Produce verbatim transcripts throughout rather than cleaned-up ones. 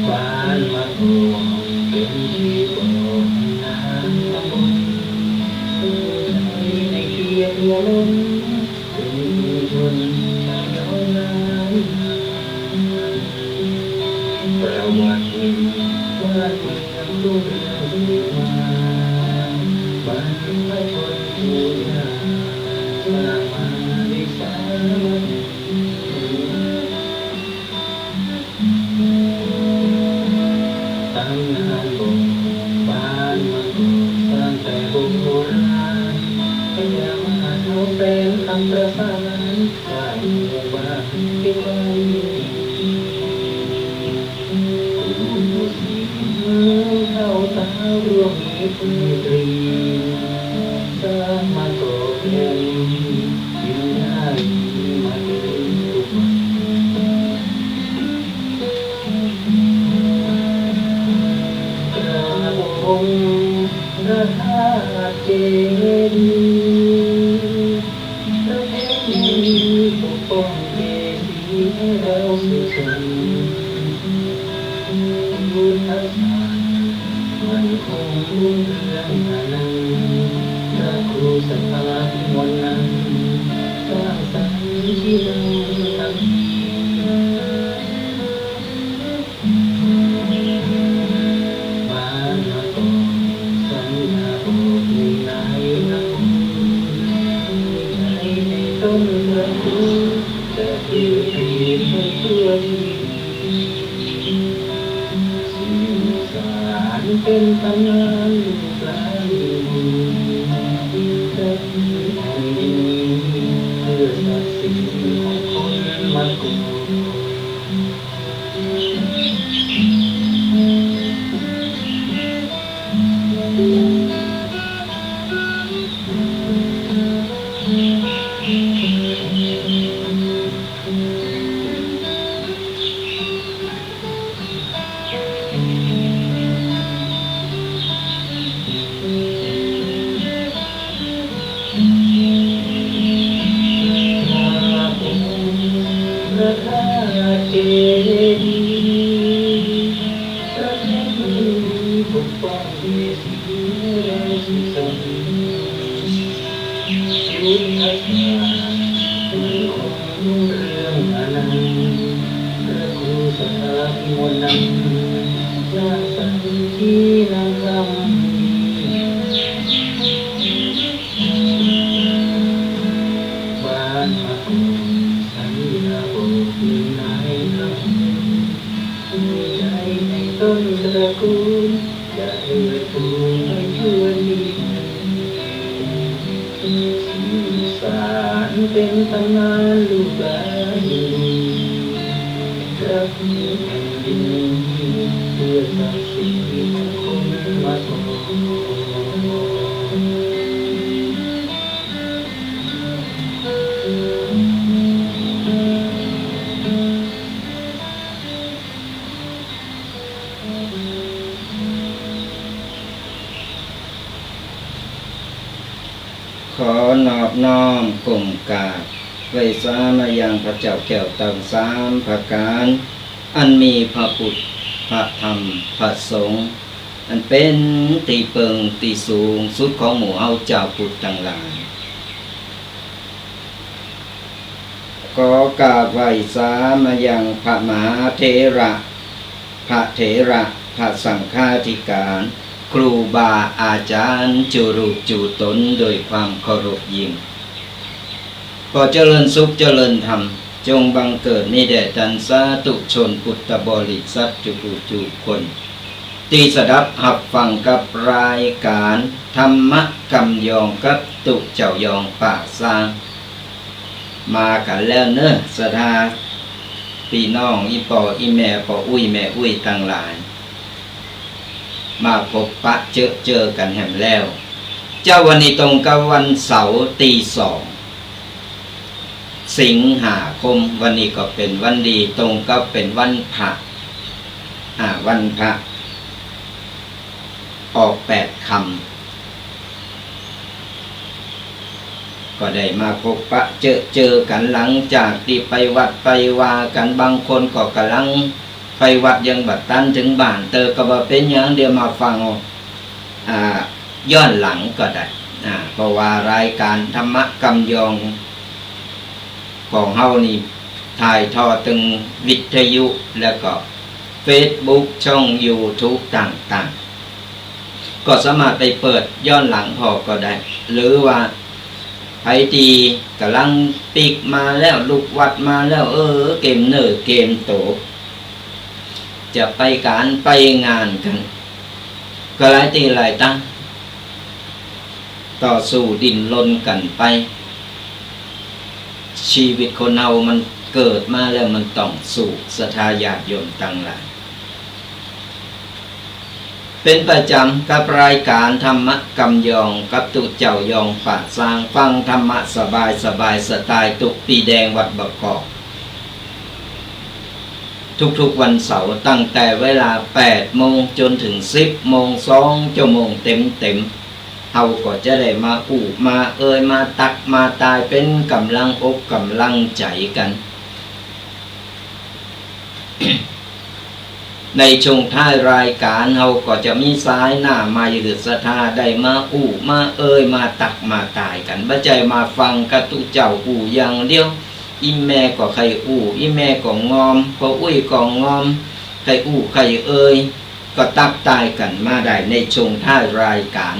บ้านมะกอกเป๋นตี้บอกนางตำบล ในเขตหัวล้น เป๋นชุมชนชาวดอยหลาย ประวัติมีบ้านเมืองรุ่งเรืองสืบมา บรรพชนปู่ย่า สร้างมาด้วยสามัคคี ตำนานบอกบ้านมะกอกตั้งแต่โบราณ พญามาศเฮาแสนคำประสาน สร้างหมู่บ้านเป็นบ้านอยู่ดี ปู่ศรีเมืองเฒ่าตาร่วมมิตรไมตรี สร้างมะกอกแผ่นดิน กินได้ดีมาจนถึงทุกวัน กราบองค์พระธาตุเจดีย์ พระแผ่นดินปกป้องเจดีย์ให้เราสุขสันต์ พุทธศาสนามั่นคงรุ่งเรืองอนันต์ พระครูสถาพิมลนั้น สร้างสรรค์ที่นั่งทำ บ้านมะกอกสัญญาบอกในนายนคร มีใจในต้นตระกูล จะถือเกียรติให้ทั่วที สืบสานเป็นตำนานลูกหลานรุ่นบุญ จะถือแผ่นดินนี้ เพื่อศักดิ์ศรีของคนมะกอก พระองค์พระธาตุเจดีย์ พระแผ่นดินปกป้องเจดีย์ให้เราสุขสันต์ พุทธศาสนามั่นคงรุ่งเรืองอนันต์ พระครูสถาพิมลนั้น สร้างสรรค์ที่นั่งทำ บ้านมะกอกสัญญาบอกในนายนคร มีใจในต้นตระกูล จะเทิด เป็นตำนานลูกหลานอยู่ดี รักแผ่นดินเพื่อสร้างชีวิตคนมาต่อ ขอนอบน้อมก้มกราบไหว้สามายังพระเจ้าแก้วเต่าสามประก๋าน อันมีพระพุทธ พระธรรม พระสงฆ์ อันเป๋นตี้เปิงตี้สูงสุดของหมู่เฮาจาวพุทธตังหลาย ขอกราบไหว้สามายังพระมหาเถระ พระเถระ พระสังฆาธิการ ครูบาอาจ๋ารย์ จุรูปจุต๋น โดยความเคารพยิ่ง ขอเจริญสุขเจริญธรรม จงบังเกิดมีแด่ต้านสาธุชนพุทธบริษัทจุผู้จุคน ตี้สดับฮับฟังกับรายก๋านธรรมะกำยองกับตุ๊เจ้ายองป่าซาง มากั๋นแล้วเนาะ ศรัทธาปี้น้อง อี่ป้ออี่แม่ ป้ออุ๊ยแม่อุ๊ยตังหลาย มาพบปะเจอเจอกั๋นแหมแล้ว เจ๊าวันนี้ตรงกับวันเสาร์ตี้สอง สิงหาคม วันนี้ก็เป๋นวันดี ตรงกับเป๋นวันพระ อ่า วันพระ ออกแปดค่ำ ก็ได้มาพบปะเจอเจอกั๋น หลังจากตี้ไปวัดไปวากั๋น บางคนก็ก่ำลังไปวัดยังบ่ตันเถิงบ้านเตื้อ ก็บ่เป๋นหยัง เดี๋ยวมาฟัง อ่า ย้อนหลังก็ได้ อ่า เพราะว่ารายก๋านธรรมะกำยองของเฮานี่ ถ่ายทอดเถิงวิทยุ แล้วก็เฟซบุ๊ก ช่องยูทูบต่างๆ ก็สามารถไปเปิดย้อนหลังผ่อก็ได้ หรือว่าใผตี้ก่ำลังปิ๊กมาแล้ว ลุกวัดมาแล้ว เออ เกมเน่อเกมโต จะไปก๋านไปงานกั๋น ก็หลายตี้หลายตัง ต่อสู้ดิ้นรนกั๋นไป ชีวิตคนเฮามันเกิดมาแล้วมันต้องสู้ ศรัทธาญาติโยมตังหลาย เป๋นประจ๋ำกับรายก๋านธรรมะกำยองกับตุ๊เจ้ายองป่าซาง ฟังธรรมะสบายๆ สไตล์ตุ๊ปีแดงวัดบางกอก ทุกๆ วันเสาร์ ตั้งแต่เวลาแปดโมงจ๋นเถิงสิบโมง สองจั่วโมงเต๋มๆ เฮาก็จะได้มาอู้มาเอ่ย มาตักมาตาย เป๋นก๋ำลังอกก๋ำลังใจ๋กั๋น ในช่วงท้ายรายก๋าน เฮาก็จะมีสายหน้าใหม่หื้อศรัทธาได้มาอู้มาเอ่ย มาตักมาตายกั๋น บ่ใจ้มาฟังกะตุ๊เจ้าอู้อย่างเดียว อี่แม่ก็ใค่อู้ อี่แม่ก็งอม ป้ออุ๊ยก็งอม ใค่อู้ใค่เอ่ย ก็ตักตายกั๋นมาได้ในช่วงท้ายรายก๋าน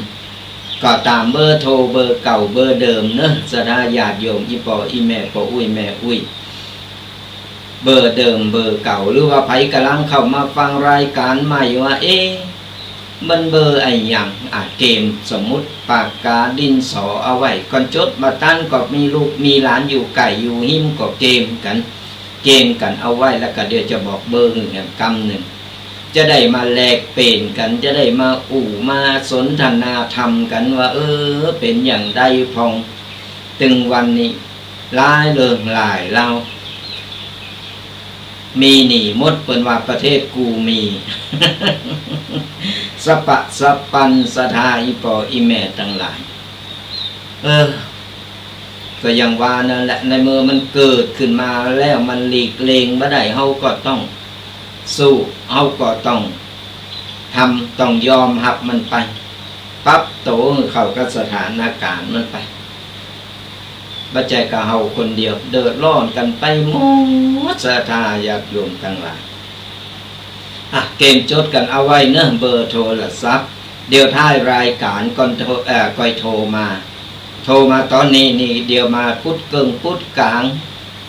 ก็ต๋ามเบอร์โทรเบอร์เก่าเบอร์เดิมเนาะ ศรัทธาญาติโยม อี่ป้ออี่แม่ ป้ออุ๊ยแม่อุ๊ย เบอร์เดิมเบอร์เก่า หรือว่าใผก่ำลังเข้ามาฟังรายก๋านใหม่ว่า เอ๊ะ มันเบอร์อะหยัง อ่ะ เกม สมมุติปากกาดินสอเอาไว้ ก่อนจ๋ดบ่ตันก็มีลูกมีหลานอยู่ใก้อยู่ฮิมก็เกมกั๋น เกมกั๋นเอาไว้ แล้วก็เดี๋ยวจะบอกเบอร์หื้อแหมกำนึ่ง จะได้มาแลกเปลี่ยนกั๋น จะได้มาอู้มาสนทนาธรรมกั๋นว่า เออ เป๋นอย่างใดพ่อง ตึงวันนี้ หลายเรื่องหลายราว มีหนี้หมด เปิ้นว่าประเทศกูมี สะปะสะปัน ศรัทธาอี่ป้ออี่แม่ตังหลาย เออ ก็อย่างว่านั่นแหละ ในเมื่อมันเกิดขึ้นมาแล้ว มันหลีกเลี่ยงบ่ได้ เฮาก็ต้องสู้ เฮาก็ต้องทำ ต้องยอมฮับมันไป ปรับโตหื้อเข้ากับสถานก๋ารณ์มันไป บ่ใจ้กะเฮาคนเดียว เดือดร้อนกั๋นไปหมด ศรัทธาญาติโยมตังหลาย อ่ะ เกมจ๋ดกั๋นเอาไว้เนาะ เบอร์โทรศัพท์ เดี๋ยวท้ายรายก๋านก่อนโทร เอ่อ ก่อยโทรมา โทรมาต๋อนนี้นี่ เดี๋ยวมาปุ๊ดเกิ่งปุ๊ดก๋าง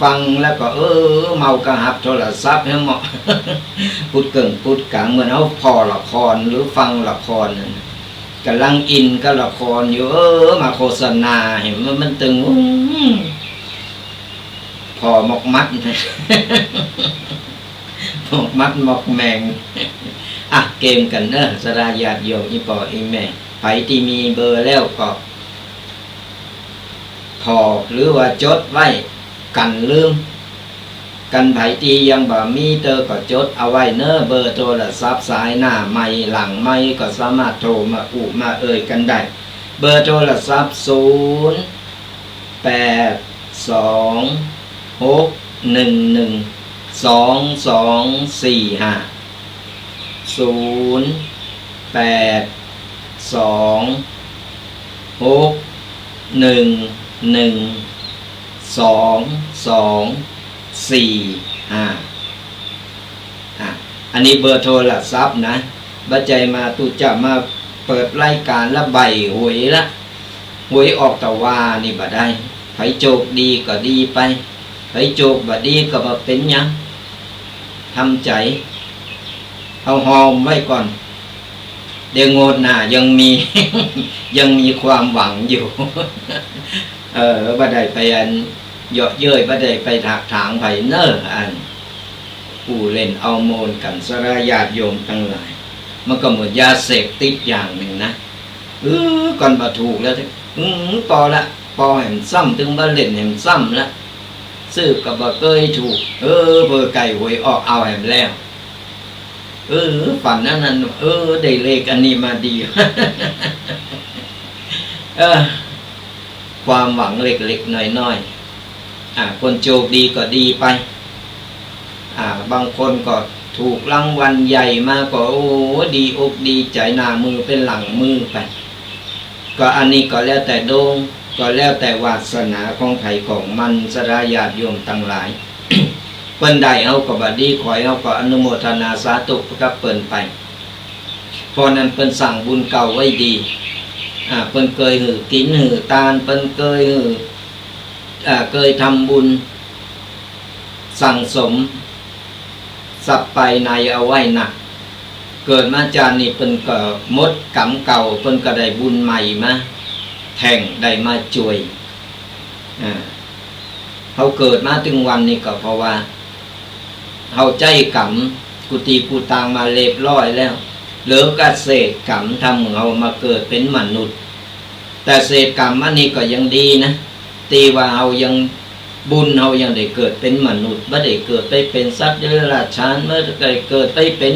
ฟังแล้วก็ เออ เมากะฮับโทรศัพท์แหมเนาะ ปุ๊ดเกิ่งปุ๊ดก๋าง เหมือนเฮาผ่อละครหรือฟังละครนั่นน่ะ ก่ำลังอินกับละครอยู่ เออ มาโฆษณา หันมัน มันตึง อืม ผ่อหมอกมัด หมอกมัดหมอกแมง อ่ะ เกมกั๋นเน่อ ศรัทธาญาติโยม อี่ป้ออี่แม่ ใผตี้มีเบอร์แล้วก็ ผ่อ หรือว่าจดไว้ กั๋นลืม กั๋นใผตี้ยังบ่มีเตื้อก็จดเอาไว้เน่อ เบอร์โทรศัพท์สายหน้าไมค์หลังไมค์ก็สามารถโทรมาอู้มาเอ่ยกั๋นได้ เบอร์โทรศัพท์ ศูนย์ แปด สอง หก หนึ่ง หนึ่ง สอง สอง สี่ ห้า ศูนย์ แปด สอง หก หนึ่ง หนึ่ง สอง สอง สี่ ห้า อ่ะ อันนี้เบอร์โทรศัพท์นะ บ่ใจ้มาตุ๊จะมาเปิดรายก๋านละใบ้หวยละ หวยออกตะวานี่บ่ได้ ใผโจคดีก็ดีไป ใผโจคบ่ดีก็บ่เป๋นหยัง ทำใจ๋ เอาหอมไว้ก่อน เดี๋ยวงวดหน้ายังมี ยังมีความหวังอยู่ เออ บ่ได้ไปอันเยาะเย้ย บ่ได้ไปถากถางใผเน่อ อัน อู้เล่นเอาม่วนกั๋น ศรัทธาญาติโยมตังหลาย มันก็เหมือนยาเสพติดอย่างนึ่งนะ เออ ก่อนบ่ถูกแล้ว อืม ปอละ ปอแหมซ้ำ ตึงบ่เล่นแหมซ้ำละ ซื้อก็บ่เกยถูก เออ เบอร์ใก้หวยออกเอาแหมแล้ว เออ ฝันอันนั้น เออ ได้เลขอันนี้มาดี เออ ความหวังเล็กๆ น้อยๆ อ่า คนโจคดีก็ดีไป อ่า บางคนก็ถูกรางวัลใหญ่มาก็ โอ้ ดีอกดีใจ๋ หน้ามือเป๋นหลังมือไป ก็อันนี้ก็แล้วแต่ดวง ก็แล้วแต่วาสนาของใผของมัน ศรัทธาญาติโยมตังหลาย เปิ้นได้เฮาก็บ่ดี ขอยเฮาก็อนุโมทนาสาธุกับเปิ้นไป เพราะนั้นเปิ้นสร้างบุญเก่าไว้ดี อ่า เปิ้นเกยหื้อกิ๋นหื้อตาน เปิ้นเกยหื้อ อ่า เกยทำบุญ สั่งสมทรัพย์ภายในเอาไว้นัก เกิดมาจาตินี้เปิ้นก็หมดก๋รรมเก่า เปิ้นก็ได้บุญใหม่มาแท่ง ได้มาจ้วย อ่า เฮาเกิดมาเถิงวันนี้ก็เพราะว่า เฮาใจ๊ก๋รรมกู้ตี้กู้ตางมาเรียบร้อยแล้ว เหลือก็เศษก๋รรมทำหื้อเฮามาเกิดเป๋นมนุษย์ แต่เศษก๋รรมอันนี้ก็ยังดีนะ ตี้ว่าเฮายัง บุญเฮายังได้เกิดเป๋นมนุษย์ บ่ได้เกิดไปเป๋นสัตว์เดรัจฉาน บ่ได้เกิดไปเป๋น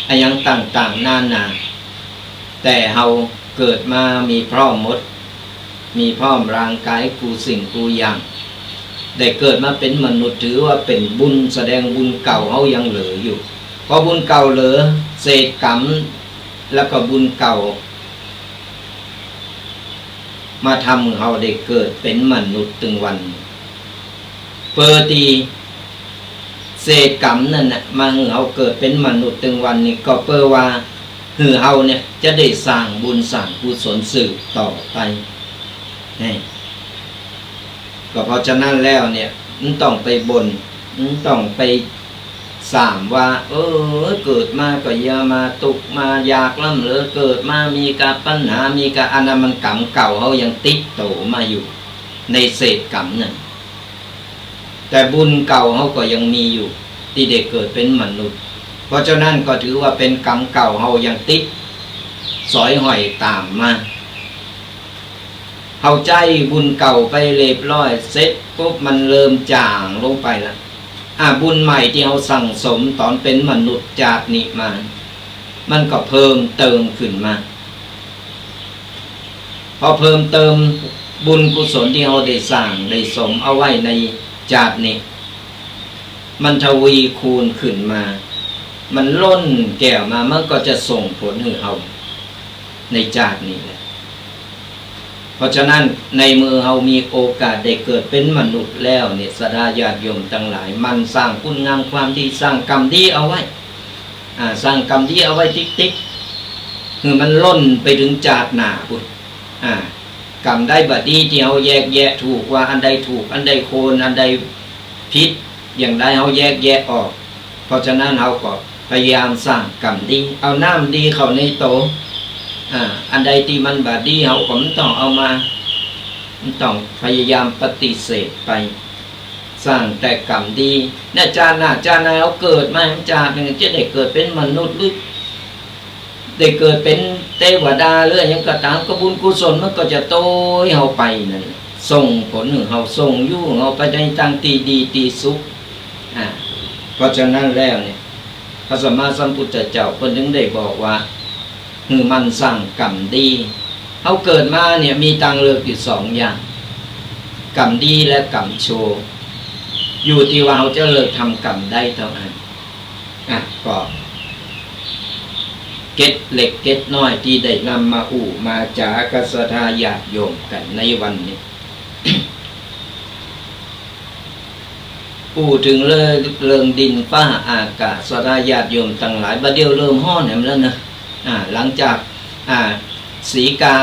อะหยังต่างๆ นานา แต่เฮาเกิดมามีพร้อมหมด มีพร้อมร่างก๋ายกู้สิ่งกู้อย่าง ได้เกิดมาเป๋นมนุษย์ ถือว่าเป๋นบุญ แสดงบุญเก่าเฮายังเหลืออยู่ พอบุญเก่าเหลือ เศษก๋รรม แล้วก็บุญเก่า มาทำหื้อเฮาได้เกิดเป๋นมนุษย์เถิงวันนี้ เปิ้นตี้เศษก๋รรมนั่นน่ะ มาหื้อเฮาเกิดเป๋นมนุษย์เถิงวันนี้ ก็เปิ้นว่าหื้อเฮาเนี่ยจะได้สร้างบุญสร้างกุศลสืบต่อไป นี่ ก็เพราะฉะนั้นแล้วเนี่ย บ่ต้องไปบ่น บ่ต้องไปสร้างว่า เออ เกิดมาก็อย่ามาตุ๊กข์มายากล้ำเหลือ เกิดมามีกะปัญหา มีกะ อันนั้นมันก๋รรมเก่าเฮายังติดตั๋วมาอยู่ ในเศษก๋รรมนั่น แต่บุญเก่าเฮาก็ยังมีอยู่ ตี้ได้เกิดเป๋นมนุษย์ เพราะฉะนั้นก็ถือว่าเป๋นก๋รรมเก่าเฮายังติดสอยห้อยต๋ามมา เฮาใจ๊บุญเก่าไปเรียบร้อยเสร็จปุ๊บ มันเริ่มจางลงไปละ อ่ะ บุญใหม่ตี้เฮาสั่งสมต๋อนเป๋นมนุษย์จาตินี้มา มันก็เพิ่มเติมขึ้นมา พอเพิ่มเติมบุญกุศลตี้เฮาได้สร้างได้สมเอาไว้ในจาตินี้ มันทวีคูณขึ้นมา มันล้นแก้วมา มันก็จะส่งผลหื้อเฮาในจาตินี้แหละ เพราะฉะนั้นในเมื่อเฮามีโอกาสได้เกิดเป๋นมนุษย์แล้วเนี่ย ศรัทธาญาติโยมตังหลาย หมั่นสร้างคุณงามความดี สร้างก๋รรมดีเอาไว้ อ่า สร้างก๋รรมดีเอาไว้ติ๊กๆ หื้อมันล้นไปเถิงจาติหน้าพุ้น อ่า ก๋รรมใดบ่ดีตี้เฮาแยกแยะถูกว่าอันใดถูก อันใดควร อันใดผิด อย่างใดเฮาแยกแยะออก เพราะฉะนั้นเฮาก็พยายามสร้างก๋รรมดี เอาน้ำดีเข้าในตั๋ว อ่า อันใดตี้มันบ่ดีเฮาก็บ่ต้องเอามา บ่ต้องพยายามปฏิเสธไป สร้างแต่กรรมดี เนี่ย จาติหน้าจาติหน้าเฮาเกิดมา จาติหนึ่งจะได้เกิดเป๋นมนุษย์หรือ ได้เกิดเป๋นเตวดาหรืออะหยังก็ต๋าม ก็บุญกุศลมันก็จะโตยเฮาไปนั่นแหละ ส่งผลหื้อเฮา ส่งอยู่เฮาไปในตางตี้ดีตี้สุข อ่า เพราะฉะนั้นแล้วเนี่ย พระสัมมาสัมพุทธเจ้าเปิ้นถึงได้บอกว่า หื้อหมั่นสร้างกรรมดี เฮาเกิดมาเนี่ยมีตางเลือกอยู่สองอย่าง กรรมดีและกรรมชั่ว อยู่ตี้ว่าเฮาจะเลือกทำกรรมใดเต้าอั้น อ่ะ ก็เกร็ดเล็กเกร็ดน้อยตี้ได้นำมาอู้มาจ๋ากับศรัทธาญาติโยมกั๋นในวันนี้ อู้เถิงเรื่อง เรื่องดินฟ้าอากาศ ศรัทธาญาติโยมตังหลาย บ่าเดี่ยวเริ่มฮ้อนแหมแล้วเนาะ อ่า หลังจาก อ่า สีกา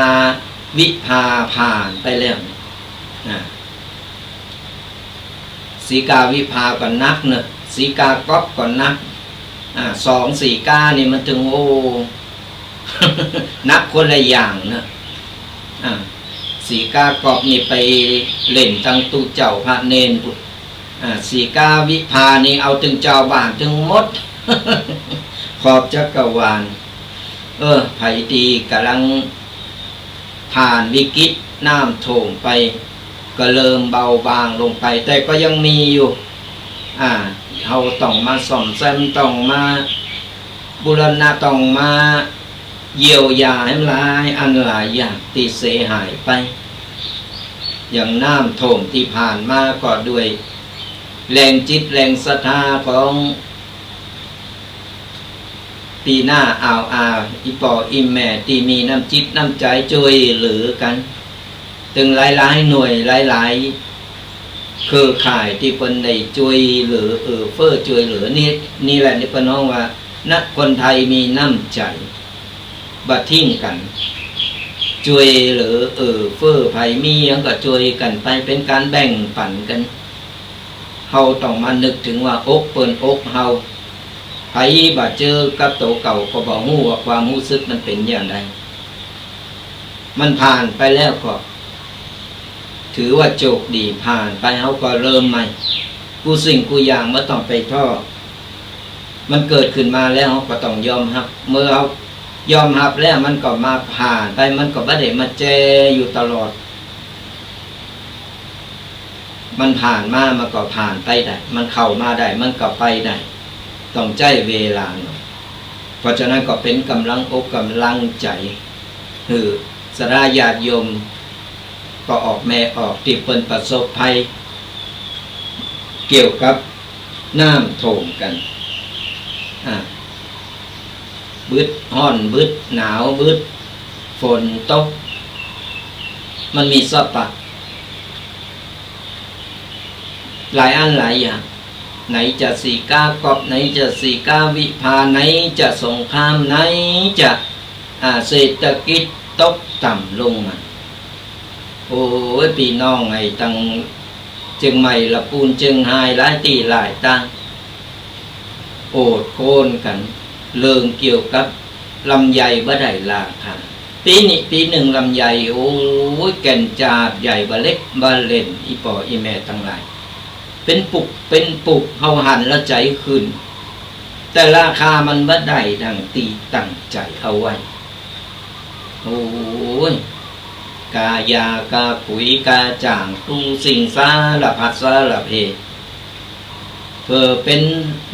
วิภาผ่านไปแล้วเนี่ย อ่า สีกาวิภาก็หนักเนาะ สีกาก๊อปก็หนัก อ่า สองสีกานี่มันตึง โอ้ หนักคนละอย่างเนาะ อ่า สีกาก๊อปนี่ไปเล่นตังตุ๊เจ้าพระเณรปุ้น อ่า สีกาวิภานี่เอาตึงจาวบ้านตึงหมด ขอบจักรวาล เออ ใผตี้ก่ำลังผ่านวิกฤตน้ำท่วมไป ก็เริ่มเบาบางลงไป แต่ก็ยังมีอยู่ อ่า เฮาต้องมาซ่อมแซม ต้องมาบูรณะ ต้องมาเยียวยาหื้อหลายอันหลายอย่างตี้เสียหายไป อย่างน้ำท่วมตี้ผ่านมาก็ด้วยแรงจิตแรงศรัทธาของ ตี้น้าอ่าวอา อี่ป้ออี่แม่ตี้มีน้ำจิตน้ำใจ๋จ้วยเหลือกั๋น ตึงหลายๆ หน่วยหลายๆ เครือข่ายตี้เปิ้นได้จ้วยเหลือ เอื้อเฟื้อจ้วยเหลือ นี่ นี่แหละตี้เปิ้นฮ้องว่า นะ คนไทยมีน้ำใจ๋ บ่ทิ้งกั๋น จ้วยเหลือ เอื้อเฟื้อ ใผมีหยังก็จ้วยกั๋นไป เป๋นก๋านแบ่งปั๋นกั๋น เฮาต้องมานึกเถิงว่าอกเปิ้นอกเฮา ใผบ่าเจิอกับตั๋วเก่าก็บ่ฮู้ว่าความฮู้สึกมันเป๋นอย่างใด มันผ่านไปแล้วก็ถือว่าโจคดี ผ่านไปเฮาก็เริ่มใหม่ กู้สิ่งกู้อย่างบ่ต้องไปท้อ มันเกิดขึ้นมาแล้วเฮาก็ต้องยอมฮับ เมื่อเฮายอมฮับแล้วมันก็มาผ่านไป มันก็บ่ได้มาแจอยู่ตลอด มันผ่านมามันก็ผ่านไปได้ มันเข้ามาได้มันก็ไปได้ ต้องใจ๊เวลาหน่อย เพราะฉะนั้นก็เป๋นก๋ำลังอกก๋ำลังใจ๋ หื้อศรัทธาญาติโยมป้อออกแม่ออกตี้เปิ้นประสบภัย เกี่ยวกับน้ำท่วมกั๋น อ่า บึดฮ้อน บึดหนาว บึดฝนตก มันมีสะปัด หลายอันหลายอย่าง ไหนจะสีกาก๊อป ไหนจะสีกาวิภา ไหนจะสงคราม ไหนจะ อ่า เศรษฐกิจตกต่ำลงมา โอ้ย ปี้น้องไอ้ตังเจียงใหม่ละปูน เจียงฮาย หลายตี้หลายตาง โอดครวญกั๋น เรื่องเกี่ยวกับลำไยบ่ได้ราคา ปี๋นี้ ปี๋นึ่งลำไย โอ้ย แก่นจาดใหญ่บ่าเล็กบ่าเล่น อี่ป้ออี่แม่ตังหลาย เป๋นปุกเป๋นปุก เฮาหันแล้วใจ๋ขึ้น แต่ราคามันบ่ได้ดังตี้ตั้งใจ๋เอาไว้ โอ้ย กายา กาปุ๋ย กาจ๋าง กู้สิ่งสารพัดสารเพ เผลอเป๋น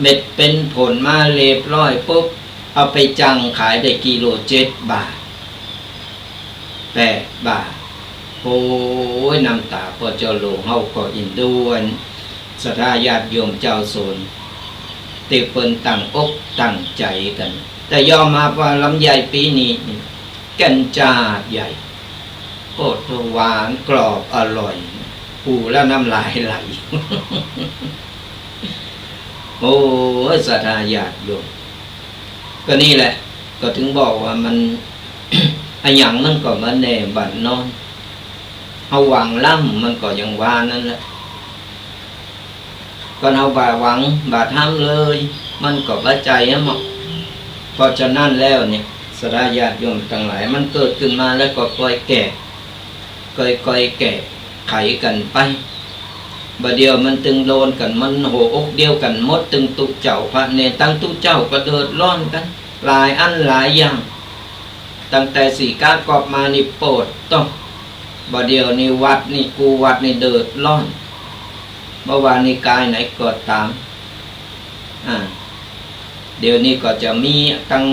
เม็ดเป๋นผลมาเรียบร้อยปุ๊บ เอาไปจั่งขายได้กิโลเจ็ดบาท แปดบาท โอ้ย น้ำต๋าป้อเจ้าหลวงเฮาก็อินดูอันศรัทธาญาติโยมเจ้าโสน ตี้เปิ้นตั้งอกตั้งใจ๋กั๋น แต่ยอมฮับว่าลำไยปี๋นี้นี่ แก่นจาดใหญ่ โอ้โห หวานกรอบอร่อย อู้แล้วน้ำลายไหล โอ้ย ศรัทธาญาติโยม ก็นี่แหละ ก็ถึงบอกว่ามัน อะหยังมันก็บ่แน่บ่นอน เฮาหวังล้ำมันก็อย่างว่านั้นแหละ ก่อนเฮาบ่หวังบ่ทำเลย มันก็บ่ใจ้อะหมอ เพราะฉะนั้นแล้วเนี่ย ศรัทธาญาติโยมตังหลาย มันเกิดขึ้นมาแล้วก็ค่อยแก้ ค่อยๆ แก้ไขกั๋นไป บ่าเดี่ยวมันตึงโดนกั๋น มันหัวอกเดียวกั๋นหมด ตึงตุ๊เจ้าพระเณร ตังตุ๊เจ้าก็เดือดร้อนกั๋น หลายอันหลายอย่าง ตั้งแต่สี่ก๊าก๊อบมานี่โปดโต้ บ่าเดี่ยวนี้วัดนี่ กู้วัดนี่เดือดร้อน บ่ว่านิกายไหนก็ต๋าม อ่า เดี๋ยวนี้ก็จะมีตัง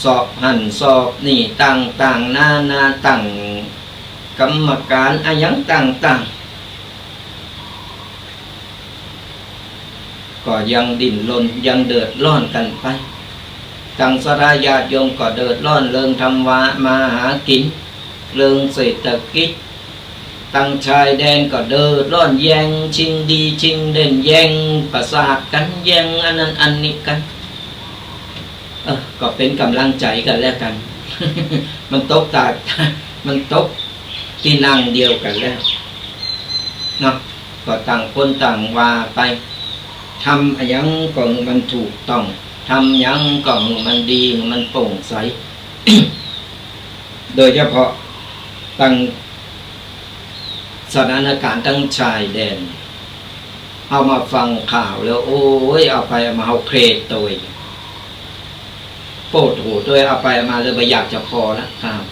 สอบหั้นสอบนี่ต่างๆ นานา ตั้งกรรมการอะหยังต่างๆ ก็ยังดิ้นรน ยังเดือดร้อนกั๋นไป ตังศรัทธาญาติโยมก็เดือดร้อนเรื่องทำมาหากิ๋น เรื่องเศรษฐกิจ ตังชายแดนก็เดือดร้อน แย่งชิงดีชิงเด่น แย่งประสาทกั๋น แย่งอันนั้นอันนี้กั๋น เออ ก็เป๋นก๋ำลังใจ๋กั๋นและกั๋น มันตกตา มันตกตี้นั่งเดียวกั๋นแล้วเนาะ ก็ต่างคนต่างว่าไป ทำอะหยังก็หื้อมันถูกต้อง ทำหยังก็หื้อมันดี หื้อมันโปร่งใส โดยเฉพาะตังสถานก๋ารณ์ตังชายแดน เอามาฟังข่าวแล้ว โอ้ย เอาไปเอามาเฮาเครียดตวย ปวดหัวตวย เอาไปเอามาแล้วบ่อยากจะผ่อละ ข่าว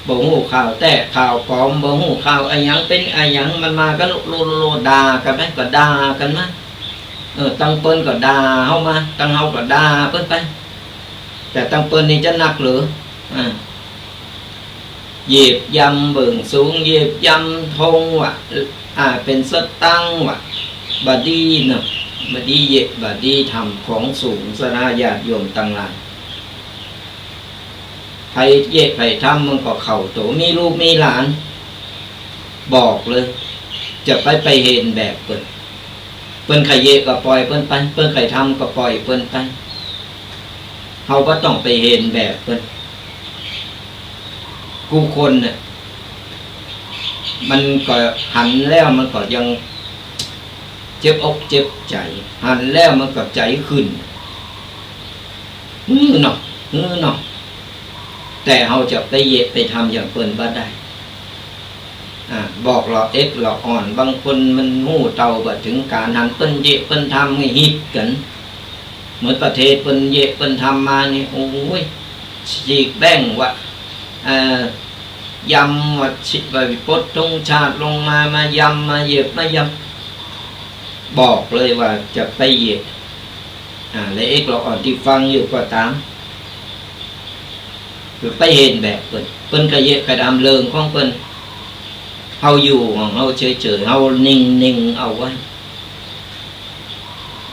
บ่ฮู้ข่าวแต๊ข่าวปลอม บ่ฮู้ข่าวอะหยังเป๋นอะหยัง มันมากั๋นโลดๆๆ ด่ากั๋นไป ก็ด่ากั๋นมา เออ ตังเปิ้นก็ด่าเฮามา ตังเฮาก็ด่าเปิ้นไป แต่ตังเปิ้นนี่จะหนักเหลือ อ่า เหยียบย่ำเบื้องสูง เหยียบย่ำธงว่า อ่า เป๋นสตังค์ว่า บ่ดีเนาะ บ่ดีเหยียบ บ่ดีทำของสูง ศรัทธาญาติโยมตังหลาย ใผเหยียบใผทำมันก็เข้าตั๋ว มีลูกมีหลาน บอกเลย จะไป ไปเฮนแบบเปิ้น เปิ้นใค่เหยียบก็ป่อยเปิ้นไป เปิ้นใค่ทำก็ป่อยเปิ้นไป เฮาบ่ต้องไปเฮนแบบเปิ้น กู้คนเนี่ย มันก็หันแล้วมันก็ยังเจ็บอกเจ็บใจ๋ หันแล้วมันก็ใจ๋ขึ้น หื้อเนาะ หื้อเนาะ แต่เฮาจะไปเหยียบไปทำอย่างเปิ้นบ่ได้ อ่า บอกละเอ็กละอ่อน บางคนมันฮู้เต้าบ่เถิงก๋าน หันเปิ้นเหยียบเปิ้นทำนี่ฮิตกั๋น เหมือนประเทศเปิ้นเหยียบเปิ้นทำมานี่ โอ้ย ฉีกแบ้งวะ เอ่อ ยำวะ ชิ ไปปลดธงชาติลงมา มายำ มาเหยียบ มายำ บอกเลยว่าจะไปเหยียบ อ่า และเอ็กละอ่อนตี้ฟังอยู่ก็ต๋าม คือไปเฮนแบบเปิ้น เปิ้นใค่เหยียบใค่ทำเรื่องของเปิ้น เฮาอยู่ของเฮาเฉยๆ เฮานิ่งๆ เอาไว้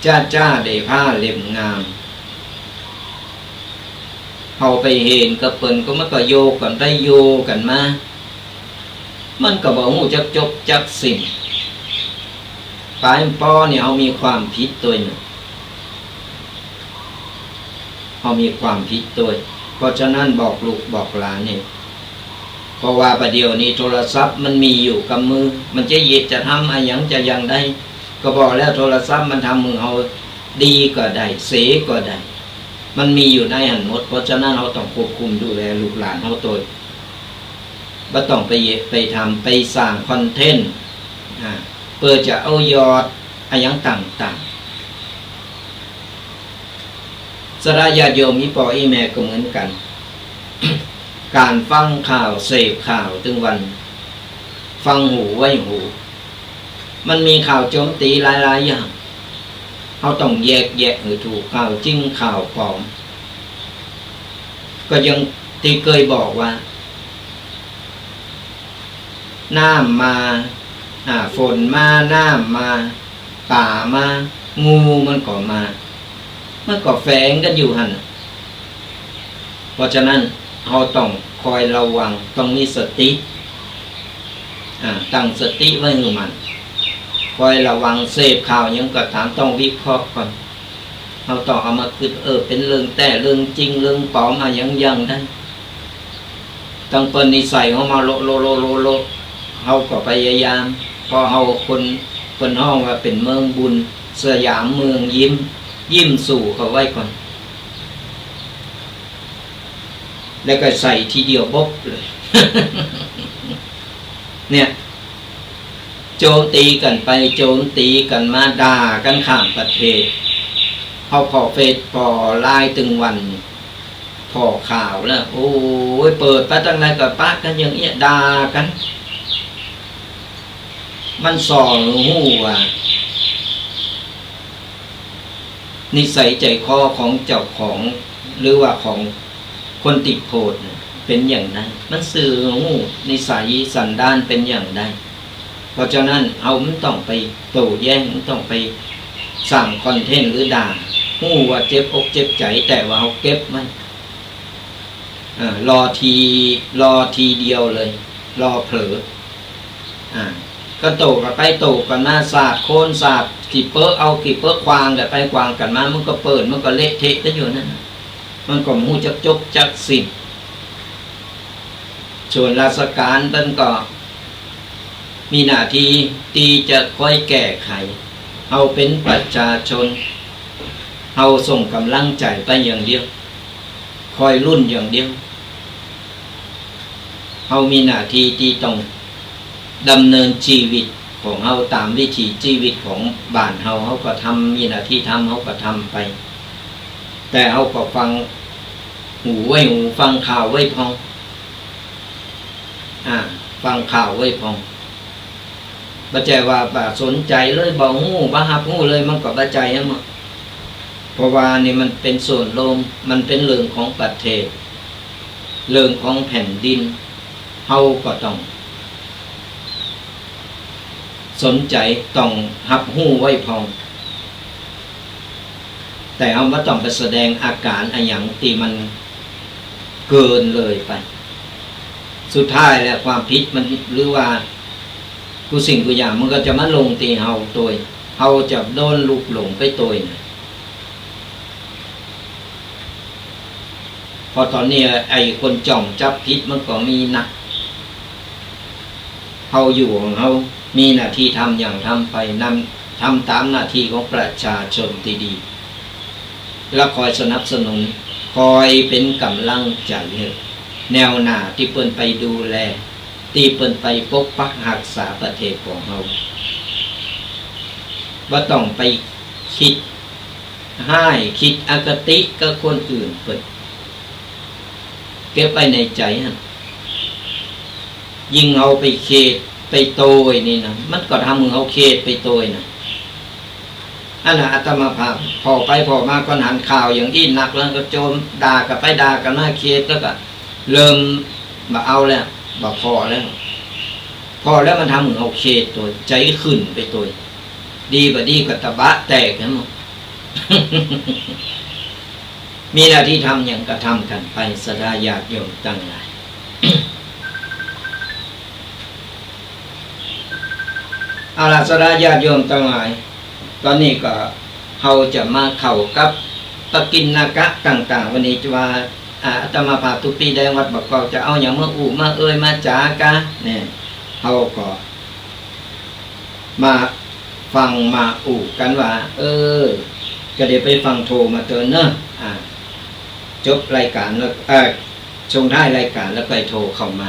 จ้าๆ ได้ผ้าเล่มงาม เฮาไปเฮนกับเปิ้นก็มันก็โยกั๋นไปโยกั๋นมา มันก็บ่ฮู้จักจบจักสิ้น ป๋ายปอนี่เฮามีความผิดตวยเนาะ เฮามีความผิดตวย เพราะฉะนั้นบอกลูกบอกหลานนี่ เพราะว่าบ่าเดี่ยวนี้โทรศัพท์มันมีอยู่กับมือ มันจะเหยียบจะทำอะหยังจะอย่างใด ก็บอกแล้วโทรศัพท์มันทำหื้อเฮาดีก็ได้ เสียก็ได้ มันมีอยู่ในหั้นหมด เพราะฉะนั้นเฮาต้องควบคุมดูแลลูกหลานเฮาตวย บ่ต้องไปเหยียบไปทำ ไปสร้างคอนเทนต์ อ่า เปื้อจะเอายอดอะหยังต่างๆ ศรัทธาญาติโยมอี่ป้ออี่แม่ก็เหมือนกั๋น ก๋านฟังข่าว เสพข่าวตึงวัน ฟังหูไว้หู มันมีข่าวโจมตีหลายๆ อย่าง เฮาต้องแยกแยะหื้อถูก ข่าวจริงข่าวปลอม ก็อย่างตี้เกยบอกว่า น้ำมา อ่า ฝนมา น้ำมา ป๋ามา งูมันก็มา มันก็แฝงกั๋นอยู่หั้นน่ะ เพราะฉะนั้นเฮาต้องคอยระวัง ต้องมีสติ อ่า ตั้งสติไว้หื้อมั่น คอยระวัง เสพข่าวหยังก็ต๋าม ต้องวิเคราะห์ก่อน เฮาต้องเอามาคิด เออ เป๋นเรื่องแต๊ เรื่องจริง เรื่องปลอม อะหยังอย่างใด ตังเปิ้นนิสัยเฮามาโละโละโละโละโละ เฮาก็พยายาม เพราะเฮาคน เปิ้นฮ้องว่าเป๋นเมืองบุญ สยามเมืองยิ้ม ยิ้มสู้เขาไว้ก่อน แล้วก็ใส่ทีเดียวบ๊บเลย เนี่ย โจมตี๋กั๋นไป โจมตี๋กั๋นมา ด่ากั๋นข้ามประเทศ เอาผ่อเฟซ ผ่อไลน์ตึงวัน ผ่อข่าวแล้ว โอ้ย เปิดไปตังใดก็ปะกั๋นอย่างเอี้ย ด่ากั๋น มันส่อหื้อฮู้ว่า นิสัยใจ๋คอของเจ้าของ หรือว่าของคนตี้โพสต์น่ะ เป๋นอย่างใด มันสื่อหื้อฮู้นิสัยสันดานเป๋นอย่างใด เพราะฉะนั้น เฮาบ่ต้องไปโต้แย้ง บ่ต้องไปสร้างคอนเทนต์หรือด่า ฮู้ว่าเจ็บอกเจ็บใจ๋ แต่ว่าเฮาเก็บมัน อ่า ลอที ลอทีเดียวเลย ลอเผลอ อ่า ก็โต้กั๋นไปโต้กั๋นมา สาดโคลน สาดขี้เป๊อะ เอาขี้เป๊อะขว้างกั๋นไปขว้างกั๋นมา มันก็เปิ้น มันก็เละเทะกั๋นอยู่นั่นน่ะ มันก็บ่ฮู้จักจบจักสิ้น ส่วนราชก๋านเปิ้นก็มีหน้าตี้ตี้จะคอยแก้ไข เฮาเป๋นประชาชน เฮาส่งก๋ำลังใจ๋ไปอย่างเดียว คอยลุ้นอย่างเดียว เฮามีหน้าตี้ตี้ต้องดำเนินจีวิตของเฮาต๋ามวิถีจีวิตของบ้านเฮา เฮาก็ทำ มีหน้าตี้ทำ เฮาก็ทำไป แต่เฮาก็ฟังหูไว้หู ฟังข่าวไว้พ่อง อ่า ฟังข่าวไว้พ่อง บ่ใจ้ว่าบ่สนใจ๋เลย บ่ฮู้ บ่ฮับฮู้เลย มันก็บ่ใจ้อะเนาะ เพราะว่านี่มันเป๋นส่วนรวม มันเป๋นเรื่องของประเทศ เรื่องของแผ่นดิน เฮาก็ต้องสนใจ๋ ต้องฮับฮู้ไว้พ่อง แต่เฮาบ่ต้องไปแสดงอาก๋านอะหยังตี้มันเกินเลยไป สุดท้ายแล้วความผิดมัน หรือว่ากู้สิ่งกู้อย่างมันก็จะมาลงตี้เฮาตวย เฮาจะโดนลุกหลงไปตวยนะ เพราะต๋อนนี้ไอ้คนจ้องจับผิดมันก็มีนัก เฮาอยู่ของเฮา มีหน้าตี้ทำหยังทำไป นำ ทำต๋ามหน้าตี้ของประชาชนตี้ดี แล้วคอยสนับสนุน คอยเป๋นก๋ำลังใจ๋หื้อแนวหน้าตี้เปิ้นไปดูแล ตี้เปิ้นไปปกปักฮักษาประเทศของเฮา บ่ต้องไปกึ๊ดฮ้าย กึ๊ดอคติกับคนอื่นเปิ้น เก็บไว้ในใจ๋หั้น ยิ่งเฮาไปเขดไปโตยนี่นะ มันก็ทำหื้อเฮาเขดไปโตยนะ อันน่ะ อาตมาภาพผ่อไปผ่อมาก็หันข่าวอย่างอี้นักแล้ว ก็โจมด่ากั๋นไปด่ากั๋นมา เขดแล้วก็เริ่มบ่เอาแล้ว บ่ผ่อแล้ว ผ่อแล้วมันทำหื้อเฮาเขดโตย ใจ๋ขึ้นไปโตย ดีบ่ดีก็ตะบะแตกหั้นหมด มีหน้าตี้ทำหยังก็ทำกั๋นไป ศรัทธาญาติโยมตังหลาย เอาล่ะ ศรัทธาญาติโยมตังหลาย ต๋อนนี้ก็เฮาจะมาเข้ากับปกิณกะต่างๆ วันนี้จะว่า อ่า อาตมาภาพตุ๊ปี้แดงวัดบ่อเกาะจะเอาหยังมาอู้มาเอ่ยมาจ๋ากั๋นเนี่ย เฮาก็ มาฟังมาอู้กั๋นว่า เออ ก็เดี๋ยวไปฟังโทรมาเติมเนาะ อ่า จบรายก๋านแล้ว เอ่อ ส่งท้ายรายก๋านแล้วก็โทรเข้ามา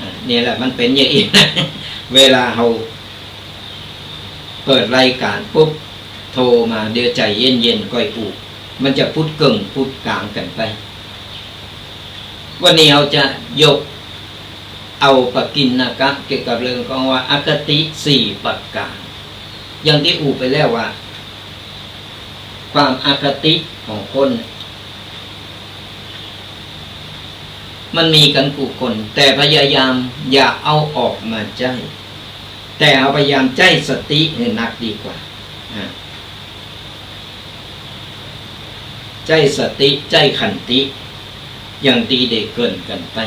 อ่า เนี่ยแหละมันเป๋นอย่างอี้ เวลาเฮาเปิดรายก๋านปุ๊บ โทรมา เดี๋ยวใจ๋เย็นๆ ก่อยอู้ มันจะปุดเกิ่งปุดก๋างกั๋นไป วันนี้เฮาจะยกเอาปกิณกะเกี่ยวกับเรื่องของว่าอคติสี่ประก๋าน อย่างตี้อู้ไปแล้วว่า ความอคติของคน มันมีกั๋นกู้คน แต่พยายามอย่าเอาออกมาใจ๊ แต่เฮาพยายามใจ๊สติหื้อนักดีกว่า อ่า ใจ๊สติ ใจ๊ขันติ อย่างตี้ได้เกริ่นกั๋นไป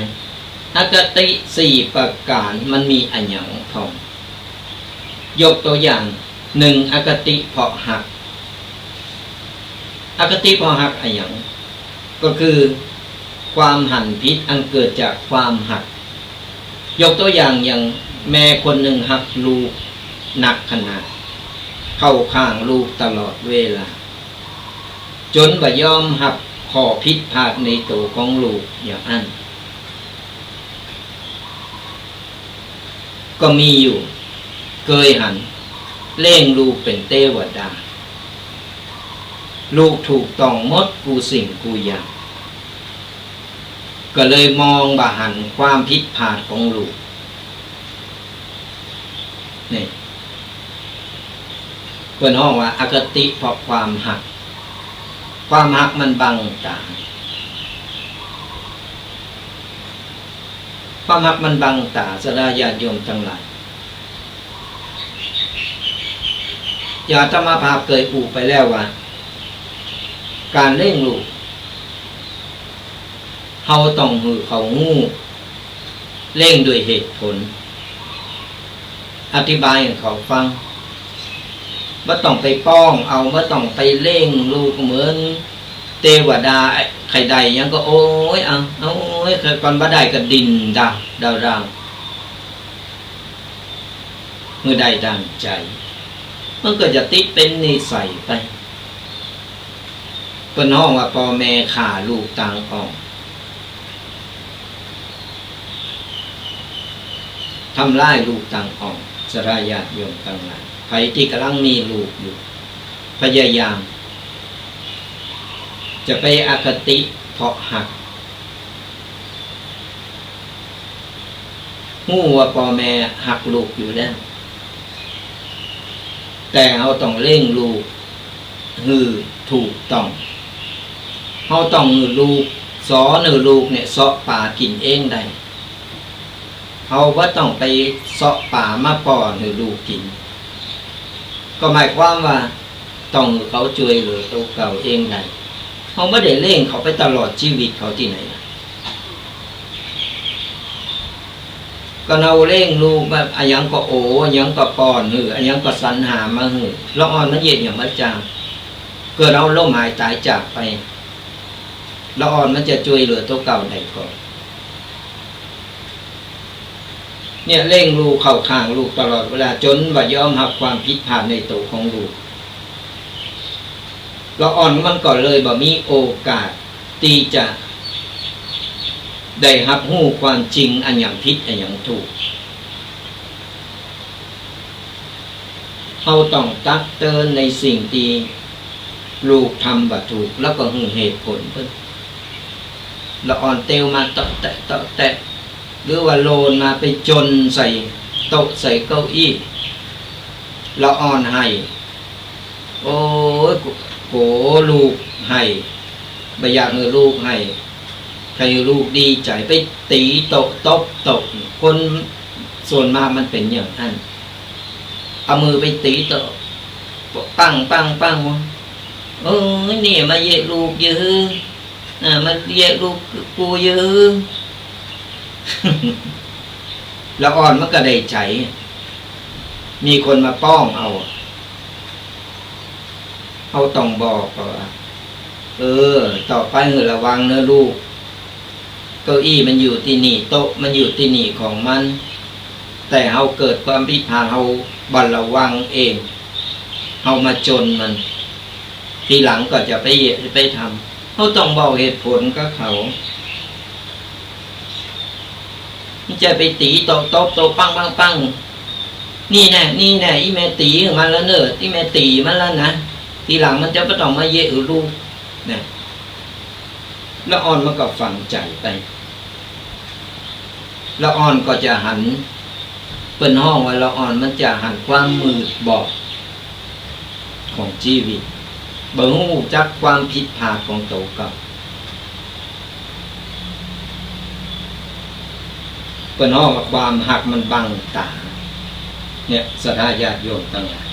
อคติสี่ประก๋านมันมีอะหยังพ่อง ยกตั๋วอย่าง หนึ่ง อคติเพราะฮัก อคติเพราะฮักอะหยัง ก็คือความหันผิดอันเกิดจากความฮัก ยกตั๋วอย่าง อย่างแม่คนนึ่งฮักลูกนักขนาด เข้าข้างลูกตลอดเวลา จ๋นบ่ยอมฮับข้อผิดพลาดในตั๋วของลูกอย่างอั้น ก็มีอยู่ เก เคยหัน เลี้ยงลูกเป๋นเตวดา ลูกถูกต้องหมดกู้สิ่งกู้อย่าง ก็เลยมองบ่หันความผิดพลาดของลูก นี่ เปิ้นฮ้องว่าอคติเพราะความฮัก ความฮักมันบังต๋า ความฮักมันบังต๋า ศรัทธาญาติโยมตังหลาย อย่างอาตมาภาพเกยอู้ไปแล้วว่า ก๋านเลี้ยงลูก เฮาต้องหื้อเขาฮู้ เลี้ยงด้วยเหตุผล อธิบายหื้อเขาฟัง บ่ต้องไปป้องเอา บ่ต้องไปเลี้ยงลูกเหมือนเตวดา ใค่ได้หยังก็โอ๊ย เอา เอา โอ๊ย ก่อนบ่ได้ก็ดิ้นดาวดาวดาว เมื่อได้ดังใจ๋ มันก็จะติดเป๋นนิสัยไป เปิ้นฮ้องว่าป้อแม่ฆ่าลูกตางอ่อง ทำร้ายลูกตางอ่อง ศรัทธาญาติโยมตังหลาย ใผตี้ก่ำลังมีลูกอยู่ พยายาม จะไปอคติเพราะฮัก ฮู้ว่าป้อแม่ฮักลูกอยู่แล้ว แต่เฮาต้องเลี้ยงลูกหื้อถูกต้อง เฮาต้องหื้อลูก สอนหื้อลูกเนี่ยเซาะป๋ากิ๋นเองได้ เฮาบ่ต้องไปเซาะป๋ามาป้อนหื้อลูกกิ๋น ก็หมายความว่า ต้องหื้อเขาจ้วยเหลือโตเก่าเองได้ เฮาบ่ได้เลี้ยงเขาไปตลอดจีวิตเขาตี้ไหนล่ะ ก็เฮาเลี้ยงลูกแบบอะหยังก็โอ อะหยังก็ป้อนหื้อ อะหยังก็สรรหามาหื้อ ละอ่อนมันเยียะหยังบ่จาง เกิดเฮาล้มหายต๋ายจากไป ละอ่อนมันจะจ้วยเหลือโตเก่าได้ก่อ เนี่ยเลี้ยงลูกเข้าข้างลูกตลอดเวลา จ๋นบ่ยอมฮับความผิดพลาดในตั๋วของลูก ละอ่อนมันก็เลยบ่มีโอกาสตี้จะได้ฮับฮู้ความจริงอันหยังผิดอันหยังถูก เฮาต้องตักเตือนในสิ่งตี้ลูกทำบ่ถูก แล้วก็หื้อเหตุผลเปิ้น ละอ่อนเตียวมาเตาะแตะเตาะแตะ หรือว่าโลนมาไปจ๋นใส่โต๊ะใส่เก้าอี้ ละอ่อนไห้ โอ๊ย โห ลูกไห้ บ่อยากหื้อลูกไห้ ใค่หื้อลูกดีใจ๋ ไปตี๋โต๊ะ ตบโต๊ะ คนส่วนมากมันเป๋นอย่างอั้น เอามือไปตี๋โต๊ะ ปัง ปัง ปัง เอ้ย เนี่ยมาเยียะลูกเยียะหื้อ อ่า มาเยียะลูกกูเยียะหื้อ ละอ่อนมันก็ได้ใจ๋ มีคนมาป้องเอา เฮาต้องบอกว่า เออ ต่อไปหื้อระวังเน่อลูก เก้าอี้มันอยู่ตี้นี่ โต๊ะมันอยู่ตี้นี่ของมัน แต่เฮาเกิดความผิดพลาด เฮาบ่ระวังเอง เฮามาจ๋นมัน ทีหลังก็จะไปเยียะ ไปทำ เฮาต้องบอกเหตุผลกับเขา บ่ใจ้ไปตี๋โต๊ะ ตบโต๊ะ ปัง ปัง ปัง นี่แน่ นี่แน่ อี่แม่ตี๋มันแล้วเน่อ อี่แม่ตี๋มันแล้วนะ ทีหลังมันจะบ่ต้องมาเยียะหื้อลูก นะ ละอ่อนมันก็ฝังใจ๋ไป ละอ่อนก็จะหัน เปิ้นฮ้องว่าละอ่อนมันจะหันความมืดบอดของจีวิต บ่ฮู้จักความผิดพลาดของโตเก่า เปิ้นฮ้องว่าความฮักมันบังต๋า เนี่ย ศรัทธาญาติโยมตังหลาย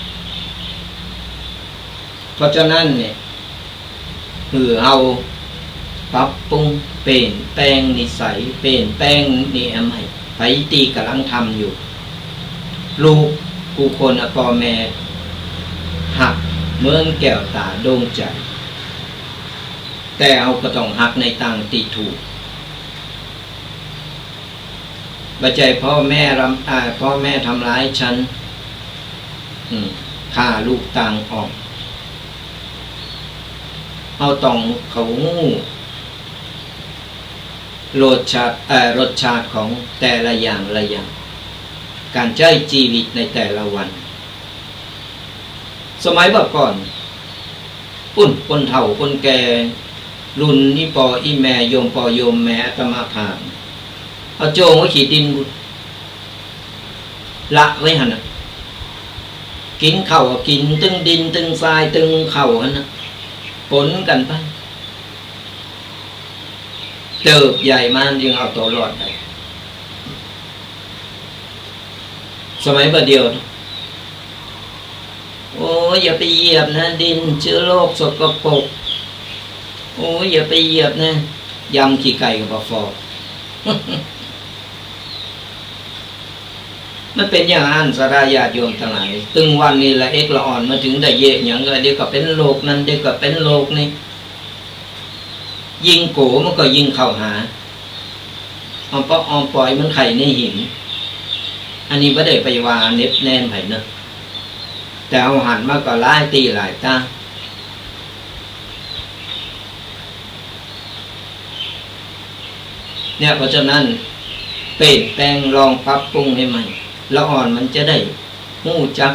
เพราะฉะนั้นเนี่ย หื้อเฮาปรับปรุง เปลี่ยนแปลงนิสัย เปลี่ยนแปลงนิสัย ใผตี้ก่ำลังทำอยู่ ลูกกู้คนอะ ป้อแม่ฮักเหมือนแก้วต๋าดวงใจ๋ แต่เฮาก็ต้องฮักในตางตี้ถูก บ่ใจ้ป้อแม่รำ อ่า ป้อแม่ทำร้ายฉัน อืม ฆ่าลูกตางอ่อง เฮาต้องหื้อเขาฮู้รสชาติ เอ่อ รสชาติของแต่ละอย่างละอย่าง ก๋านใจ๊จีวิตในแต่ละวัน สมัยบ่าก่อน ปุ้น คนเฒ่าคนแก่ รุ่นอี่ป้ออี่แม่ โยมป้อโยมแม่ อาตมาภาพ เอาโจ้งเอาขี้ดิน ละไว้หั้นน่ะ กิ๋นข้าวก็กิ๋นตึงดินตึงทรายตึงข้าวหั้นน่ะ ป๋นกั๋นไป เติบใหญ่มาจึงเอาตั๋วรอดได้ สมัยบ่าเดี่ยว โอ้ย อย่าไปเหยียบนะ ดิน เจื๊อโรคสกปรก โอ้ย อย่าไปเหยียบนะ ยำขี้ไก่ก็บ่ฟอ มันเป๋นอย่างอั้น ศรัทธาญาติโยมตังหลาย ตึงวันนี้ละเอ็ดละอ่อนมาเถิงได้เยียะหยังก็ เดี๋ยวก็เป๋นโรคนั้น เดี๋ยวก็เป๋นโรคนี้ ยิ่งโก๋มันก็ยิ่งเข้าหา อ้อมเปาะอ้อมป๋อยเหมือนไข่ในหิน อันนี้บ่ได้ไปว่าเน็บแนมใผเนาะ แต่เฮาหันมาก็หลายตี้หลายตา เนี่ย เพราะฉะนั้น เปลี่ยนแปลง ลองปรับปรุงให้ใหม่ ละอ่อนมันจะได้ ฮู้จัก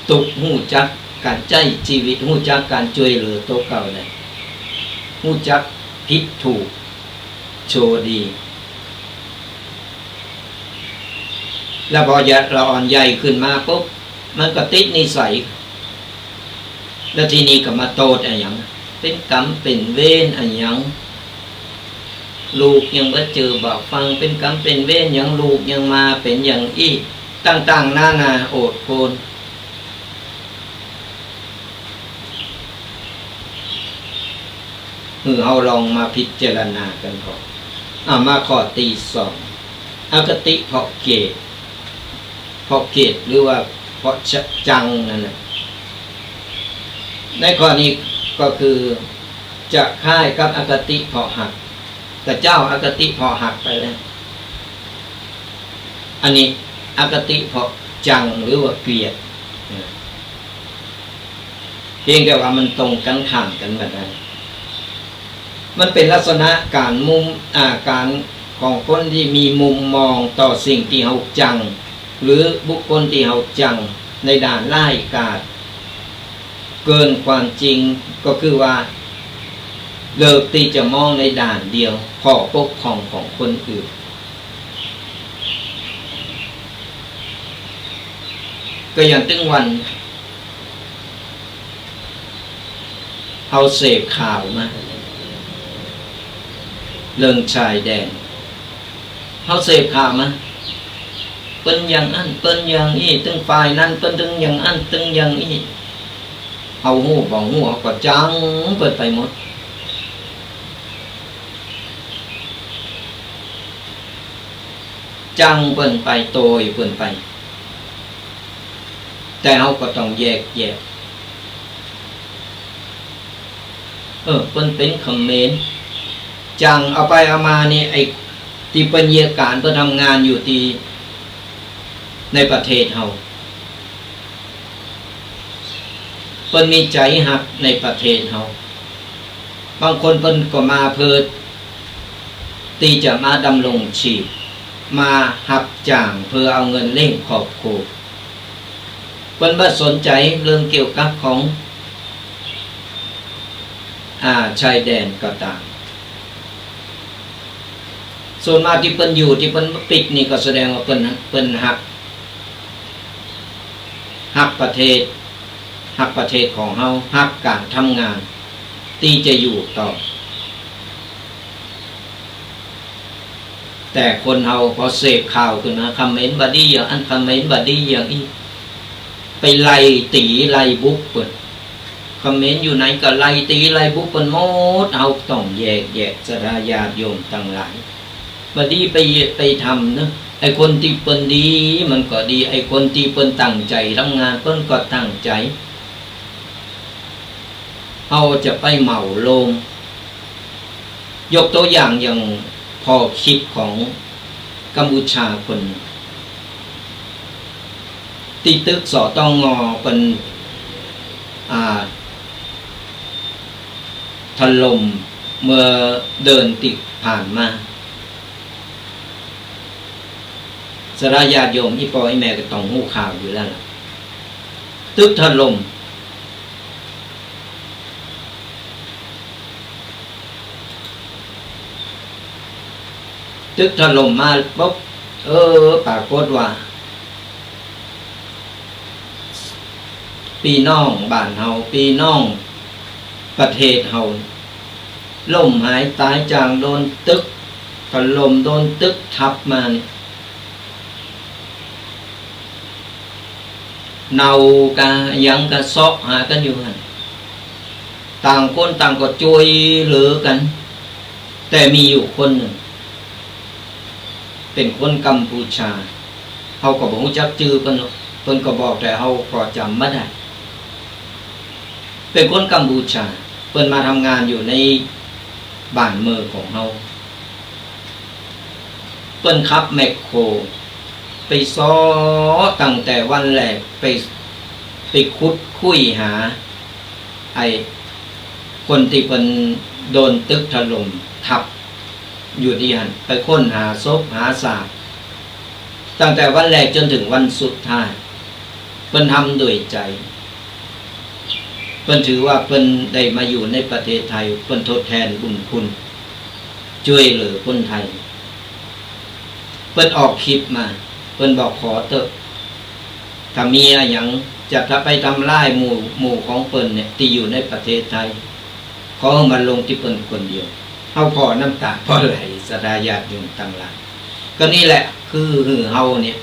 ตุ๊ก ฮู้จักก๋านใจ๊จีวิต ฮู้จักก๋านจ้วยเหลือตั๋วเก่าได้ ฮู้จักผิดถูก ชั่วดี แล้วพอละอ่อนใหญ่ขึ้นมาปุ๊บ มันก็ติดนิสัย แล้วทีนี้ก็มาโต้ษอะหยัง เป๋นกรรมเป๋นเวรอะหยัง ลูกยังบ่เจอบ่ฟัง เป๋นกรรมเป๋นเวรหยัง ลูกยังมาเป๋นอย่างอี้ ต่างๆ นานาโอดโคน หื้อเฮาลองมาพิจารณากั๋นก่อน อ่ะ มาข้อตี้สอง อคติเพราะเกลียด เพราะเกลียดหรือว่าเพราะจะ จังนั่นแหละ ในข้อนี้ก็คือจะคล้ายกับอคติเพราะฮัก แต่เจ้าอคติเพราะฮักไปแล้ว อันนี้อคติเพราะจังหรือว่าเกลียด เพียงแต่ว่ามันตรงกั๋นข้ามกั๋นบ่ได้ มันเป๋นลักษณะก๋านมุม อ่า ก๋านของคนตี้มีมุมมองต่อสิ่งตี้เฮาจัง หรือบุคคลตี้เฮาจังในด้านร้ายกาจ เกินความจริง ก็คือว่าเลิกตี้จะมองในด้านเดียว ข้อบกพร่องของคนอื่น ก็อย่างตึงวัน เฮาเสพข่าวมา เรื่องชายแดน เฮาเสพข่าวมา เปิ้นอย่างอั้น เปิ้นอย่างอี้ ตึงฝ่ายนั้น เปิ้นตึงอย่างอั้น ตึงอย่างอี้ เฮาฮู้บ่ฮู้ เฮาก็จังเปิ้นไปหมด จังเปิ้นไป โตยเปิ้นไป แต่เฮาก็ต้องแยกแยะ เออ เปิ้นเป๋นเขมร จังเอาไปเอามานี่ ไอ้ตี้เปิ้นเยียะก๋าน เปิ้นทำงานอยู่ตี้ในประเทศเฮา เปิ้นมีใจ๋ฮักในประเทศเฮา บางคนเปิ้นก็มาเพื่อตี้จะมาดำรงชีพ มาฮับจ้างเพื่อเอาเงินเลี้ยงครอบครัว เปิ้นบ่สนใจ๋เรื่องเกี่ยวกับของ อ่า ชายแดนก็ต๋าม ส่วนมากตี้เปิ้นอยู่ ตี้เปิ้นบ่ปิดนี่ก็แสดงว่าเปิ้น เปิ้นฮัก ฮักประเทศ ฮักประเทศของเฮา ฮักก๋านทำงานตี้จะอยู่ต่อ แต่คนเฮาพอเสพข่าวขึ้นมา เขมรบ่ดีอย่างอั้น เขมรบ่ดีอย่างอี้ ไปไล่ตี๋ไล่บุกเปิ้น เขมรอยู่ไหนก็ไล่ตี๋ไล่บุกเปิ้นหมด เฮาต้องแยกแยะ ศรัทธาญาติโยมตังหลาย บ่ดีไป ไปทำเนาะ ไอ้คนตี้เปิ้นดีมันก็ดี ไอ้คนตี้เปิ้นตั้งใจ๋ทำงาน เปิ้นก็ตั้งใจ๋ เฮาจะไปเหมารวม ยกตั๋วอย่าง อย่างพ่อคิดของกัมพูชาคนหนึ่ง ตี้ตึก สตง เปิ้น อ่า ถล่มเมื่อเดือนตี้ผ่านมา ศรัทธาญาติโยม อี่ป้ออี่แม่ก็ต้องฮู้ข่าวอยู่แล้วล่ะ ตึกถล่ม ตึกถล่มมาปุ๊บ เออ ปรากฏว่า ปี้น้องบ้านเฮา ปี้น้องประเทศเฮา ล้มหายต๋ายจ้าง โดนตึกถล่ม โดนตึกทับมานี่ เน่ากาหยังกาเซาะหากั๋นอยู่หั้น ต่างคนต่างก็จ้วยเหลือกั๋น แต่มีอยู่คนนึ่ง เป๋นคนกัมพูชา เฮาก็บ่ฮู้จักจื้อเปิ้นหรอก เปิ้นก็บอก แต่เฮาก็จ๋ำบ่ได้ เป๋นคนกัมพูชา เปิ้นมาทำงานอยู่ในบ้านเมืองของเฮา เปิ้นขับแมคโคร ไปเซาะตั้งแต่วันแรก ไป ไปขุดคุยหา ไอ้คนตี้เปิ้นโดนตึกถล่มทับอยู่ตี้หั้น ไปค้นหาศพหาซาก ตั้งแต่วันแรกจ๋นเถิงวันสุดท้าย เปิ้นทำโดยใจ๋ เปิ้นถือว่าเปิ้นได้มาอยู่ในประเทศไทย เปิ้นทดแทนบุญคุณ จ้วยเหลือคนไทย เปิ้นออกคลิปมา เปิ้นบอกขอเต๊อะ ถ้ามีอะหยังจะไปทำร้ายหมู่ หมู่ของเปิ้นเนี่ย ตี้อยู่ในประเทศไทย ขอหื้อมันลงตี้เปิ้นคนเดียว เฮาผ่อน้ำต๋าผ่อไหล ศรัทธาญาติโยมตังหลาย ก็นี่แหละคือหื้อเฮาเนี่ย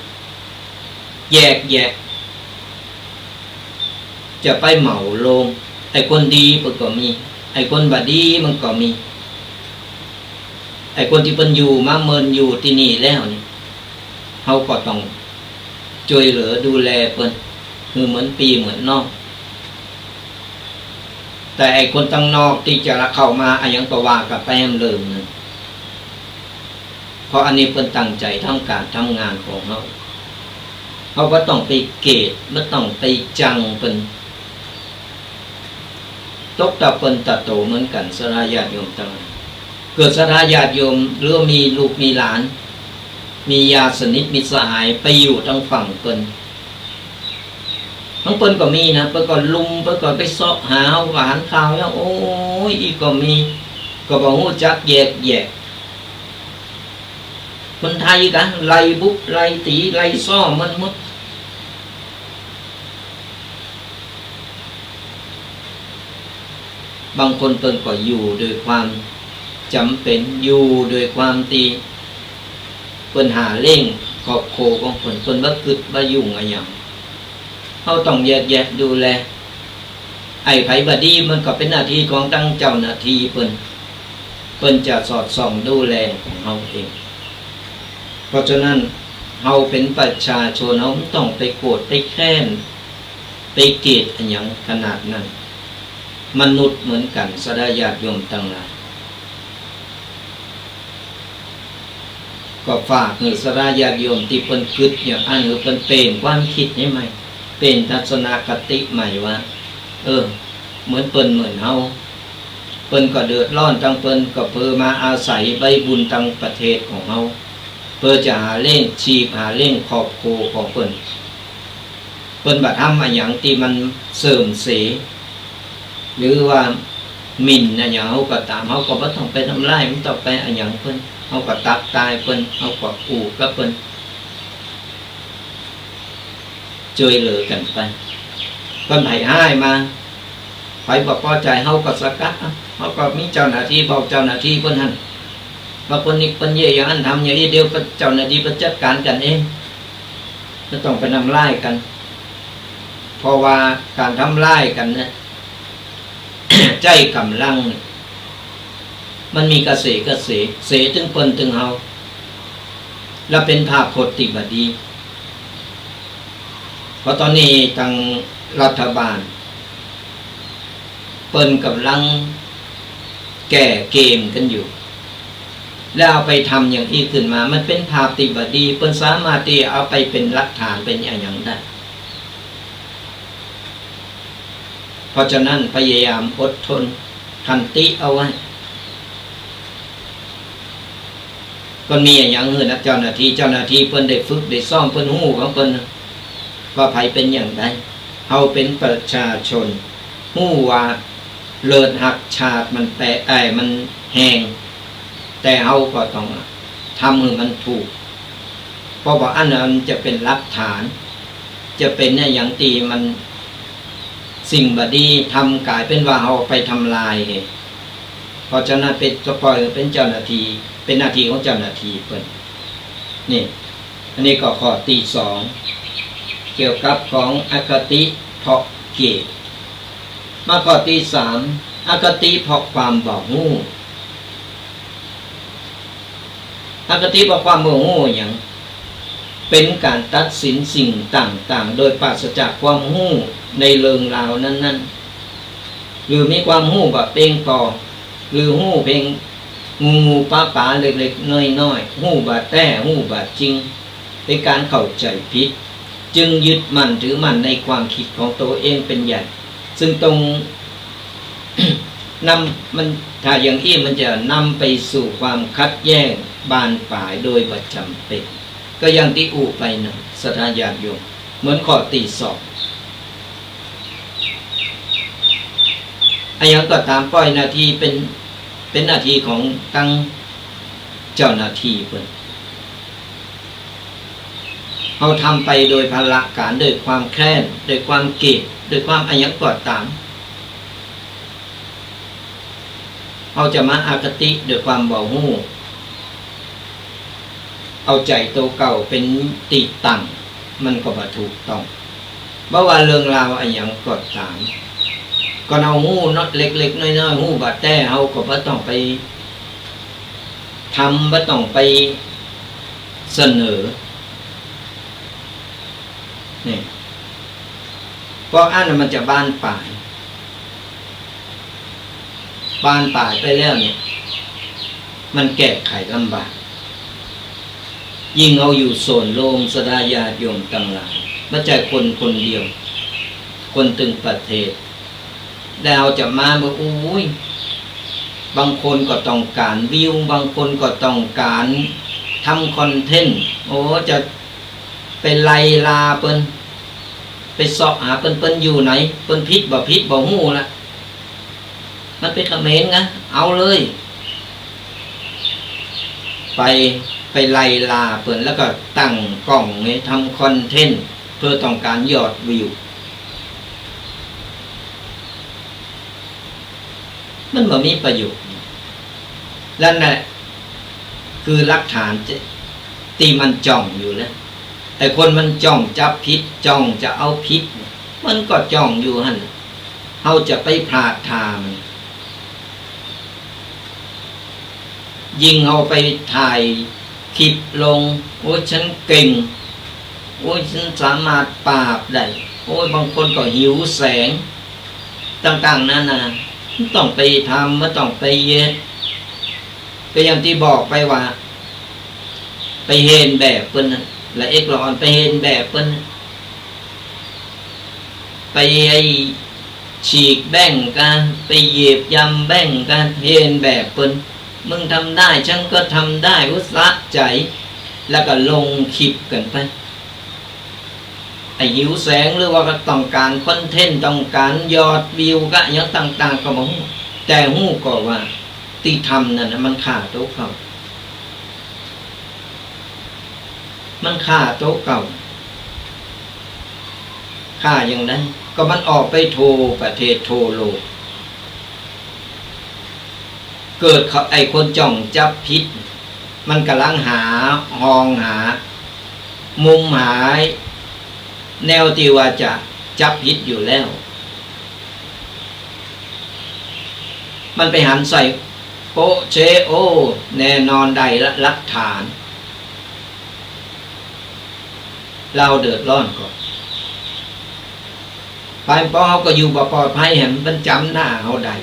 แยกแยะ จะไปเหมาลง ไอ้คนดีมันก็มี ไอ้คนบ่ดีมันก็มี ไอ้คนตี้เปิ้นอยู่มาเมินอยู่ตี้นี่แล้วนี่ เฮาก็ต้องจ้วยเหลือดูแลเปิ้น หื้อเหมือนปี้เหมือนน้อง แต่ไอ้คนตังนอกตี้จะเข้ามาอะหยังก็ว่ากั๋นไปแหมเรื่องนึ่ง เพราะอันนี้เปิ้นตั้งใจ๋ทำก๋านทำงานของเฮา เฮาบ่ต้องไปเกลียด บ่ต้องไปจังเปิ้น ตกตาเปิ้นตาโตเหมือนกั๋น ศรัทธาญาติโยมตังหลาย เกิดศรัทธาญาติโยม หรือว่ามีลูกมีหลาน มีญาติสนิทมิตรสหายไปอยู่ตังฝั่งเปิ้น ตังเปิ้นก็มีนะ เปิ้นก็ลุม เปิ้นก็ไปเซาะหา เฮาก็หันข่าวแล้ว โอ้ย อี่ก็มี ก็บ่ฮู้จักแยกแยะ คนไทยกาไล่บุบ ไล่ตี๋ ไล่ซ้อมันหมด บางคนเปิ้นก็อยู่โดยความจ๋ำเป๋น อยู่โดยความตี้เปิ้นหาเลี้ยงครอบครัวของเปิ้น เปิ้นบ่กึ๊ดบ่ยุ่งอะหยัง เฮาต้องแยกแยะดูแล ไอ้ไผบ่ดีมันก็เป๋นหน้าตี้ของตังเจ้าหน้าตี้เปิ้น เปิ้นจะสอดส่องดูแลของเฮาเอง เพราะฉะนั้นเฮาเป๋นประชาชน เฮาบ่ต้องไปโกรธไปแค้น ไปเกลียดอะหยังขนาดนั้น มนุษย์เหมือนกั๋น ศรัทธาญาติโยมตังหลาย ก็ฝากหื้อศรัทธาญาติโยมตี้เปิ้นกึ๊ดอย่างอั้น หื้อเปิ้นเป๋นความกึ๊ดหื้อใหม่ เป๋นทัศนคติใหม่ว่า เออ เหมือนเปิ้นเหมือนเฮา เปิ้นก็เดือดร้อนตังเปิ้น ก็เปื้อมาอาศัยใบบุญตังประเทศของเฮา เปื้อจะหาเลี้ยงจีพ หาเลี้ยงครอบครัวของเปิ้น เปิ้นบ่ทำอะหยังตี้มันเสื่อมเสีย หรือว่าหมิ่นอะหยังเฮาก็ต๋าม เฮาก็บ่ต้องไปทำร้าย บ่ต้องไปอะหยังเปิ้น เฮาก็ตั๊กตายเปิ้น เฮาก็อู้กับเปิ้น จ้วยเหลือกั๋นไป เปิ้นไผฮ้ายมา ไผบ่ปอใจ๋ เฮาก็สกัด เอ้า เฮาก็มีเจ้าหน้าตี้ บอกเจ้าหน้าตี้เปิ้นหั้น ว่าเปิ้นนี่เปิ้นเยียะอย่างอั้น ทำอย่างอี้ เดี๋ยวเปิ้น เจ้าหน้าตี้เปิ้นจัดก๋านกั๋นเอง บ่ต้องไปทำร้ายกั๋น เพราะว่าก๋านทำร้ายกั๋นเนี่ย ใจ๊ก๋ำลังเนี่ย มันมีกระเสกระเส เสตึงเปิ้นตึงเฮา และเป๋นภาพพจน์ตี้บ่ดี เพราะต๋อนนี้ตังรัฐบาล เปิ้นก่ำลังแก้เกมกั๋นอยู่ แล้วเอาไปทำอย่างอี้ขึ้นมา มันเป๋นภาพตี้บ่ดี เปิ้นสามารถตี้เอาไปเป๋นหลักฐานเป๋นอะหยังได้ เพราะฉะนั้นพยายามอดทน ขันติเอาไว้ เปิ้นมีอะหยังหื้อนะเจ้าหน้าตี้ เจ้าหน้าตี้เปิ้นได้ฝึกได้ซ้อม เปิ้นฮู้ของเปิ้น ว่าใผเป๋นอย่างใด เฮาเป๋นประชาชน ฮู้ว่าเลิศฮักชาติมันแปะ เอ้ย มันแฮง แต่เฮาก็ต้องทำหื้อมันถูก เพราะบ่อั้นน่ะมันจะเป๋นหลักฐาน จะเป๋นอะหยังตี้มันสิ่งบ่ดี ทำก๋ายเป๋นว่าเฮาไปทำลาย เพราะฉะนั้นเป๋น ก็ปล่อยเป๋นเจ้าหน้าตี้ เป๋นหน้าตี้ของเจ้าหน้าตี้เปิ้น นี่ อันนี้ก็ข้อตี้สอง เกี่ยวกับของอคติเพราะเกลียด มาข้อตี้สาม อคติเพราะความบ่ฮู้ อคติเพราะความบ่ฮู้หยัง เป๋นก๋านตัดสินสิ่งต่างๆ โดยปราศจากความฮู้ในเรื่องราวนั้นๆ หรือมีความฮู้บ่เปียงปอ หรือฮู้เปียงงูๆ ป๋าๆ เล็กๆ น้อยๆ ฮู้บ่แต๊ ฮู้บ่จริง เป๋นก๋านเข้าใจ๋ผิด จึงยึดมั่นถือมั่นในความกึ๊ดของตั๋วเองเป๋นใหญ่ ซึ่งตรง นำ มัน ถ้าอย่างอี้มันจะนำไปสู่ความขัดแย้งบานปลายโดยบ่จ๋ำเป๋น ก็อย่างตี้อู้ไปนะ ศรัทธาญาติโยม เหมือนข้อตี้สอง อะหยังก็ต๋าม ปล่อยหน้าตี้เป๋น เป๋นหน้าตี้ของตังเจ้าหน้าตี้เปิ้น เฮาทำไปโดยพละก๋าน โดยความแค้น โดยความเกลียด โดยความอะหยังก็ต๋าม เฮาจะมาอคติโดยความบ่ฮู้ เอาใจ๋ตั๋วเก่าเป๋นตี้ตั้ง มันก็บ่ถูกต้อง บ่ว่าเรื่องราวอะหยังก็ต๋าม ก็เฮาฮู้เนาะ เล็กๆ น้อยๆ ฮู้บ่แต๊ เฮาก็บ่ต้องไปทำ บ่ต้องไปเสนอ นี่ เพราะอันนั้นมันจะบานปลาย บานปลายไปแล้วเนี่ย มันแก้ไขลำบาก ยิ่งเฮาอยู่ส่วนรวม ศรัทธาญาติโยมตังหลาย บ่ใจ้คนคนเดียว คนตึงประเทศ แล้วเฮาจะมาเมื่อ โอ้ย บางคนก็ต้องก๋านวิว บางคนก็ต้องก๋านทำคอนเทนต์ โอ้ จะไปไล่ล่าเปิ้น ไปเซาะหาเปิ้น เปิ้นอยู่ไหน เปิ้นผิดบ่ผิดบ่ฮู้ละ มันเป๋นเขมรไง เอาเลย ไป ไปไล่ล่าเปิ้น แล้วก็ตั้งกล้องไง ทำคอนเทนต์ เพื่อต้องก๋านยอดวิว มันบ่มีประโยชน์ นั่นแหละ คือหลักฐานจะ ตี้มันจ้องอยู่แล้ว ไอ้คนมันจ้องจับผิด จ้องจะเอาผิด มันก็จ้องอยู่หั้น เฮาจะไปพลาดท่ามัน ยิ่งเฮาไปถ่ายคลิปลง โอ้ย ฉันเก่ง โอ้ย ฉันสามารถปราบได้ โอ้ย บางคนก็หิวแสง ต่างๆ นานา บ่ต้องไปทำ บ่ต้องไปเยียะ ก็อย่างตี้บอกไปว่า ไปเฮนแบบเปิ้นน่ะ ละเอกละอ่อนไปเฮนแบบเปิ้นน่ะ ไปไอ้ฉีกแบ้งกา ไปเหยียบย่ำแบ้งกา เฮนแบบเปิ้น มึงทำได้ ฉันก็ทำได้ อุสะใจ๋ แล้วก็ลงคลิปกั๋นไป ไอ้หิวแสงหรือว่าก็ต้องก๋านคอนเทนต์ ต้องก๋านยอดวิวกาอะหยังต่างๆ ก็บ่ฮู้ แต่ฮู้ก็ว่าตี้ทำนั่นน่ะมันฆ่าตั๋วเก่า มันฆ่าตั๋วเก่า ฆ่าอย่างใด ก็มันออกไปทั่วประเทศทั่วโลก เกิดเขา ไอ้คนจ้องจับผิด มันก่ำลังหาฮ่องหามุมหาแนวตี้ว่าจะจับผิดอยู่แล้ว มันไปหันใส่โป๊ะเช๊ะ โอ้ แน่นอนได้ละหลักฐาน เฮาเดือดร้อนก่อ ไปปอเฮาก็อยู่บ่ปลอดภัย แหมมันจ๋ำหน้าเฮาได้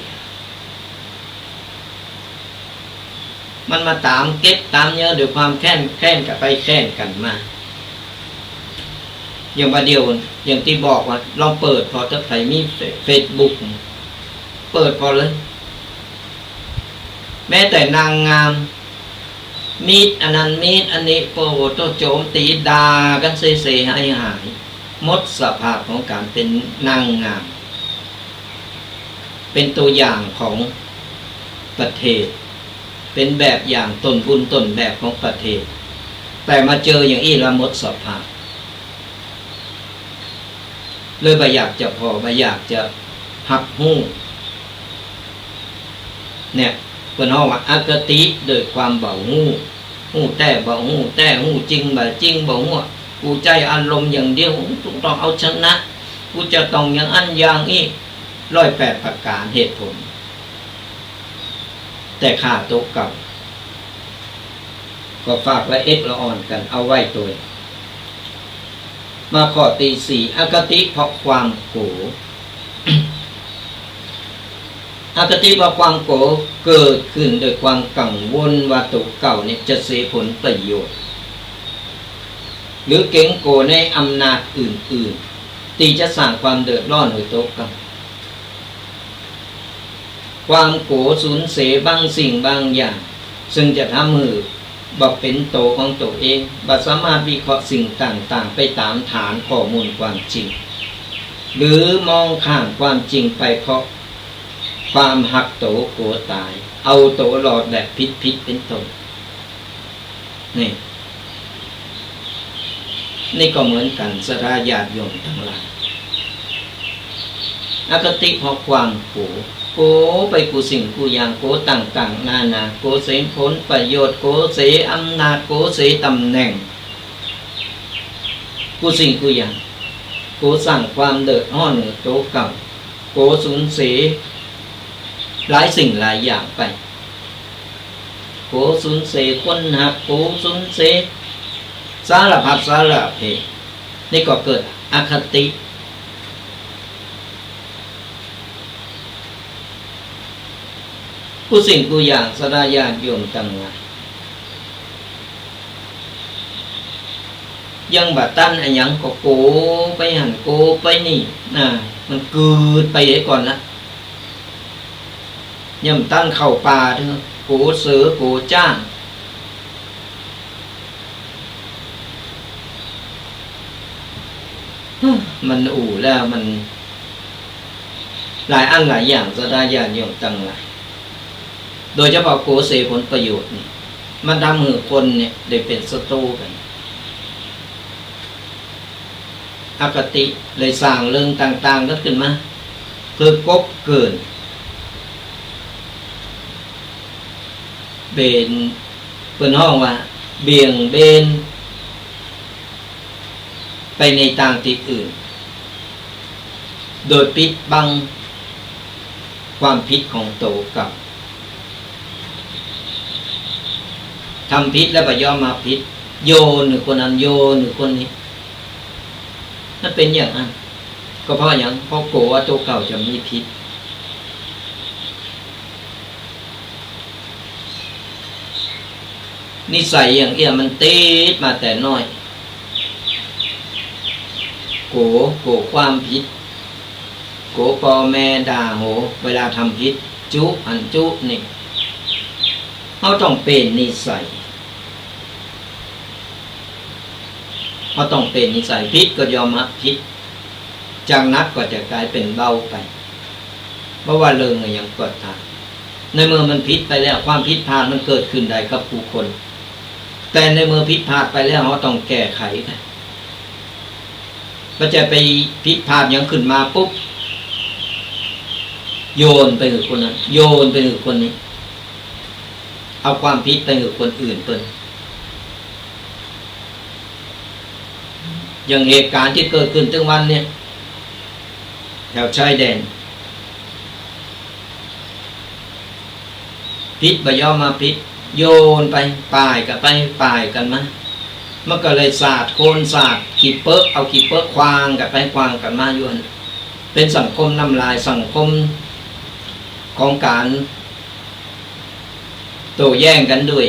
มันมาต๋ามเก็บต๋ามเยียะด้วยความแค้น แค้นกั๋นไปแค้นกั๋นมา อย่างบ่าเดี่ยว อย่างตี้บอกว่า ลองเปิดผ่อเต๊อะ ใผมีเฟซบุ๊ก เปิดผ่อเลย แม้แต่นางงาม มีดอันนั้นมีดอันนี้ โอ้โห ต้องโจมตีด่ากั๋นเสียหายหาย หมดสภาพของก๋านเป๋นนางงาม เป๋นตั๋วอย่างของประเทศ เป๋นแบบอย่างต้นบุญต้นแบบของประเทศ แต่มาเจออย่างอี้แล้วหมดสภาพ เลยบ่อยากจะผ่อ บ่อยากจะฮับฮู้ เนี่ย เปิ้นฮ้องว่าอคติโดยความบ่ฮู้ ฮู้แต๊บ่ฮู้แต๊ ฮู้จริงบ่จริง บ่ฮู้ กูใจ๊อารมณ์อย่างเดียว กูต้องเอาชนะ กูจะต้องอย่างอั้นอย่างอี้ ร้อยแปดประก๋านเหตุผล แต่ข้าโตเก่า ก็ฝากละเอียดละอ่อนกั๋นเอาไว้ตวย มาข้อตี้สี่ อคติเพราะความโก๋ อคติเพราะความโก๋ เกิดขึ้นโดยความกังวลว่าตั๋วเก่าเนี่ยจะเสียผลประโยชน์ หรือเก๋งโก๋ในอำนาจอื่นๆ ตี้จะสร้างความเดือดร้อนหื้อตั๋วเก่า ความโก๋สูญเสียบางสิ่งบางอย่าง ซึ่งจะทำหื้อบ่เป๋นตั๋วของตั๋วเอง บ่สามารถวิเคราะห์สิ่งต่างๆ ไปต๋ามฐานข้อมูลความจริง หรือมองข้ามความจริงไปเพราะความฮักตั๋วกั๋วต๋าย เอาตั๋วรอดแบบผิดๆ เป๋นต้น นี่ นี่ก็เหมือนกั๋น ศรัทธาญาติโยมตังหลาย อคติเพราะความโก๋ โก๋ไปกู้สิ่งกู้อย่าง โก๋ต่างๆ นานา โก๋เสียผลประโยชน์ โก๋เสียอำนาจ โก๋เสียต๋ำแหน่ง กู้สิ่งกู้อย่าง โก๋สร้างความเดือดร้อนหื้อตั๋วเก่า โก๋สูญเสียหลายสิ่งหลายอย่างไป โก๋สูญเสียคนฮัก โก๋สูญเสียสารพัดสารเพ นี่ก็เกิดอคติ กู้สิ่งกู้อย่าง ศรัทธาญาติโยมตังหลาย ยังบ่ตันอะหยังก็โก๋ไปหั้นโก๋ไปนี่ น่ะ มันกืดไปเสียก่อนละ ยังบ่ตันเข้าป่าเตื้อ โก๋เสือโก๋จ๊าง มันอู้แล้วมันหลายอันหลายอย่าง ศรัทธาญาติโยมตังหลาย โดยเฉพาะโก๋เสียผลประโยชน์นี่ มันทำหื้อคนเนี่ยได้เป๋นศัตรู๋กั๋น อคติเลยสร้างเรื่องต่างๆ กั๋นขึ้นมา เพื่อกบเกลื่อน เบน เปิ้นฮ้องว่าเบี่ยงเบนไปในตางตี้อื่น โดยปิดบังความผิดของตั๋วเก่า ทำผิดแล้วบ่ยอมฮับผิด โยนหื้อคนนั้น โยนหื้อคนนี้ มันเป๋นอย่างอั้น ก็เพราะหยัง เพราะกั๋วว่าตั๋วเก่าจะมีผิด นิสัยอย่างเอี้ยมันติดมาแต่น้อย กั๋ว กั๋วความผิด กั๋วป้อแม่ด่าโห เวลาทำผิด จุหั้นจุนี่ เฮาต้องเปลี่ยนนิสัย เฮาต้องเปลี่ยนนิสัย ผิดก็ยอมฮับผิด จากหนักก็จะก๋ายเป๋นเบาไป บ่ว่าเรื่องอะหยังก็ต๋าม ในเมื่อมันผิดไปแล้ว ความผิดพลาดมันเกิดขึ้นได้กับกู้คน แต่ในเมื่อผิดพลาดไปแล้ว เฮาต้องแก้ไข บ่ใจ้ไปผิดพลาดหยังขึ้นมาปุ๊บ โยนไปหื้อคนนั้น โยนไปหื้อคนนี้ เอาความผิดไปหื้อคนอื่นเปิ้น อย่างเหตุก๋ารณ์ตี้เกิดขึ้นตึงวันเนี่ย แถวชายแดน ผิดบ่ยอมฮับผิด โยนไป ป้ายกั๋นไป ป้ายกั๋นมา มันก็เลยสาดโคลน สาดขี้เปอะ เอาขี้เปอะขว้างกั๋นไป ขว้างกั๋นมาอยู่หั้น เป๋นสังคมน้ำลาย สังคมของก๋านโต้แย้งกั๋นด้วย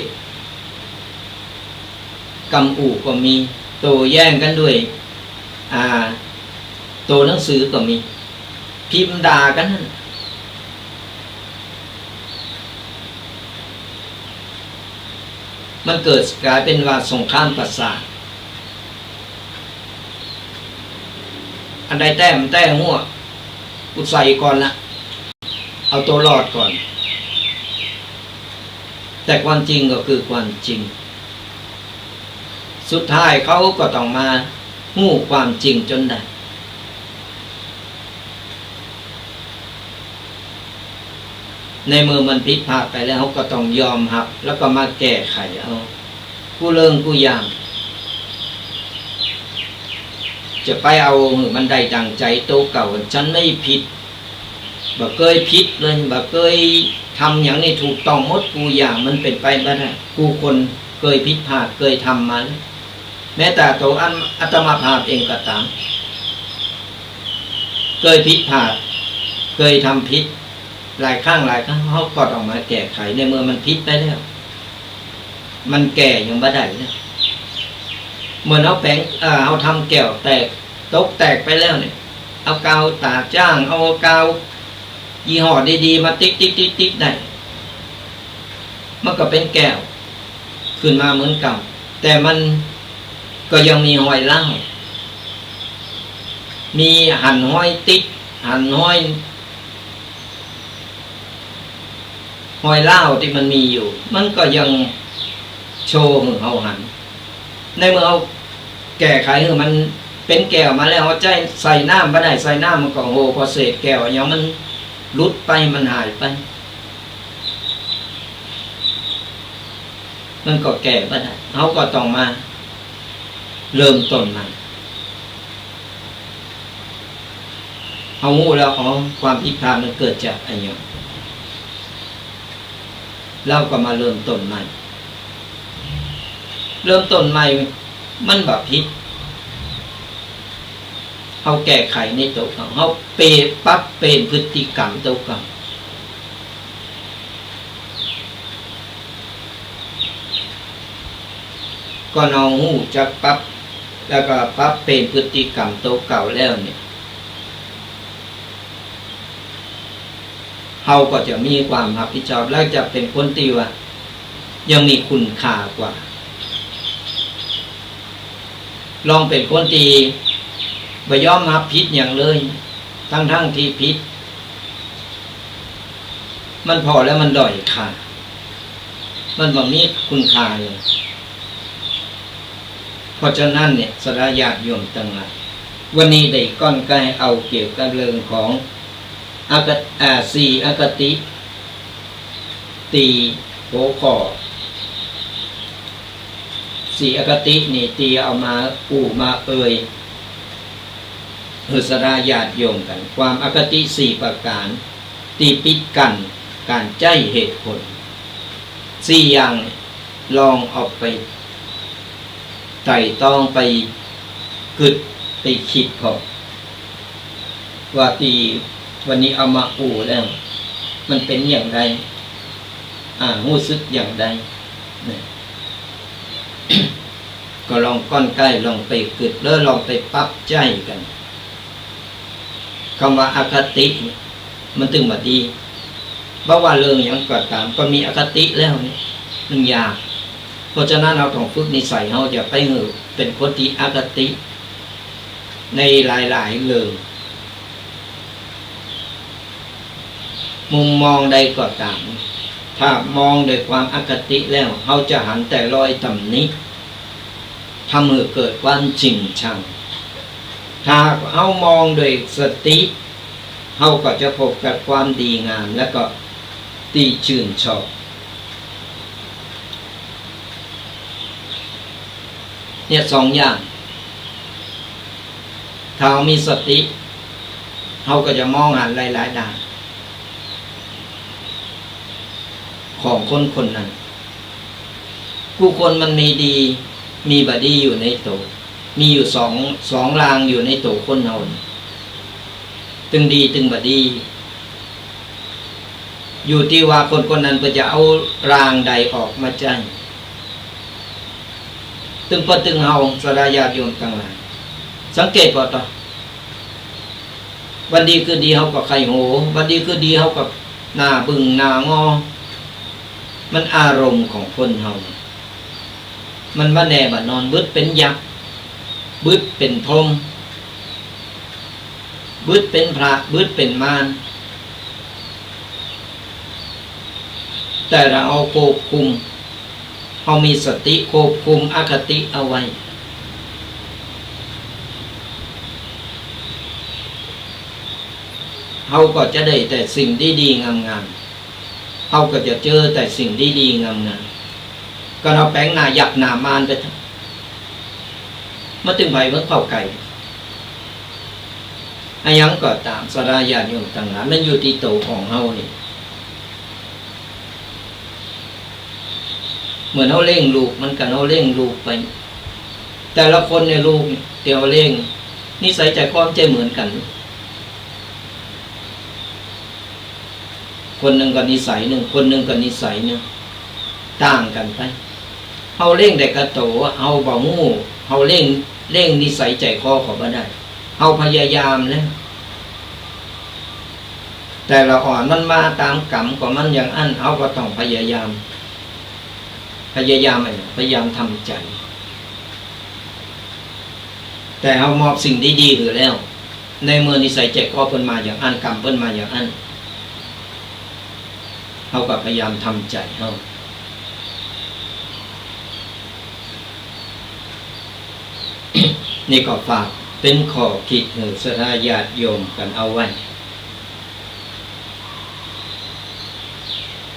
กำอู้ก็มี โต้แย้งกั๋นด้วย อ่า โต้หนังสือก็มี พิมพ์ด่ากั๋นหั้น มันเกิดก๋ายเป๋นว่าสงครามประสาท อันใดแต๊มันแต๊หัว กูใส่ก่อนละ เอาตั๋วรอดก่อน แต่ความจริงก็คือความจริง สุดท้ายเขาก็ต้องมาฮู้ความจริงจ๋นได้ ในเมื่อมันผิดพลาดไปแล้ว เขาก็ต้องยอมฮับ แล้วก็มาแก้ไขเอา กู้เรื่องกู้อย่าง จะไปเอาหื้อมันได้ดั่งใจ๋ตั๋วเก่า ฉันไม่ผิด บ่เกยผิดเลย บ่เกยทำอย่างนี้ถูกต้องหมดกู้อย่าง มันเป๋นไปบ่ได้ กู้คนเกยผิดพลาด เกยทำมาแล้ว แม้แต่ตั๋วอัน อาตมาภาพเองก็ต๋าม เกยผิดพลาด เกยทำผิด หลายครั้งหลายคราว เขาก็ต้องมาแก้ไข ในเมื่อมันผิดไปแล้ว มันแก้ยังบ่ได้แล้ว เหมือนเอาแป๋ง เอ่อ เอาทำแก้วแตก ตกแตกไปแล้วเนี่ย เอากาวต๋าจ๊าง เอากาวยี่ห้อดีๆ มาติ๊กๆๆๆ ได้ มันก็เป๋นแก้วขึ้นมาเหมือนเก่า แต่มันก็ยังมีฮอยร้าว มีหันฮอยติ๊ก หันฮอย ฮอยร้าวตี้มันมีอยู่ มันก็ยังโชว์หื้อเฮาหัน ในเมื่อเฮาแก้ไขหื้อมันเป๋นแก้วมาแล้ว เฮาใจ๊ใส่น้ำบ่ได้ ใส่น้ำมันก็โหว่ พอเศษแก้วอะหยังมันหลุดไป มันหายไป มันก็แก้บ่ได้ เฮาก็ต้องมาเริ่มต้นใหม่ เฮาฮู้แล้ว อ๋อ ความผิดพลาดมันเกิดจากอะหยัง เฮาก็มาเริ่มต้นใหม่ เริ่มต้นใหม่ มันบ่ผิด เฮาแก้ไขในตั๋วเก่า เฮาเปลี่ยน ปรับเปลี่ยนพฤติกรรมตั๋วเก่า ก่อนเฮาฮู้จักปรับ แล้วก็ปรับเปลี่ยนพฤติกรรมตั๋วเก่าแล้วเนี่ย เฮาก็จะมีความรับผิดชอบ และจะเป๋นคนตี้ว่ายังมีคุณค่ากว่า ลองเป๋นคนตี้บ่ยอมรับผิดหยังเลย ทั้งๆ ตี้ผิด มันผ่อแล้วมันด้อยค่า มันบ่มีคุณค่าเลย เพราะฉะนั้นเนี่ย ศรัทธาญาติโยมตังหลาย วันนี้ได้ก้อนใก้เอาเกี่ยวกับเรื่องของ อก อ่า สี่อคติ ตี้หัวข้อ สี่อคตินี่ตี้เอามาอู้มาเอ่ย หื้อศรัทธาญาติโยมตัง ความอคติสี่ประก๋าน ตี้ปิดกั้นก๋านใจ๊เหตุผล สี่อย่าง ลองเอาไปไตร่ตรอง ไปกึ๊ด ไปกึ๊ดผ่อ ว่าตี้วันนี้เอามาอู้แล้ว มันเป๋นอย่างใด อ่า ฮู้สึกอย่างใด เนี่ย ก็ลองก้อนใก้ ลองไปกึ๊ด แล้วลองไปปรับใจ๊กั๋น กำว่าอคติเนี่ย มันตึงบ่ดี บ่ว่าเรื่องหยังก็ต๋าม ก็มีอคติแล้วเนี่ย มันยาก เพราะฉะนั้นเฮาต้องฝึกนิสัย เฮาจะไปหื้อเป๋นคนตี้อคติ ในหลายๆ เรื่อง มุมมองใดก็ต๋าม ถ้ามองด้วยความอคติแล้ว เฮาจะหันแต่รอยตำหนิ ทำหื้อเกิดความชิงชัง ถ้าเฮามองด้วยสติ เฮาก็จะพบกับความดีงาม และก็ตี้จื้นชอบ เนี่ยสองอย่าง ถ้าเฮามีสติ เฮาก็จะมองหันหลายๆ ด้าน ของคนคนนั้น กู้คนมันมีดี มีบ่ดีอยู่ในตั๋ว มีอยู่สอง สองอย่างอยู่ในตั๋วคนเฮานี่ ตึงดีตึงบ่ดี อยู่ตี้ว่าคนคนนั้นเปิ้นจะเอาอย่างใดออกมาใจ๊ ตึงเปิ้นตึงเฮา ศรัทธาญาติโยมตังหลาย สังเกตผ่อเต๊อะ วันดีคืนดีเฮาก็ใค่โห วันดีคืนดีเฮาก็หน้าบึ้งหน้างอ มันอารมณ์ของคนเฮา มันบ่แน่บ่นอน บึดเป๋นยักษ์ บึดเป๋นพรหม บึดเป๋นพระ บึดเป๋นมาร แต่ถ้าเฮาควบคุม เฮามีสติควบคุมอคติเอาไว้ เฮาก็จะได้แต่สิ่งดีๆ งามๆ เฮาก็จะเจอแต่สิ่งดีๆ งามๆ ก็เฮาแป๋งหน้ายักษ์หน้ามารไปเถาะ บ่ตึงใผเบิ่งเข้าใก้ อะหยังก็ต๋าม ศรัทธาญาติโยมตังหลาย มันอยู่ตี้ตั๋วของเฮานี่ เหมือนเฮาเลี้ยงลูก มันก็เฮาเลี้ยงลูกไป แต่ละคนในลูกเนี่ย ตี้เฮาเลี้ยง นิสัยใจ๋คอบ่ใจ้เหมือนกั๋น คนนึ่งก็นิสัยนึ่ง คนนึ่งก็นิสัยนึ่ง ต่างกั๋นไป เฮาเลี้ยงได้กาตั๋ว เฮาบ่ฮู้ เฮาเลี้ยง เลี้ยงนิสัยใจ๋คอเขาบ่ได้ เฮาพยายามแล้ว แต่ละอ่อนมันมาต๋ามกรรมของมันอย่างอั้น เฮาก็ต้องพยายาม พยายามอะหยัง พยายามทำใจ๋ แต่เฮามอบสิ่งดีๆ หื้อแล้ว ในเมื่อนิสัยใจ๋คอเปิ้นมาอย่างอั้น กรรมเปิ้นมาอย่างอั้น เฮาก็พยายามทำใจ๋เฮา นี่ก็ฝากเป๋นข้อคิดหื้อศรัทธาญาติโยมกั๋นเอาไว้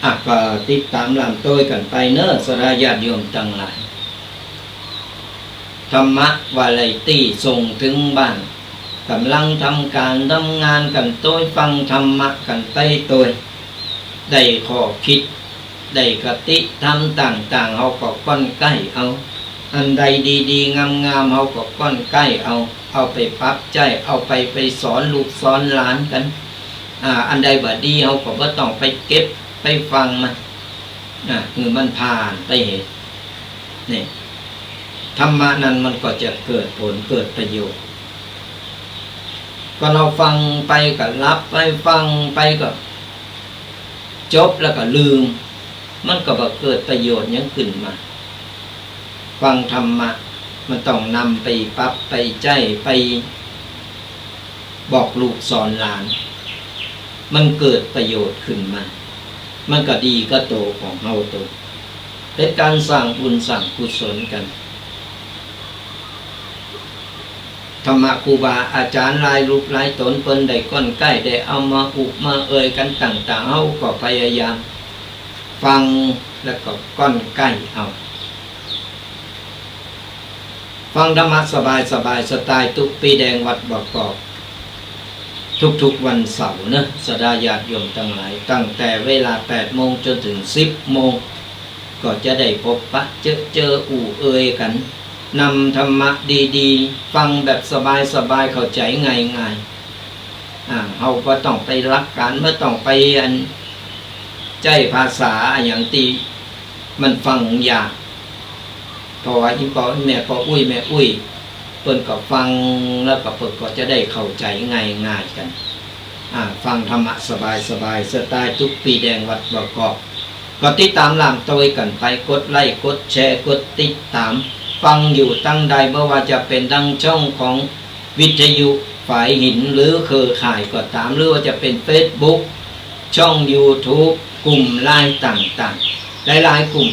อ่ะ ก็ติดต๋ามล่ำโต้ยกั๋นไปเน่อ ศรัทธาญาติโยมตังหลาย ธรรมะวาไรตี้ส่งเถิงบ้าน ก่ำลังทำก๋านทำงานกั๋นโต้ย ฟังธรรมะกั๋นไปโต้ย ได้ข้อคิด ได้คติธรรมต่างๆ เฮาก็ก้อนใก้เอา อันใดดีๆ งามๆ เฮาก็ก้อนใก้เอา เอาไปปรับใจ๊ เอาไป ไปสอนลูกสอนหลานกั๋น อ่า อันใดบ่ดี เฮาก็บ่ต้องไปเก็บไปฟังมัน อ่า หื้อมันผ่านไปเหตุ นี่ ธรรมะนั้นมันก็จะเกิดผลเกิดประโยชน์ ก็เฮาฟังไปก็หลับไป ฟังไปก็จบแล้วก็ลืม มันก็บ่เกิดประโยชน์หยังขึ้นมา ฟังธรรมะมันต้องนำไปปรับไปใจ๊ ไปบอกลูกสอนหลาน มันเกิดประโยชน์ขึ้นมา มันก็ดีกับตั๋วของเฮาโต เป๋นก๋านสร้างบุญสร้างกุศลกั๋น ธรรมะครูบาอาจ๋ารย์หลายรูปหลายต๋นเปิ้นได้ก้อนใก้ ได้เอามาอุมาเอ่ยกั๋นต่างๆ เฮาก็พยายามฟังแล้วก็ก้อนใก้เอา ฟังธรรมะสบายๆ สไตล์ตุ๊ปี้แดงวัดบ่อกอก ทุกๆ วันเสาร์เน่อ ศรัทธาญาติโยมตังหลาย ตั้งแต่เวลาแปดโมงจ๋นเถิงสิบโมง ก็จะได้พบปะเจอเจออู้เอ่ยกั๋น นำธรรมะดีๆ ฟังแบบสบายๆ เข้าใจ๋ง่ายๆ อ่า เฮาบ่ต้องไปหลักก๋าน บ่ต้องไปอัน ใจ๊ภาษาอะหยังตี้มันฟังยาก เพราะว่าอี่ป้ออี่แม่ ป้ออุ๊ยแม่อุ๊ย เปิ้นก็ฟังแล้วก็เปิ้นก็จะได้เข้าใจ๋ง่ายๆ กั๋น อ่า ฟังธรรมะสบายๆ สไตล์ตุ๊ปี้แดงวัดบ่อกอก ก็ติดต๋ามล่ำโต้ยกั๋นไป กดไลก์ กดแชร์ กดติดต๋าม ฟังอยู่ตังใด บ่ว่าจะเป๋นตางช่องของวิทยุฝายหินหรือเครือข่ายก็ต๋าม หรือว่าจะเป๋นเฟซบุ๊ก ช่องยูทูบ กลุ่มไลน์ต่างๆ หลายๆ กลุ่ม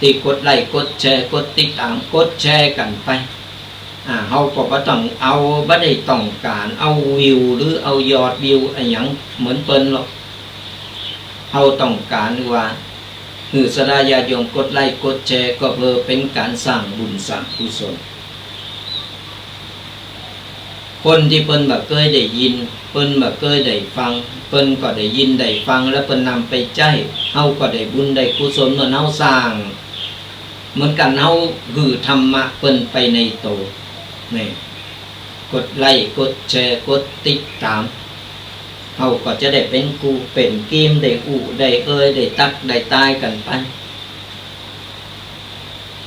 ตี้กดไลก์ กดแชร์ กดติดต๋าม กดแชร์กั๋นไป อ่า เฮาก็บ่ต้องเอา บ่ได้ต้องก๋านเอาวิวหรือเอายอดวิวอะหยังเหมือนเปิ้นหรอก เฮาต้องก๋านว่า หื้อศรัทธาญาติโยมกดไลก์กดแชร์ ก็เปื้อเป๋นก๋านสร้างบุญสร้างกุศล คนตี้เปิ้นบ่เกยได้ยิน เปิ้นบ่เกยได้ฟัง เปิ้นก็ได้ยินได้ฟัง แล้วเปิ้นนำไปใจ๊ เฮาก็ได้บุญได้กุศลเหมือนเฮาสร้าง เหมือนกั๋นเฮาหื้อธรรมะเปิ้นไปในโต นี่ กดไลก์ กดแชร์ กดติดต๋าม เฮาก็จะได้เป๋นกู้เป๋นกีม ได้อู้ได้เอ่ย ได้ตั๊กได้ตายกั๋นไป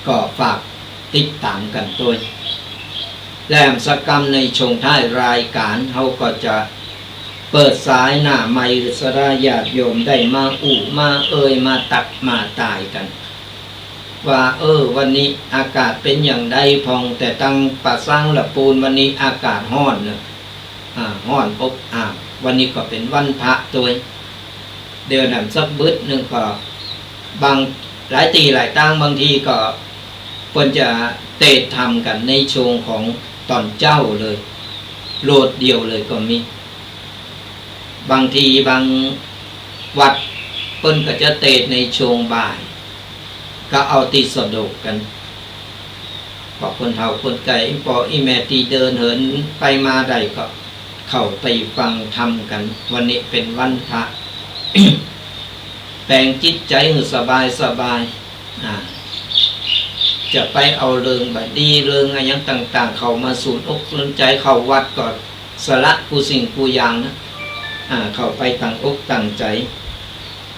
ก็ฝากติดต๋ามกั๋นโตย และแหมสักกำในช่วงท้ายรายก๋าน เฮาก็จะเปิดสายหน้าไมค์ ศรัทธาญาติโยมได้มาอู้มาเอ่ย มาตั๊กมาตายกั๋น ว่า เออ วันนี้อากาศเป๋นอย่างใดพ่อง แต่ตังป่าซางละปูน วันนี้อากาศฮ้อนเนาะ อ่า ฮ้อนอบอ้าว วันนี้ก็เป๋นวันพระตวย เดี๋ยวนั้นสักบึดนึ่งก็ บาง หลายตี้หลายตาง บางทีก็ เปิ้นจะเตสน์ทำกั๋นในช่วงของต๋อนเจ๊าเลย โหลดเดียวเลยก็มี บางทีบางวัดเปิ้นก็จะเตสน์ในช่วงบ่าย ก็เอาตี้สะดวกกั๋น พวกคนเฒ่าคนแก่ ป้ออีแม่ตี้เดินเหินไปมาได้ก็เข้าไปฟังธรรมกั๋น วันนี้เป๋นวันพระ แป๋งจิตใจ๋หื้อสบายสบาย อ่า จะไปเอาเรื่องบ่ดีเรื่องอะหยังต่างๆ เข้ามาสูนอกสูนใจ๋ เข้าวัดก็สละกู้สิ่งกู้อย่างนะ อ่า เข้าไปตั้งอกตั้งใจ๋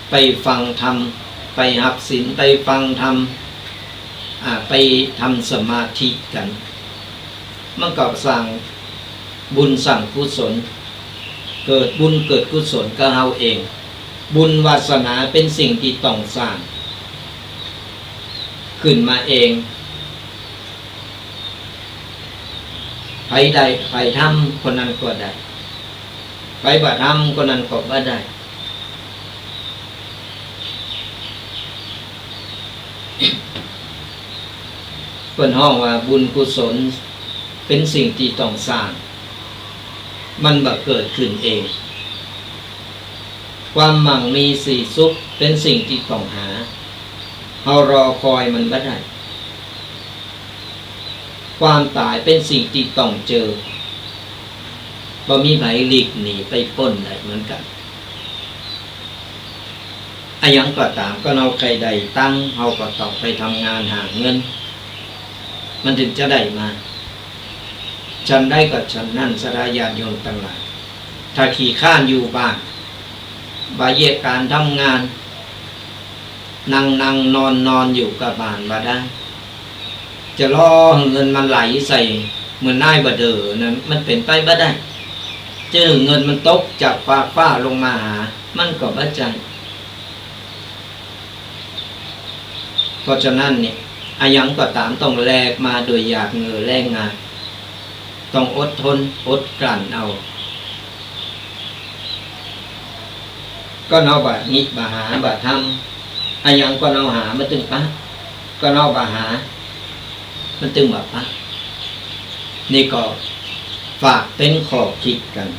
ไปฟังธรรม ไปฮับศีล ไปฟังธรรม อ่า ไปทำสมาธิกั๋น มันก็สร้างบุญสร้างกุศล เกิดบุญเกิดกุศลกับเฮาเอง บุญวาสนาเป๋นสิ่งตี้ต้องสร้างขึ้นมาเอง ใผได้ ใผทำคนนั้นก็ได้ ใผบ่ทำคนนั้นก็บ่ได้ เปิ้นฮ้องว่าบุญกุศลเป๋นสิ่งตี้ต้องสร้าง มันบ่เกิดขึ้นเอง ความมั่งมีสีสุขเป๋นสิ่งตี้ต้องหา เฮารอคอยมันบ่ได้ ความต๋ายเป๋นสิ่งตี้ต้องเจอ บ่มีใผหลีกหนีไปป๊นได้เหมือนกั๋น อะหยังก็ต๋าม ก็เฮาใค่ได้ตังค์ เฮาก็ต้องไปทำงานหาเงิน มันถึงจะได้มา ฉันใดก็ฉันนั้น ศรัทธาญาติโยมตังหลาย ถ้าขี้คร้านอยู่บ้าน บ่เยียะก๋านทำงาน นั่งๆ นอนๆ อยู่ก้าบ้านบ่ได้ จะรอหื้อเงินมันไหลใส่เหมือนนายบ่เด๋อนั้น มันเป๋นไปบ่ได้ จะหื้อเงินมันตกจากฟากฟ้าลงมาหา มันก็บ่ใจ้ เพราะฉะนั้นเนี่ย อะหยังก็ต๋ามต้องแลกมาโดยหยาดเหงื่อแฮงงาน ต้องอดทน อดกลั้นเอา ก็เฮาบ่มี บ่หา บ่ทำ อะหยังก็เฮาหา มันตึงปะ ก็เฮาบ่หา มันตึงบ่ปะ นี่ก็ฝากเป๋นข้อคิดกั๋น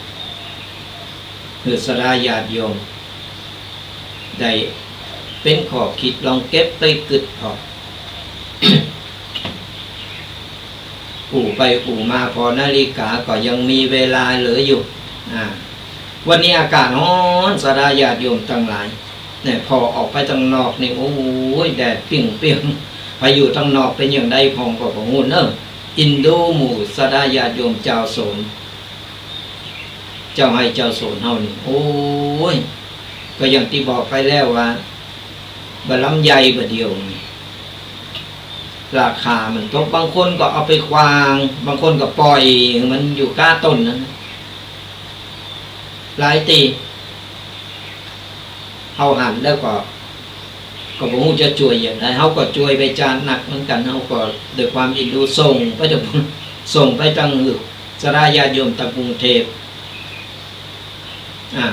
หื้อศรัทธาญาติโยม ได้เป๋นข้อคิด ลองเก็บไปกึ๊ดผ่อ อู้ไปอู้มา ผ่อนาฬิกาก็ยังมีเวลาเหลืออยู่ อ่า วันนี้อากาศฮ้อน ศรัทธาญาติโยมตังหลาย เนี่ย ผ่อออกไปตังนอกนี่ โอ้ย แดดเปรี้ยงๆ ไปอยู่ตังนอกเป๋นอย่างใดพ่องก็บ่ฮู้เนาะ เอ็นดูหมู่ศรัทธาญาติโยมจาวสวน เจ้าไฮ่เจ้าสวนเฮานี่ โอ้ย ก็อย่างตี้บอกไปแล้วว่า บ่าลำไยบ่าเดี่ยวนี่ ราคามันตก บางคนก็เอาไปขว้าง บางคนก็ป่อยหื้อมันอยู่ก้าต้นนั้น หลายตี้ เฮาหันแล้วก็ ก็บ่ฮู้จะจ้วยอย่างใด เฮาก็จ้วยไปจาดนักเหมือนกั๋น เฮาก็ด้วยความเอ็นดูส่งไปตัง ส่งไปตังหื้อศรัทธาญาติโยมตังกรุงเทพฯ อ่า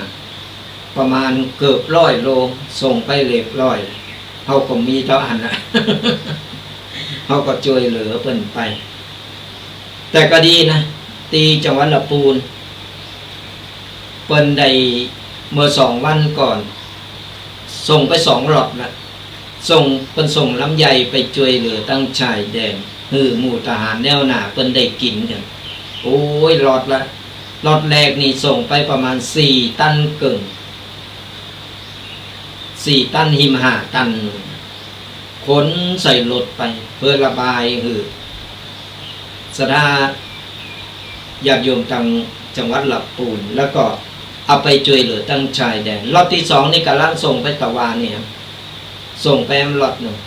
ประมาณเกือบร้อยโล ส่งไปเรียบร้อย เฮาก็มีเต้าอั้นน่ะ เฮาก็จ้วยเหลือเปิ้นไป แต่ก็ดีนะ ตี้จังหวัดละปูน เปิ้นได้เมื่อสองวันก่อน ส่งไปสองล็อตละ ส่ง เปิ้นส่งลำไยไปจ้วยเหลือตังชายแดน หื้อหมู่ทหารแนวหน้าเปิ้นได้กิ๋นกั๋น โอ้ย ล็อตละ ล็อตแรกนี่ส่งไปประมาณสี่ตันเกิ่ง สี่ตันหิม ห้าตัน ขนใส่รถไป เปื้อระบายหื้อศรัทธาญาติโยมตังจังหวัดละปูน แล้วก็เอาไปจ้วยเหลือตังชายแดน ล็อตตี้สองนี่ก่ำลังส่งไปตะวานี่ครับ ส่งไปแอมล็อตนึ่ง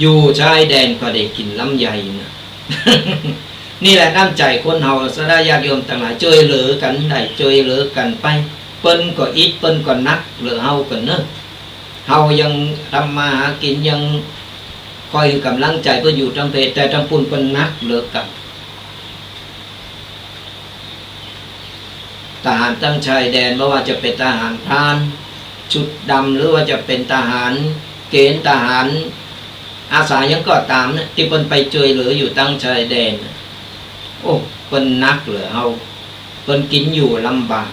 อยู่ชายแดนก็ได้กิ๋นลำไยนะ นี่แหละน้ำใจ๋คนเฮา ศรัทธาญาติโยมตังหลาย จ้วยเหลือกั๋นได้ จ้วยเหลือกั๋นไป เปิ้นก็อิด เปิ้นก็หนัก เหลือเฮากั๋นเนาะ เฮายังทำมาหากิ๋น ยังคอยหื้อก๋ำลังใจ๋เปิ้นอยู่ตางเพ แต่ตางปู้นเปิ้นหนักเหลือเกิ๋น ทหารตางชายแดน บ่ว่าจะเป๋นทหารพรานชุดดำ หรือว่าจะเป๋นทหารเกณฑ์ ทหารอาสาหยังก็ต๋ามนะ ตี้เปิ้นไปจ้วยเหลืออยู่ตางชายแดนน่ะ โอ้ เปิ้นหนักเหลือเฮา เปิ้นกิ๋นอยู่ลำบาก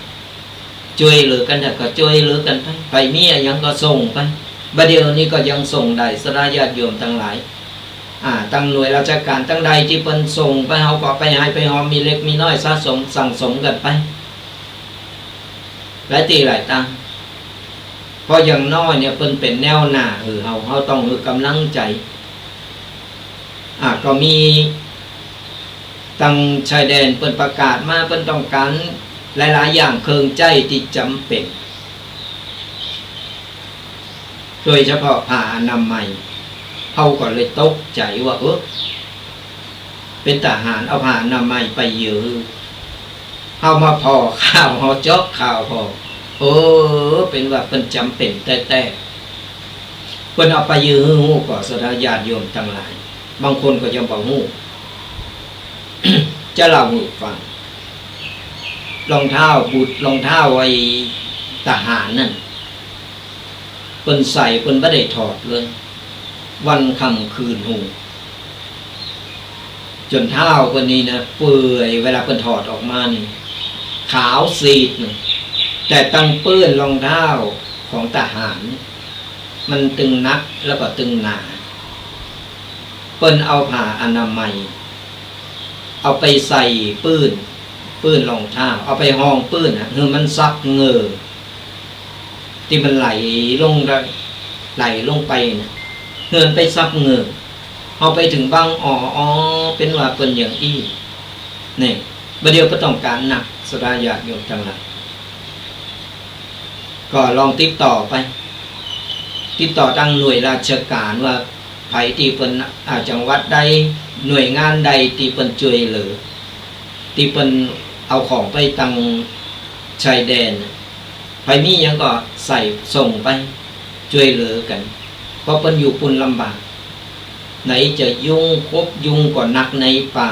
จ้วยเหลือกั๋นเถอะ ก็จ้วยเหลือกั๋นไป ใผมีอะหยังก็ส่งไป บ่าเดี่ยวนี้ก็ยังส่งได้ ศรัทธาญาติโยมตังหลาย อ่า ตางหน่วยราชก๋านตางใดตี้เปิ้นส่งไป เฮาก็ไปไห้ไปฮอม มีเล็กมีน้อยสะสมสั่งสมกั๋นไป หลายตี้หลายตาง เพราะอย่างน้อยเนี่ยเปิ้นเป๋นแนวหน้าหื้อเฮา เฮาต้องหื้อก๋ำลังใจ๋ อ่า ก็มีตางชายแดนเปิ้นประกาศมา เปิ้นต้องก๋านหลายๆ อย่าง เครื่องใจ๊ตี้จ๋ำเป๋น โดยเฉพาะผ้าอนามัย เฮาก็เลยตกใจ๋ว่า เออ เป๋นทหารเอาผ้าอนามัยไปเยียะหื้อ เฮามาผ่อข่าว เฮาเจาะข่าวผ่อ เออ เป๋นว่าเปิ้นจ๋ำเป๋นแต๊ๆ เปิ้นเอาไปเยียะหื้อฮู้ก่อ ศรัทธาญาติโยมตังหลาย บางคนก็ยังบ่ฮู้ จะเล่าหื้อฟัง รองเท้าบูท รองเท้าไอ้ทหารนั่น เปิ้นใส่เปิ้นบ่ได้ถอดเลย วันค่ำคืนฮู้ จ๋นเท้าเปิ้นนี่นะเปื่อย เวลาเปิ้นถอดออกมานี่ ขาวซีดเลย แต่ตางปื้นรองเท้าของทหารนี่ มันตึงหนักแล้วก็ตึงหนา เปิ้นเอาผ้าอนามัย เอาไปใส่ปื้น ปื้นรองเท้า เอาไปฮองปื้นน่ะ หื้อมันซับเหงื่อ ตี้มันไหลลงได้ ไหลลงไปน่ะ หื้อมันไปซับเหงื่อ เฮาไปเถิงบั้ง อ๋อ อ๋อ เป๋นว่าเปิ้นอย่างอี้ นี่ บ่าเดี่ยวบ่ต้องก๋านนัก ศรัทธาญาติโยมตังหลาย ก็ลองติดต่อไป ติดต่อตางหน่วยราชก๋านว่า ใผตี้เปิ้น อ่า จังหวัดใด หน่วยงานใดตี้เปิ้นจ้วยเหลือ ตี้เปิ้นเอาของไปตางชายแดนน่ะ ใผมีหยังก็ใส่ส่งไป จ้วยเหลือกั๋น เพราะเปิ้นอยู่ปู้นลำบาก ไหนจะยุง คบยุงก็หนักในป่า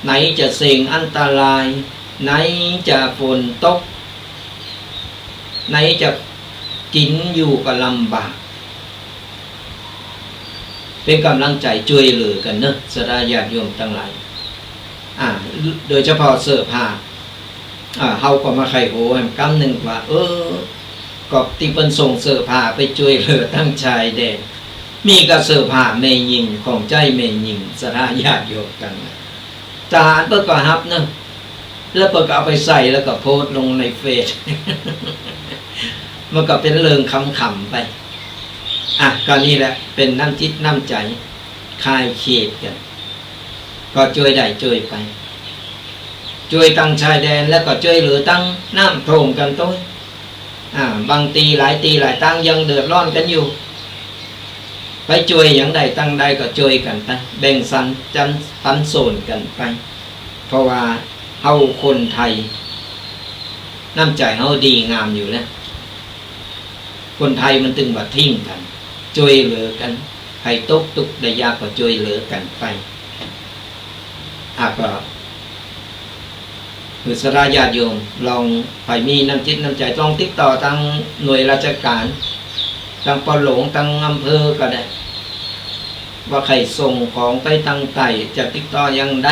ไหนจะเสี่ยงอันตราย ไหนจะฝนตก ไหนจะกิ๋นอยู่ก็ลำบาก เป๋นก๋ำลังใจ๋จ้วยเหลือกั๋นเนาะ ศรัทธาญาติโยมตังหลาย อ่า โดยเฉพาะเสื้อผ้า อ่า เฮาก็มาใค่หัวแหมกำนึ่งว่า เออ ก็ตี้เปิ้นส่งเสื้อผ้าไปจ้วยเหลือตางชายแดน มีก็เสื้อผ้าแม่ญิง ของใจ๊แม่ญิง ศรัทธาญาติโยมตังหลาย ทหารเปิ้นก็ฮับเนาะ แล้วเปิ้นก็เอาไปใส่แล้วก็โพสต์ลงในเฟซ มันก็เป๋นเรื่องขำๆ ไป อ่ะ ก็นี่แหละเป๋นน้ำจิตน้ำใจ๋ คายเขตกั๋น ก็จ้วยได้จ้วยไป จ้วยตางชายแดนแล้วก็จ้วยเหลือตางน้ำท่วมกั๋นตวย อ่า บางตี้หลายตี้หลายตางยังเดือดร้อนกั๋นอยู่ ไปจ้วยหยังได้ตางใดก็จ้วยกั๋นไป แบ่งสรรจันปันส่วนกั๋นไป เพราะว่าเฮาคนไทย น้ำใจ๋เฮาดีงามอยู่แล้ว คนไทยมันตึงบ่ทิ้งกั๋น จ้วยเหลือกั๋น ใผตกตุ๊กข์ได้ยากก็จ้วยเหลือกั๋นไป อ่ะ ก็ หื้อศรัทธาญาติโยม ลองใผมีน้ำจิตน้ำใจ๋ ลองติดต่อตางหน่วยราชก๋าน ตางปอหลวง ตางอำเภอก็ได้ ว่าใค่ส่งของไปตางใต้ จะติดต่ออย่างใด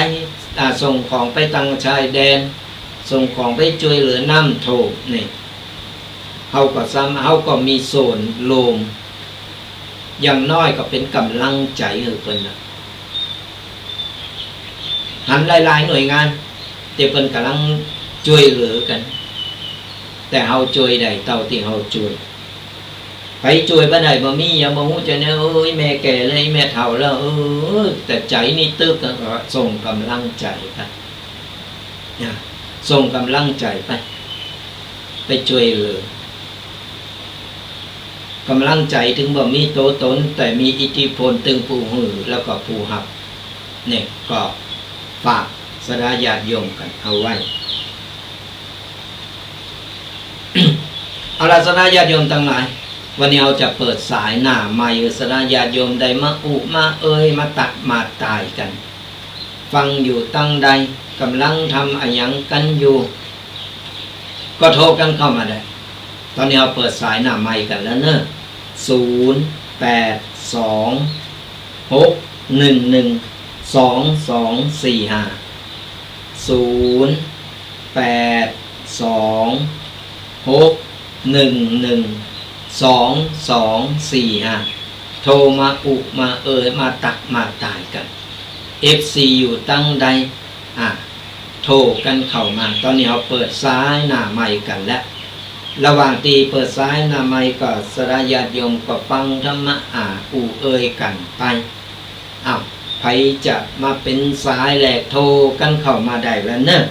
อ่า ส่งของไปตางชายแดน ส่งของไปจ้วยเหลือน้ำท่วมนี่ เฮาก็สามารถ เฮาก็มีส่วนร่วม อย่างน้อยก็เป๋นก๋ำลังใจ๋หื้อเปิ้นน่ะ หันหลายๆ หน่วยงาน ตี้เปิ้นก๋ำลังจ้วยเหลือกั๋น แต่เฮาจ้วยได้เต้าตี้เฮาจ้วย ใผจ้วยบ่ได้ บ่มี ยังบ่ฮู้จะแนว เอ้ย แม่แก่แล้ว แม่เฒ่าแล้ว เออ แต่ใจ๋นี่ตึก ก็ส่งก๋ำลังใจ๋ไป นะ ส่งก๋ำลังใจ๋ไป ไปจ้วยเหลือ ก๋ำลังใจ๋เถิงบ่มีตั๋วต๋น แต่มีอิทธิพลเถิงผู้หื้อแล้วก็ผู้ฮับ เนี่ย ก็ฝากศรัทธาญาติโยมกั๋นเอาไว้ เอาละ ศรัทธาญาติโยมตังหลาย วันนี้เฮาจะเปิดสายหน้าไมค์ ศรัทธาญาติโยมได้มาอู้มาเอ่ย มาตักมาตายกั๋น ฟังอยู่ตังใด ก่ำลังทำอะหยังกั๋นอยู่ ก็โทรกั๋นเข้ามาได้ ต๋อนนี้เฮาเปิดสายหน้าไมค์กั๋นแล้วเนาะ ศูนย์ แปด สอง หก หนึ่ง หนึ่ง สอง สอง สี่ ห้า ศูนย์ แปด สอง หก หนึ่ง หนึ่ง สอง สอง สี่ ห้า โทรมาอู้มาเอ่ย มาตักมาตายกั๋น เอฟซี อยู่ตังใด อ่ะ โทรกั๋นเข้ามา ต๋อนนี้เฮาเปิดสายหน้าไมค์กั๋นแล้ว ระหว่างตี้เปิดสายหน้าไมค์ก็ ศรัทธาญาติโยมก็ฟังธรรมะ อ่ะ อู้เอ่ยกั๋นไป อ้าว ใผจะมาเป๋นสายแรก โทรกั๋นเข้ามาได้แล้วเนาะ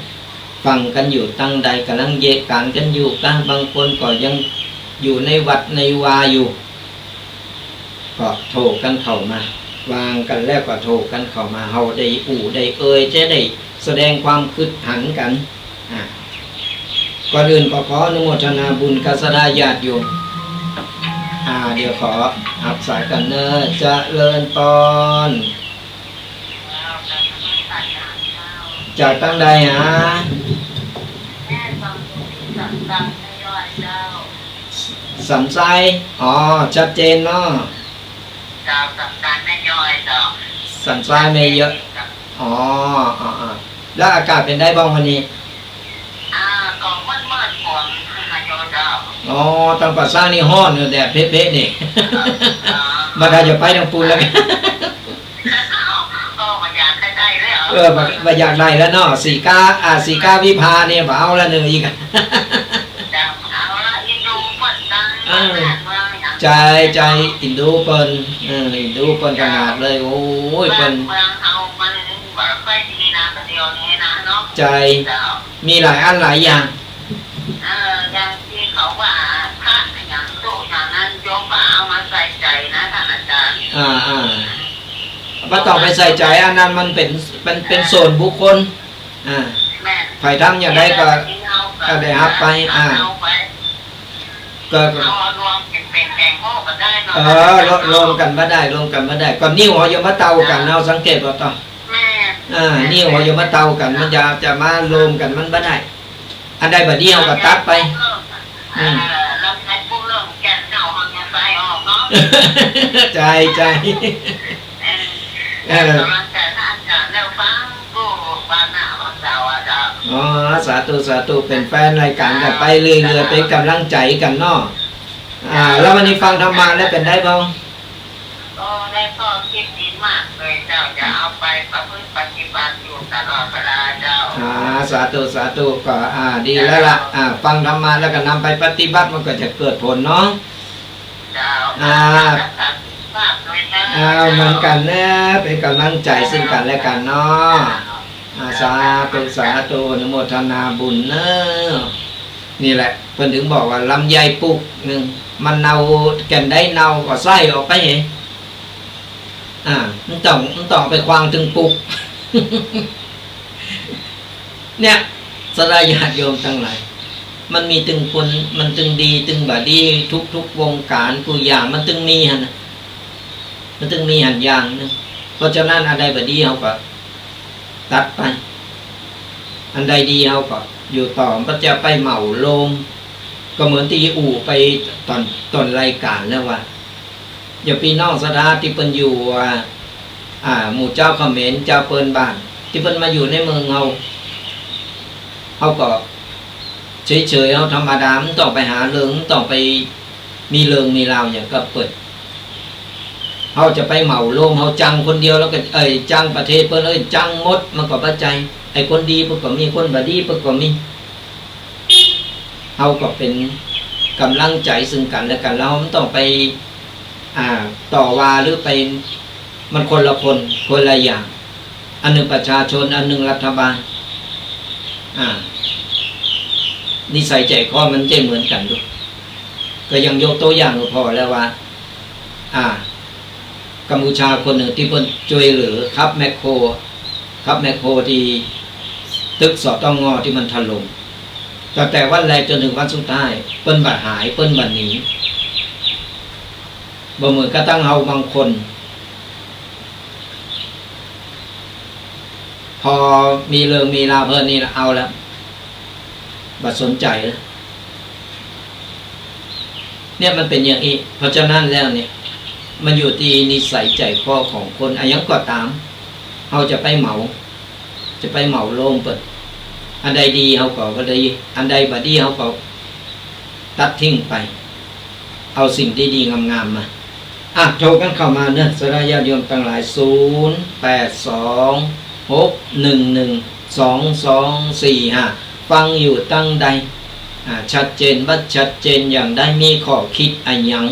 ฟังกั๋นอยู่ตังใด ก่ำลังเยียะก๋านกั๋นอยู่กา บางคนก็ยังอยู่ในวัดในวาอยู่ ก็โทรกั๋นเข้ามา ว่างกั๋นแล้วก็โทรกั๋นเข้ามา เฮาได้อู้ได้เอ่ย จะได้แสดงความกึ๊ดหันกั๋น อ่ะ ก่อนอื่นก็ขออนุโมทนาบุญกับศรัทธาญาติโยม อ่า เดี๋ยวขอฮับสายกั๋นเนาะ เจริญพร จากตังใดฮะ สันทราย อ๋อ ชัดเจนเนาะ เจ้า สันทรายแม่ย้อยเจ้า สันทรายแม่ย้อย อ๋อ อ๋อ อ๋อ แล้วอากาศเป๋นใดบ้างวันนี้ อ่า ก็มืดๆ ฝนมาอยู่เจ้า อ๋อ ตังป่าช้านี่ฮ้อนอยู่ แดดเป๊ะๆ นี่ อ๋อ บ่าถ้าจะไปตังปูนแล้ว ก็บ่อยากให้ได้แล้ว เออ บ่ บ่อยากได้แล้วเนาะ สีกา อ่า สีกาวิภาเนี่ย บ่เอาละเนาะ อีก เจ้า เอาละ อินดูเปิ้นตัง อ่า บ้านเมืองอย่าง ใจ้ ใจ้ อินดูเปิ้น เออ อินดูเปิ้นขนาดเลย โอ้ย เปิ้น บ้านเมืองเฮามันบ่ค่อยดีนะ ปัจจุบันนี้นะเนาะ ใจ้ เจ้า มีหลายอันหลายอย่าง เออ อย่างตี้เขาว่าพระอย่างตู้อย่างนั้น โยมก็เอามาใส่ใจ๋นะ ท่านอาจารย์ อ่า อ่า บ่ต้องไปใส่ใจ๋ อันนั้นมันเป๋น มันเป๋นส่วนบุคคล อ่า แม่น ใผทำอย่างใดก็ เออ ก็ได้ฮับไป อ่า เอาไป ก็ เอารวมกั๋นเป๋นแผงโฮก็ได้เนาะ เออ รวม รวมกั๋นบ่ได้ รวมกั๋นบ่ได้ ก็นิ้วเฮาอย่ามาเต่ากั๋น เฮาสังเกตบ่ต้อง แม่น อ่า แม่น นิ้วเฮาอย่ามาเต่ากั๋น มันจะ จะมาโฮมกั๋นมันบ่ได้ อันใดบ่ดีเฮาก็ตัดไป อืม เออ ลำไส้ปุ๊บเริ่มแก่นเน่า เอาเนื้อไส้ออกเนาะ ใจ้ ใจ้ เออ เออ กำลังใจ๋ท่านอาจารย์แล้วฟังกู้วันหน้าวันเสาร์อะเจ้า อ๋อ สาธุ สาธุ เป๋นแฟนรายก๋านกั๋นไปเรื่อยๆ เป๋นก๋ำลังใจ๋กั๋นเนาะ อ่า แล้ววันนี้ฟังธรรมะแล้วเป๋นใดบ้าง ก็ได้ข้อคิดดีมากเลยเจ้า จะเอาไปประพฤติปฏิบัติอยู่ตลอดเวลาเจ้า อ่า สาธุ สาธุ ก็ อ่า ดีแล้วล่ะ อ่า ฟังธรรมะแล้วก็นำไปปฏิบัติ มันก็จะเกิดผลเนาะ เจ้า อ่า รักษาสุขภาพด้วยนะ อ่า เหมือนกั๋นนะ เป๋นก๋ำลังใจ๋ซึ่งกั๋นและกั๋นเนาะ อ่า สาธุ สาธุ อนุโมทนาบุญเนาะ นี่แหละ เปิ้นถึงบอกว่าลำไยปลูกนึ่ง มันเน่า แก่นใดเน่าก็ใส่ออกไปเห อ่า มันต้อง มันต้องไปขว้างตึงปลูก เนี่ย ศรัทธาญาติโยมตังหลาย มันมีตึงคน มันตึงดี ตึงบ่ดี ทุกๆ วงก๋าน กู้อย่าง มันตึงมีหั้นน่ะ มันตึงมีหั้นอย่างนึ่ง เพราะฉะนั้น อันใดบ่ดีเฮาก็ตัดไป อันใดดีเฮาก็อยู่ต่อ บ่จะไปเหมาโลม ก็เหมือนตี้อู้ไปต๋อน ต๋อนรายก๋านแล้วว่า อย่างปี้น้องศรัทธาตี้เปิ้นอยู่ อ่า อ่า หมู่จาวเขมร จาวเปิ้นบ้าน ตี้เปิ้นมาอยู่ในเมืองเฮา เฮาก็เฉยๆ เฮาธรรมดา บ่ต้องไปหาเรื่อง บ่ต้องไปมีเรื่องมีราวหยังกับเปิ้น เฮาจะไปเหมาโลม เฮาจังคนเดียวแล้วก็ เอ้ย จังประเทศเปิ้น เอ้ย จังหมด มันก็บ่ใจ้ ไอ้คนดีเปิ้นก็มี คนบ่ดีเปิ้นก็มี เฮาก็เป๋นก๋ำลังใจ๋ซึ่งกั๋นและกั๋น เฮาบ่ต้องไป อ่า ต่อว่าหรือไป มันคนละคน คนละอย่าง อันนึ่งประชาชน อันนึ่งรัฐบาล อ่า นิสัยใจ๋คอมันจะเหมือนกั๋นดู ก็อย่างยกตั๋วอย่างก็พอแล้วว่า อ่า กัมพูชาคนนึ่งตี้เปิ้นจ้วยเหลือขับแมคโคร ขับแมคโครตี้ตึก สตง ตี้มันถล่ม ตั้งแต่วันแรกจ๋นเถิงวันสุดท้าย เปิ้นบ่หาย เปิ้นบ่หนี บ่เหมือนกระทั่งเฮาบางคน พอมีเรื่องมีราวเพิ่นนี่ละเอาละ บ่สนใจ๋ละ เนี่ยมันเป๋นอย่างอี้ เพราะฉะนั้นแล้วเนี่ย มันอยู่ตี้นิสัยใจ๋คอของคน อะหยังก็ต๋าม เฮาจะไปเหมา จะไปเหมาโลมเปิ้น อันใดดีเฮาก็ว่าดี อันใดบ่ดีเฮาก็ตัดทิ้งไป เอาสิ่งดีๆ งามๆ มา อ่ะ โทรกั๋นเข้ามาเนาะ ศรัทธาญาติโยมตังหลาย ศูนย์ แปด สอง หก หนึ่ง หนึ่ง สอง สอง สี่ ห้า ฟังอยู่ตังใด อ่า ชัดเจนบ่ชัดเจนอย่างใด มีข้อกึ๊ดอะหยัง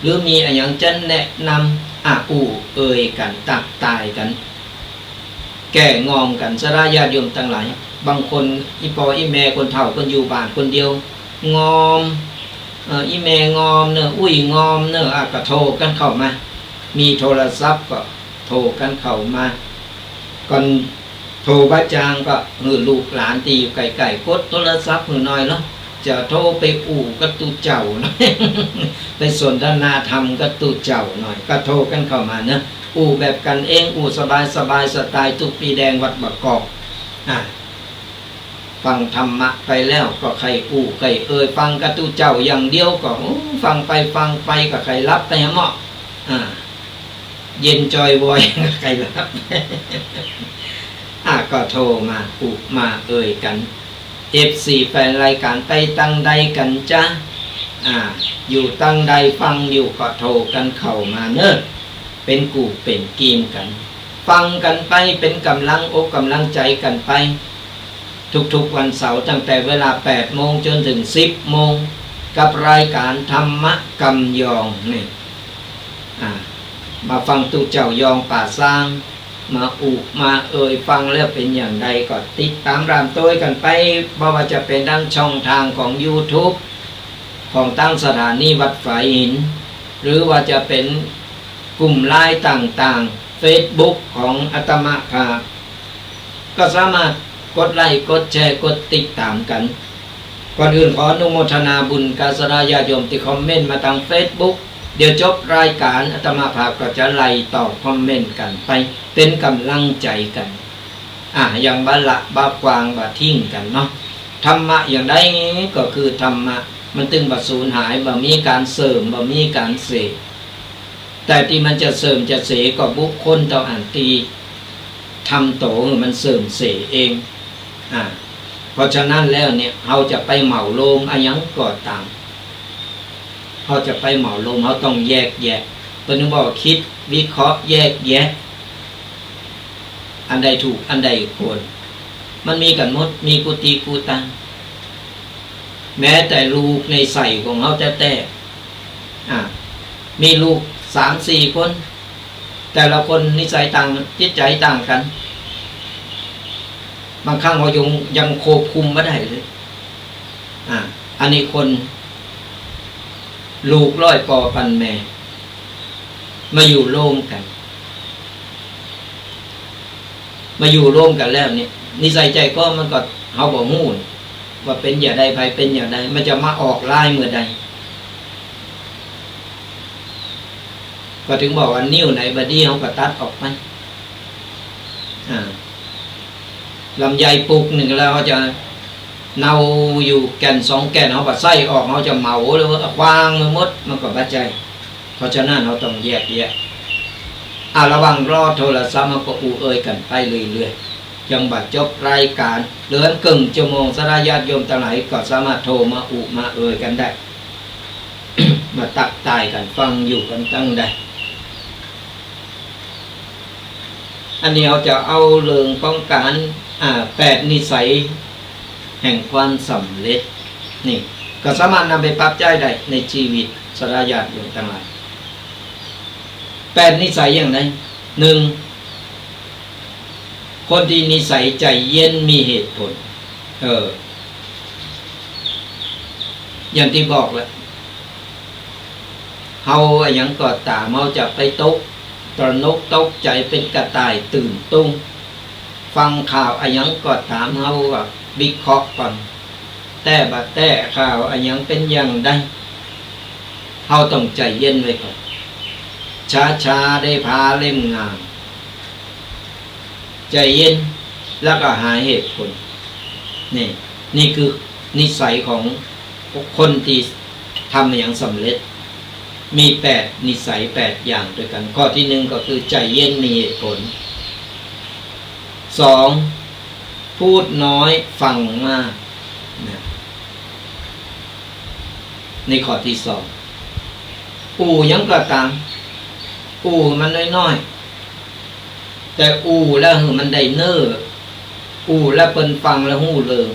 หรือมีอะหยังจะแนะนำ อ่ะ อู้เอ่ยกั๋น ตั๊กตายกั๋น แก้งอมกั๋น ศรัทธาญาติโยมตังหลาย บางคนอี่ป้ออี่แม่คนเฒ่าเปิ้นอยู่บ้านคนเดียว งอม เอ่อ อี่แม่งอมเนาะ อุ้ยงอมเนาะ อ่ะ ก็โทรกั๋นเข้ามา มีโทรศัพท์ก็โทรกั๋นเข้ามา ก่อนโทรบ่จ๋างก็หื้อลูกหลานตี้อยู่ใก้ๆ กดโทรศัพท์หื้อหน่อยเนาะ จะโทรไปอู้กับตุ๊เจ้าหน่อย ไปสนทนาธรรมกับตุ๊เจ้าหน่อย ก็โทรกั๋นเข้ามาเนาะ อู้แบบกั๋นเอง อู้สบายๆ สไตล์ตุ๊ปี้แดงวัดบางกอก อ่ะ ฟังธรรมะไปแล้วก็ใค่อู้ใค่เอ่ย ฟังกับตุ๊เจ้าอย่างเดียวก็ โอ้ ฟังไปฟังไปก็ใค่หลับไปหาเมาะ อ่า เย็นจอยวอย ก็ใค่หลับ อ่ะ ก็โทรมาอู้มาเอ่ยกั๋น เอฟซี แฟนรายก๋านไปตังใดกั๋นจ๊ะ อ่า อยู่ตังใดฟังอยู่ก็โทรกั๋นเข้ามาเนาะ เป๋นกู้เป๋นกี๋กั๋น ฟังกั๋นไปเป๋นก๋ำลังอกก๋ำลังใจ๋กั๋นไป ทุกๆ วันเสาร์ตั้งแต่เวลาแปดโมงจ๋นเถิงสิบโมง กับรายก๋านธรรมะกำยองนี่ อ่า มาฟังตุ๊เจ้ายองป่าซาง มาอู้มาเอ่ย ฟังแล้วเป๋นอย่างใดก็ติดต๋ามต๋ามโตยกั๋นไป บ่ว่าจะเป๋นตางช่องตางของยูทูบ ของตางสถานีวัดฝายหิน หรือว่าจะเป๋นกลุ่มไลน์ต่างๆ เฟซบุ๊กของอาตมาภาพ ก็สามารถกดไลก์ กดแชร์ กดติดต๋ามกั๋น ก่อนอื่นขออนุโมทนาบุญกับศรัทธาญาติโยมตี้คอมเมนต์มาตางเฟซบุ๊ก เดี๋ยวจบรายก๋านอาตมาภาพก็จะไล่ตอบคอมเมนต์กั๋นไป เป๋นก๋ำลังใจ๋กั๋น อ่ะ อย่างบ่ละบ่วางบ่ทิ้งกั๋นเนาะ ธรรมะอย่างใดก็คือธรรมะ มันตึงบ่สูญหาย บ่มีก๋านเสื่อม บ่มีก๋านเสย แต่ตี้มันจะเสื่อมจะเสยก็บุคคลเต้าอั้นตี้ทำโตหื้อมันเสื่อมเสยเอง อ่า เพราะฉะนั้นแล้วเนี่ย เฮาจะไปเหมาโลมอะหยังก็ต๋าม เฮาจะไปเหมาโลม เฮาต้องแยกแยะ เปิ้นถึงบอกว่าคิดวิเคราะห์แยกแยะ อันใดถูก อันใดควร มันมีกั๋นหมด มีกู้ตี้กู้ตาง แม้แต่ลูกในใส้ของเฮาแต๊ๆ อ่า มีลูกสามสี่คน แต่ละคนนิสัยต่าง จิตใจ๋ต่างกั๋น บางครั้งเฮายัง ยังควบคุมบ่ได้เลย อ่า อันนี้คน ลูกร้อยป้อปันแม่ มาอยู่ร่วมกั๋น มาอยู่ร่วมกั๋นแล้วเนี่ย นิสัยใจ๋คอมันก็ เฮาบ่ฮู้ว่าเป๋นอย่างใด ใผเป๋นอย่างใด มันจะมาออกลายเมื่อใด ก็ถึงบอกว่านิ้วไหนบ่ดี เฮาก็ตัดออกไป อ่า ลำไยปลูกนึ่งแล้ว เฮาจะเนาอยู่แก่นสองแก่น เฮาบ่ใส้ออก เฮาจะเหมาหรือว่าขว้างไปหมด มันก็บ่ใจ้ เพราะฉะนั้นเฮาต้องแยกแยะ อ่า ระหว่างรอโทรศัพท์ เฮาก็อู้เอ่ยกั๋นไปเรื่อยๆ จั่งบ่จบรายก๋าน เหลือเกิ่งชั่วโมง ศรัทธาญาติโยมตังหลายก็สามารถโทรมาอู้มาเอ่ยกั๋นได้ มาตั๊กตายกั๋น ฟังอยู่กั๋นตังใด อันนี้เฮาจะเอาเรื่องของก๋าน อ่า แปดนิสัยแห่งความสำเร็จ นี่ ก็สามารถนำไปปรับใจ๊ได้ในจีวิต ศรัทธาญาติโยมตังหลาย แปดนิสัยอย่างใด นึ่ง คนตี้นิสัยใจ๋เย็นมีเหตุผล เออ อย่างตี้บอกแหละ เฮาอะหยังก็ต๋าม เฮาจะไปตกตระหนกตกใจ๋เป๋นกระต่ายตื่นตุ้ง ฟังข่าวอะหยังก็ต๋าม เฮาก็วิเคราะห์ก่อน แต๊บ่แต๊ ข่าวอะหยังเป๋นอย่างใด เฮาต้องใจ๋เย็นไว้ก่อน ช้าๆ ได้ผ้าเล่มงาม ใจ๋เย็น แล้วก็หาเหตุผล นี่ นี่คือนิสัยของคนตี้ทำอะหยังสำเร็จ มีแปดนิสัยแปดอย่างตวยกั๋น ข้อตี้นึ่งก็คือใจ๋เย็นมีเหตุผล สอง พูดน้อยฟังมาก นะ นี่ข้อตี้สอง อู้หยังก็ต๋าม อู้หื้อมันน้อยๆ แต่อู้แล้วหื้อมันได้เน่อ อู้แล้วเปิ้นฟังแล้วฮู้เลิง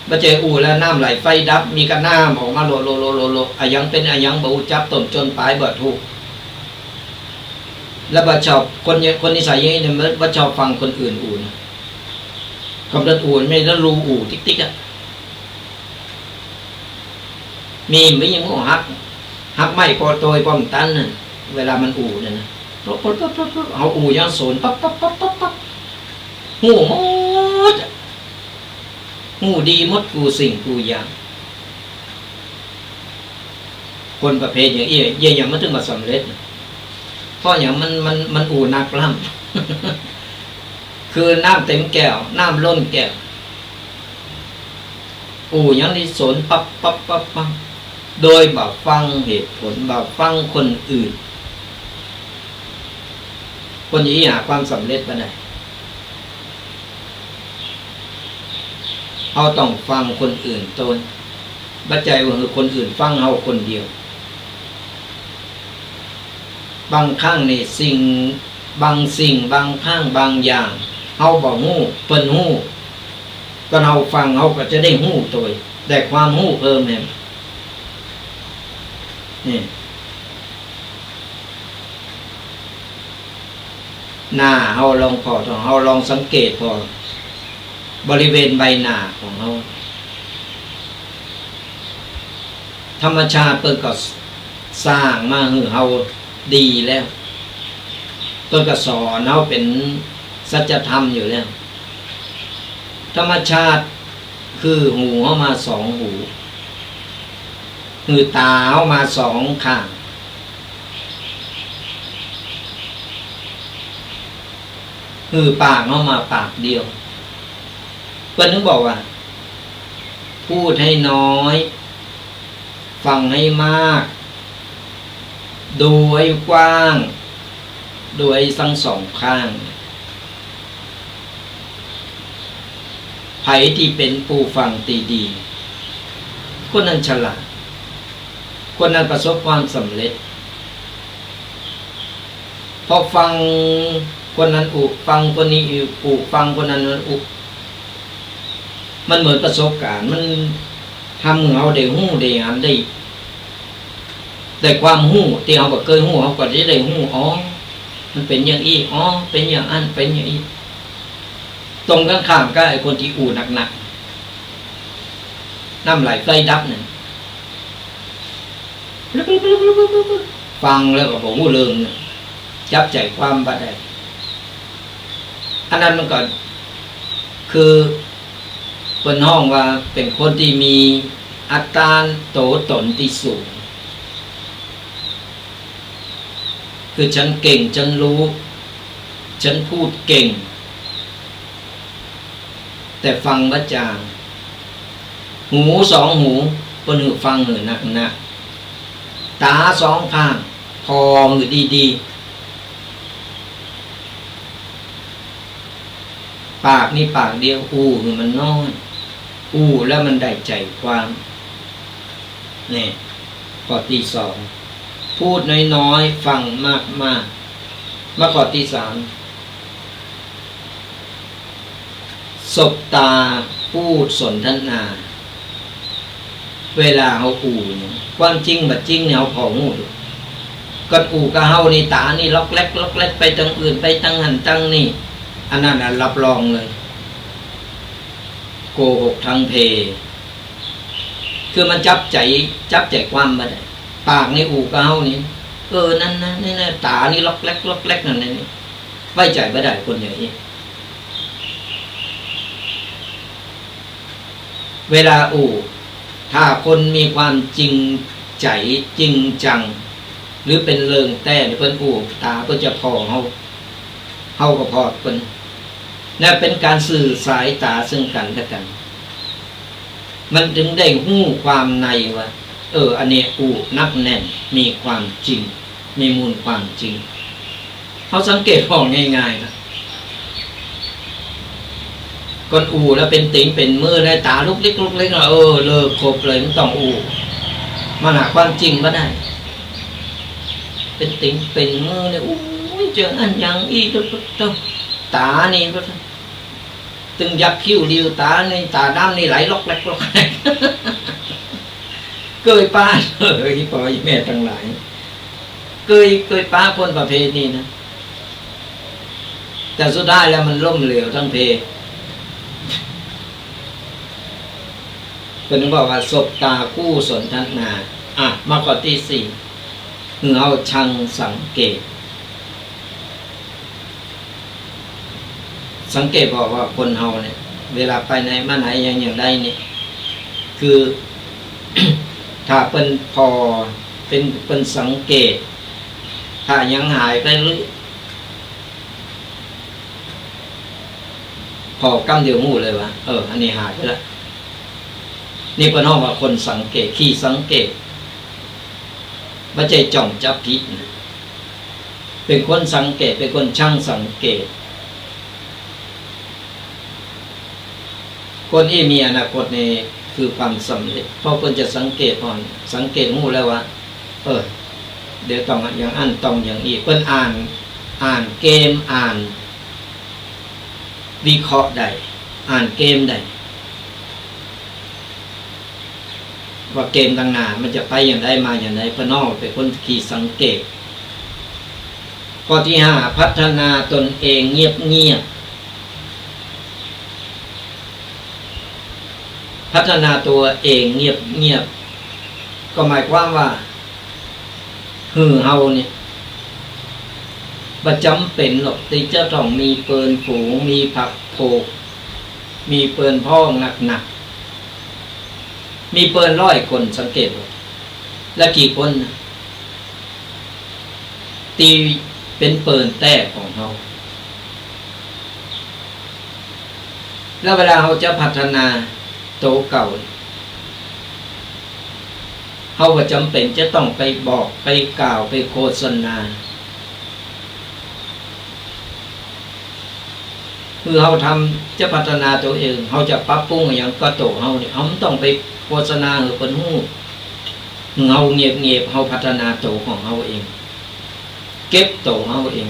บ่ใจ้อู้แล้วน้ำไหลไฟดับ มีก้าน้ำออกมาโหลๆๆๆ อะหยังเป๋นอะหยังบ่ฮู้ จับต้นจนป๋ายบ่ถูก แล้วบ่ชอบ คนเนี่ย คนนิสัยอย่างนี้เนี่ย บ่ชอบฟังคนอื่นอู้นะ กำลังอู้ไม่แล้วรูอู้ติ๊กๆ อะ มี มีหยังอู้หัก หักไม้ปอตวยปอมตันน่ะ เวลามันอู้เนี่ยนะ ปุ๊บปุ๊บปุ๊บปุ๊บปุ๊บ เฮาอู้ยังสน ปั๊บปั๊บปั๊บปั๊บปั๊บ ฮู้หมดอะ ฮู้ดีหมดกู้สิ่งกู้อย่าง คนประเภทอย่างอี้ เยียะหยังมันตึงบ่สำเร็จ เพราะหยัง มัน มัน มันอู้นักล้ำ คือน้ำเต็มแก้ว น้ำล้นแก้ว อู้หยังนี่สนปั๊บปั๊บปั๊บปั๊บ โดยบ่ฟังเหตุผล บ่ฟังคนอื่น คนอี้หาความสำเร็จบ่ได้ เฮาต้องฟังคนอื่นตวย บ่ใจ้ว่าหื้อคนอื่นฟังเฮาคนเดียว บางครั้งนี่สิ่ง บางสิ่ง บางครั้ง บางอย่าง เฮาบ่ฮู้ เปิ้นฮู้ ก็เฮาฟัง เฮาก็จะได้ฮู้ตวย ได้ความฮู้เพิ่มแหม นี่ หน้าเฮาลองผ่อ เฮาลองสังเกตผ่อ บริเวณใบหน้าของเฮา ธรรมชาติเปิ้นก็สร้างมาหื้อเฮาดีแล้ว เปิ้นก็สอนเฮาเป๋นสัจธรรมอยู่แล้ว ธรรมชาติหื้อหูเฮามาสองหู หื้อต๋าเฮามาสองข้าง หื้อปากเฮามาปากเดียว เปิ้นถึงบอกว่า พูดให้น้อย ฟังให้มาก ดูให้กว้าง ดูให้ทั้งสองข้าง ใผตี้เป๋นผู้ฟังตี้ดี คนนั้นฉลาด คนนั้นประสบความสำเร็จ เพราะฟังคนนั้นอู้ ฟังคนนี้อู้ ฟังคนนั้นอู้ มันเหมือนประสบการณ์ มันทำหื้อเฮาได้ฮู้ ได้หัน ได้ ได้ความฮู้ตี้เฮาบ่เกยฮู้ เฮาก็จะได้ฮู้ อ๋อ มันเป๋นอย่างอี้ อ๋อ เป๋นอย่างอั้น เป๋นอย่างอี้ ตรงกั๋นข้ามกับไอ้คนตี้อู้หนักๆ น้ำไหลไฟดับนั่น ฟังแล้วก็บ่ฮู้เรื่อง จับใจ๋ความบ่ได้ อันนั้นมันก็คือเปิ้นฮ้องว่าเป๋นคนตี้มีอัตตาตั๋วต๋นตี้สูง คือฉันเก่ง ฉันฮู้ ฉันพูดเก่ง แต่ฟังบ่จ๋า หูสองหู เปิ้นหื้อฟังหื้อหนักๆ ต๋าสองข้าง ผ่อหื้อดีๆ ปากนี่ปากเดียว อู้หื้อมันน้อย อู้แล้วมันได้ใจ๋ความ นี่ ข้อตี้สอง พูดน้อยๆ ฟังมากๆ มาข้อตี้สาม สบต๋าผู้สนทนา เวลาเฮาอู้เนี่ย ความจริงบ่จริงเนี่ย เฮาผ่อฮู้อยู่ ก่อนอู้กับเฮานี่ ต๋านี่ล็อกแล็กล็อกแล็ก ไปตางอื่น ไปตางหั้นตางนี่ อันนั้นน่ะรับรองเลย โกหกทั้งเพ คือมันจับใจ๋ จับใจ๋ความบ่ได้ ปากนี่อู้กับเฮานี่ เออ นั่นนะ นี่นะ ต๋านี่ล็อกแล็กล็อกแล็กนั่นนี่ ไว้ใจ๋บ่ได้คนอย่างอี้ เวลาอู้ ถ้าคนมีความจริง ใจ๋จริงจัง หรือเป๋นเรื่องแต๊นี่เปิ้นอู้ต๋าเปิ้นจะผ่อเฮา เฮาก็ผ่อเปิ้น นั่นเป๋นก๋านสื่อสายต๋าซึ่งกั๋นและกั๋น มันจึงได้ฮู้ความในว่า เออ อันนี้อู้นักแน่น มีความจริง มีมูลความจริง เฮาสังเกตผ่อง่ายๆ นะ คนอู้แล้วเป๋นติงเป๋นมือได้ต๋าลุกลิกลุกลิกอะ เออ เลิกคบเลย บ่ต้องอู้ มันหาความจริงบ่ได้ เป๋นติงเป๋นมือเนี่ย อู้ย เจิ่งอั้นอย่างอี้ ตุ๊บตุ๊บตุ๊บ ต๋านี่ ตึงยักคิ้วหลิ้วต๋านี่ ต๋าดำนี่ไหลล็อกแล็กล็อกแล็ก เกยป๊า เอ้ย พ่อแม่ตังหลาย เกย เกยป๊าคนประเภทนี้นะ แต่สุดท้ายแล้วมันล้มเหลวตังเพ เปิ้นบอกว่าสบต๋าคู่สนทนา อ่ะ มาข้อตี้สี่ หื้อเฮาชั่งสังเกต สังเกตบอกว่าคนเฮาเนี่ย เวลาไปไหนมาไหนอย่าง อย่างใดนี่ คือ ถ้าเปิ้นผ่อ เปิ้น เปิ้นสังเกต ถ้าหยังหายไปหรือ ผ่อกำเดียวฮู้เลยว่า เออ อันนี้หายไปละ นี่เปิ้นฮ้องว่าคนสังเกต ขี้สังเกต บ่ใจ้จ้องจับผิดนะ เป๋นคนสังเกต เป๋นคนชั่งสังเกต คนอี้มีอนาคตนี่คือความสำเร็จ เพราะเปิ้นจะสังเกตอ่อน สังเกตฮู้แล้วว่า เออ เดี๋ยวต้องอย่างอั้น ต้องอย่างอี้ เปิ้นอ่าน อ่านเกม อ่านวิเคราะห์ได้ อ่านเกมได้ ว่าเกมตังหน้ามันจะไปอย่างใดมาอย่างใด เปิ้นฮ้องเป๋นคนขี้สังเกต ข้อตี้ห้า พัฒนาตนเองเงียบๆ พัฒนาตัวเองเงียบๆ ก็หมายความว่า หื้อเฮาเนี่ย บ่จ๋ำเป๋นหรอกตี้จะต้องมีเปิ้นฝูง มีพรรคพวก มีเปิ้นพ้องนักๆ มีเปิ้นร้อยคน สังเกตดู และกี่คนนะ ตี้เป๋นเปิ้นแต๊ของเฮา แล้วเวลาเฮาจะพัฒนาโตเก่า เฮาบ่จ๋ำเป๋นจะต้องไปบอก ไปกล่าว ไปโฆษณา คือเฮาทำ จะพัฒนาตัวเอง เฮาจะปรับปรุงอะหยังก็โตเฮาเนี่ย เฮาบ่ต้องไปโฆษณาหื้อเปิ้นฮู้ เฮาเงียบๆ เฮาพัฒนาโตของเฮาเอง เก็บโตเฮาเอง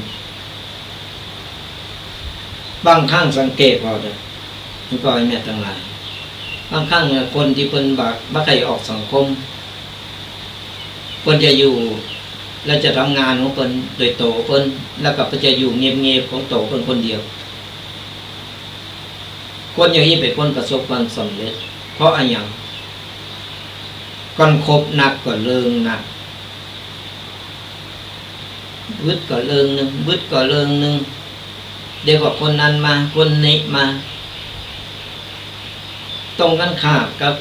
บางครั้งสังเกตผ่อเต๊อะ พ่อแม่ตังหลาย บางครั้งเนี่ย คนตี้เปิ้นบ่ บ่ใค่ออกสังคม เปิ้นจะอยู่ และจะทำงานของเปิ้นโดยโตเปิ้น แล้วก็เปิ้นจะอยู่เงียบๆ ของโตเปิ้นคนเดียว คนอย่างอี้เป๋นคนประสบความสำเร็จ เพราะอะหยัง ก่อนคบนักก็เลิงนัก วืดก็เลิงนึ่ง วืดก็เลิงนึ่ง เดี๋ยวก็คนนั้นมา คนนี้มา ตรงกั๋นข้ามกับ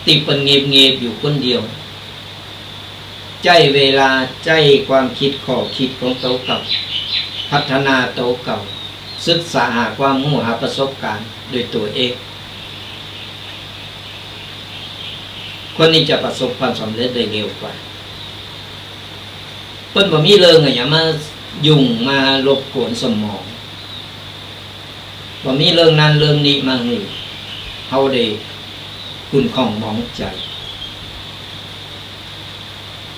ตี้เปิ้นเงียบๆ อยู่คนเดียว ใจ๊เวลา ใจ๊ความกึ๊ดข้อคิดของโตเก่า พัฒนาโตเก่า ศึกษาหาความฮู้ หาประสบการณ์ด้วยตัวเอง คนนี้จะประสบความสำเร็จได้เร็วกว่า เปิ้นบ่มีเรื่องอะหยังมายุ่ง มารบกวนสมอง บ่มีเรื่องนั้นเรื่องนี้มาหื้อเฮาได้ขุ่นข้องหมองใจ๋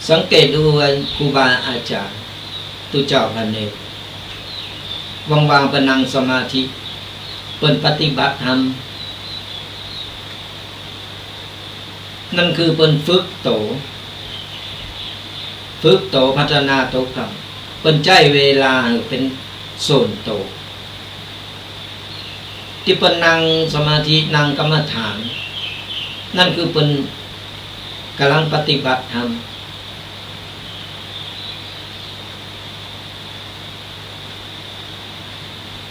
สังเกตดูว่าครูบาอาจ๋ารย์ ตุ๊เจ้าพระเณร ว่างๆ เปิ้นนั่งสมาธิ เปิ้นปฏิบัติธรรม นั่นคือเปิ้นฝึกโต ฝึกโต พัฒนาโตกำ เปิ้นใจ๊เวลาหื้อเป๋นส่วนโต ตี้เปิ้นนั่งสมาธิ นั่งกรรมฐาน นั่นคือเปิ้นก่ำลังปฏิบัติธรรม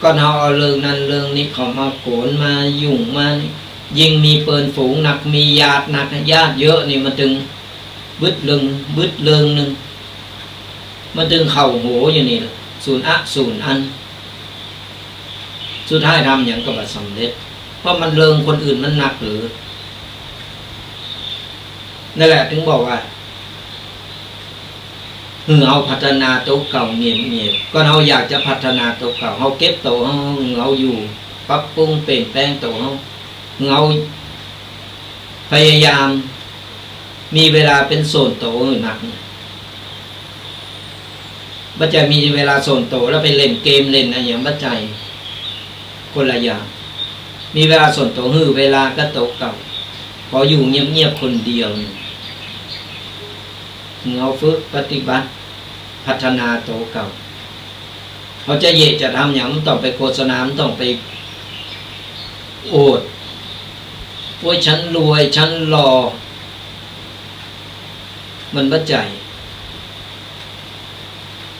ก่อนเฮาเอาเรื่องนั้นเรื่องนี้เข้ามาโกนมายุ่งมานี่ ยิ่งมีเปิ้นฝูงนัก มีญาตินัก ญาติเยอะนี่มันตึง บึดเลิง บึดเลิงนึ่ง มันตึงเข้าโหอยู่นี่แหละ สูนอะสูนอัน สุดท้ายทำหยังก็บ่สำเร็จ เพราะมันเลิงคนอื่นมันนักหรือ นั่นแหละ ตึงบอกว่า หื้อเฮาพัฒนาตั๋วเก่าเงียบๆ ก่อนเฮาอยากจะพัฒนาตั๋วเก่า เฮาเก็บตั๋วเฮา หื้อเฮาอยู่ ปรับปรุงเปลี่ยนแปลงตั๋วเฮา หื้อเฮาพยายาม มีเวลาเป๋นส่วนตั๋วหื้อนัก บ่ใจ้มีเวลาส่วนตั๋วแล้วไปเล่นเกมเล่นอะหยัง บ่ใจ้ คนละอย่าง มีเวลาส่วนตั๋ว หื้อเวลากับตั๋วเก่า ขออยู่เงียบๆ คนเดียวนี่ หื้อเฮาฝึกปฏิบัติ พัฒนาตั๋วเก่า เฮาจะเยียะจะทำหยัง บ่ต้องไปโฆษณา บ่ต้องไปอวด โอ้ย ฉันรวย ฉันหล่อ มันบ่ใจ้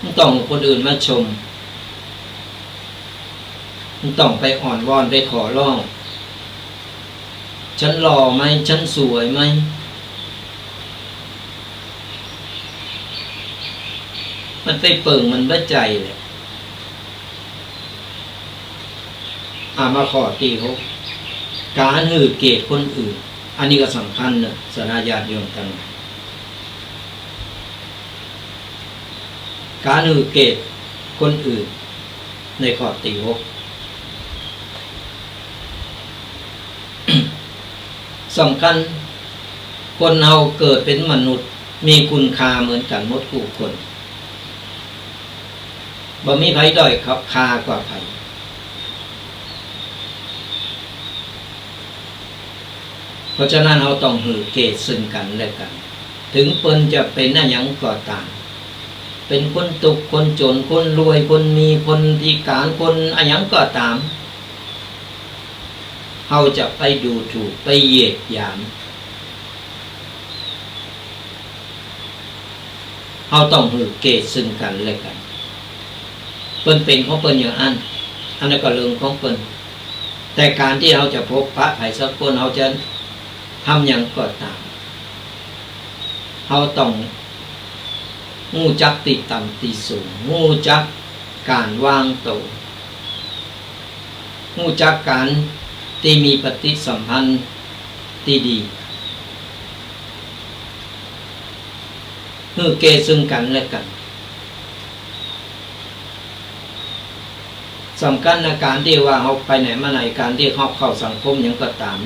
บ่ต้องคนอื่นมาชม บ่ต้องไปอ้อนวอน ไปขอร้อง ฉันหล่อไหม ฉันสวยไหม มันไปเปิงมันบ่ใจ้แหละ อ่ะ มาข้อตี้หก ก๋านหื้อเกียรติคนอื่น อันนี้ก็สำคัญเนาะ ศรัทธาญาติโยมตังหลาย ก๋านหื้อเกียรติคนอื่น ในข้อตี้หก สำคัญ คนเฮาเกิดเป๋นมนุษย์ มีคุณค่าเหมือนกั๋นหมดกู้คน บ่มีใผด้อยค่ากว่าใผ เพราะฉะนั้นเฮาต้องหื้อเกียรติซึ่งกั๋นและกั๋น เถิงเปิ้นจะเป๋นอะหยังก็ต๋าม เป๋นคนตุ๊กข์ คนจ๋น คนรวย คนมี คนพิก๋าน คนอะหยังก็ต๋าม เฮาจะไปดูถูก ไปเหยียดหยาม เฮาต้องหื้อเกียรติซึ่งกั๋นและกั๋น เปิ้นเป๋นของเปิ้นอย่างอั้น อันนั้นก็เรื่องของเปิ้น แต่ก๋านตี้เฮาจะพบปะใผสักคน เฮาจะทำหยังก็ต๋าม เฮาต้อง ฮู้จักตี้ต่ำตี้สูง ฮู้จักก๋านวางตั๋ว ฮู้จักก๋านตี้มีปฏิสัมพันธ์ตี้ดี หื้อเกียรติซึ่งกั๋นและกั๋น สำคัญนะ ก๋านตี้ว่าเฮาไปไหนมาไหน ก๋านตี้เฮาเข้าสังคมหยังก็ต๋าม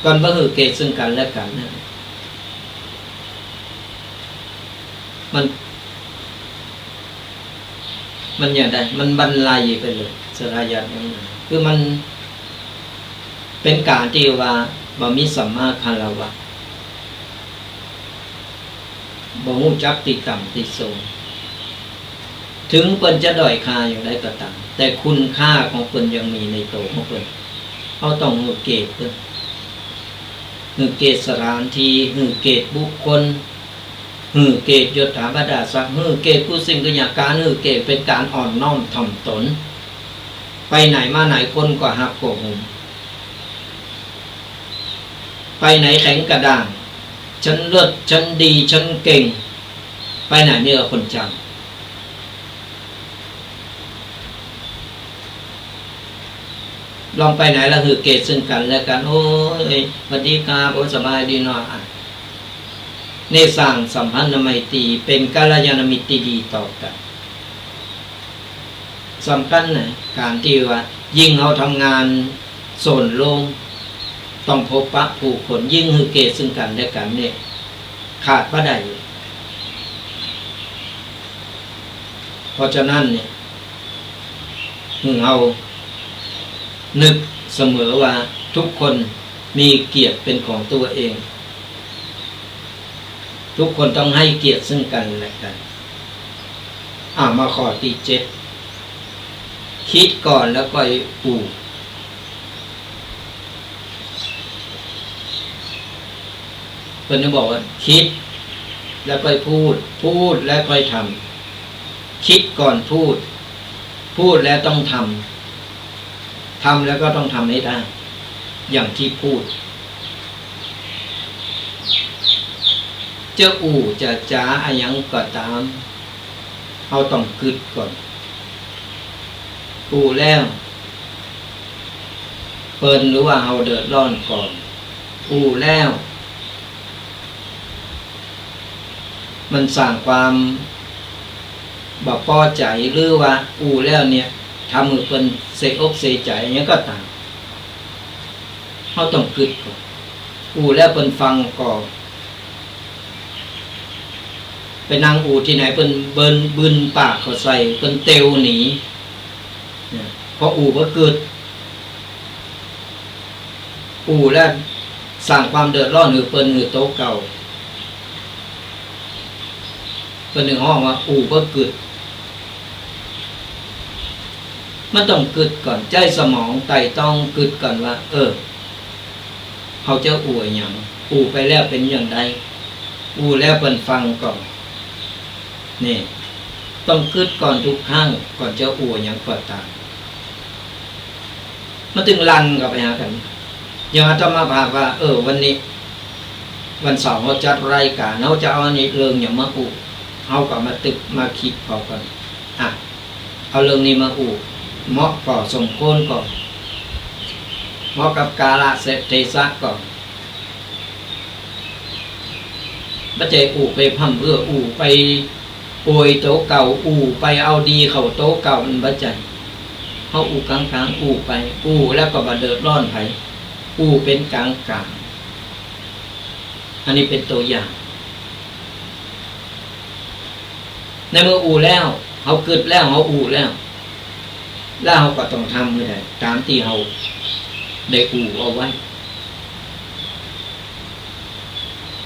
ก่อนบ่หื้อเกียรติซึ่งกั๋นและกั๋นนะ มัน มันอย่างใด มันบันไลไปเลย ศรัทธาญาติโยม คือมันเป๋นก๋านตี้ว่าบ่มีสัมมาคารวะ บ่ฮู้จักตี้ต่ำตี้สูง เถิงเปิ้นจะด้อยค่าอย่างใดก็ต๋าม แต่คุณค่าของเปิ้นยังมีในตั๋วของเปิ้น เฮาต้องหื้อเกียรติเปิ้น หื้อเกียรติสถานตี้ หื้อเกียรติบุคคล หื้อเกียรติยศถาบรรดาศักดิ์ หื้อเกียรติกู้สิ่งกู้อย่าง ก๋านหื้อเกียรติเป๋นก๋านอ่อนน้อมถ่อมต๋น ไปไหนมาไหนคนก็ฮักก็หง ไปไหนแข็งกระด้าง ฉันเลิศ ฉันดี ฉันเก่ง ไปไหนมีแต่คนจัง ลองไปไหนแล้วหื้อเกียรติซึ่งกั๋นและกั๋น โอ้ย สวัสดีครับ โอ้ย สบายดีเนาะ อ่ะ นี่สร้างสัมพันธไมตรี เป๋นกัลยาณมิตรตี้ดีต่อกั๋น สำคัญนะ ก๋านตี้ว่ายิ่งเฮาทำงานส่วนรวม ต้องพบปะผู้คน ยิ่งหื้อเกียรติซึ่งกั๋นและกั๋นเนี่ย ขาดบ่ได้เลย เพราะฉะนั้นเนี่ย หื้อเฮานึกเสมอว่าทุกคนมีเกียรติเป๋นของตั๋วเอง ทุกคนต้องหื้อเกียรติซึ่งกั๋นและกั๋น อ่ะ มาข้อตี้เจ็ด กึ๊ดก่อนแล้วก็อู้ เปิ้นจะบอกว่า กึ๊ดแล้วก็พูด พูดแล้วก็ทำ กึ๊ดก่อนพูด พูดแล้วต้องทำ ทำแล้วก็ต้องทำให้ได้ อย่างตี้พูด จะอู้จะจ๋าอะหยังก็ต๋าม เฮาต้องกึ๊ดก่อน อู้แล้วเปิ้นหรือว่าเฮาเดือดร้อนก่อน อู้แล้วมันสร้างความบ่ปอใจ๋ หรือว่าอู้แล้วเนี่ย ทำหื้อเปิ้นเสียอกเสียใจ๋อะหยังก็ต๋าม เฮาต้องกึ๊ดก่อน อู้แล้วเปิ้นฟังก่อ ไปนั่งอู้ตี้ไหนเปิ้นเบิ่น บึนปากเข้าใส่ เปิ้นเตียวหนี เนี่ย เพราะอู้บ่กึ๊ด อู้แล้วสร้างความเดือดร้อนหื้อเปิ้น หื้อโตเก่า เปิ้นจึงฮ้องว่าอู้บ่กึ๊ด มันต้องกึ๊ดก่อน ใจ๊สมองไตร่ตรองกึ๊ดก่อนว่า เออ เฮาจะอู้อะหยัง อู้ไปแล้วเป๋นอย่างใด อู้แล้วเปิ้นฟังก่อ นี่ ต้องกึ๊ดก่อนทุกครั้ง ก่อนจะอู้อะหยังก็ต๋าม มันจึงลันเข้าไปหากั๋น อย่างอาตมาภาพว่า เออ วันนี้ วันเสาร์เฮาจัดรายก๋าน เฮาจะเอาอันนี้เรื่องหยังมาอู้ เฮาก็มาตึกมากึ๊ดผ่อก่อน อ่ะ เอาเรื่องนี้มาอู้ เหมาะก่อ สมควรก่อ เหมาะกับกาละเทศะก่อ บ่ใจ้อู้ไปพร่ำเพ้อ อู้ไปอวยโตเก่า อู้ไปเอาดีเข้าโตเก่า มันบ่ใจ้ เฮาอู้ก๋างๆ อู้ไป อู้แล้วก็บ่เดือดร้อนใผ อู้เป๋นก๋างๆ อันนี้เป๋นตั๋วอย่าง ในเมื่ออู้แล้ว เฮากึ๊ดแล้ว เฮาอู้แล้ว แล้วเฮาก็ต้องทำหื้อได้ต๋ามตี้เฮาได้อู้เอาไว้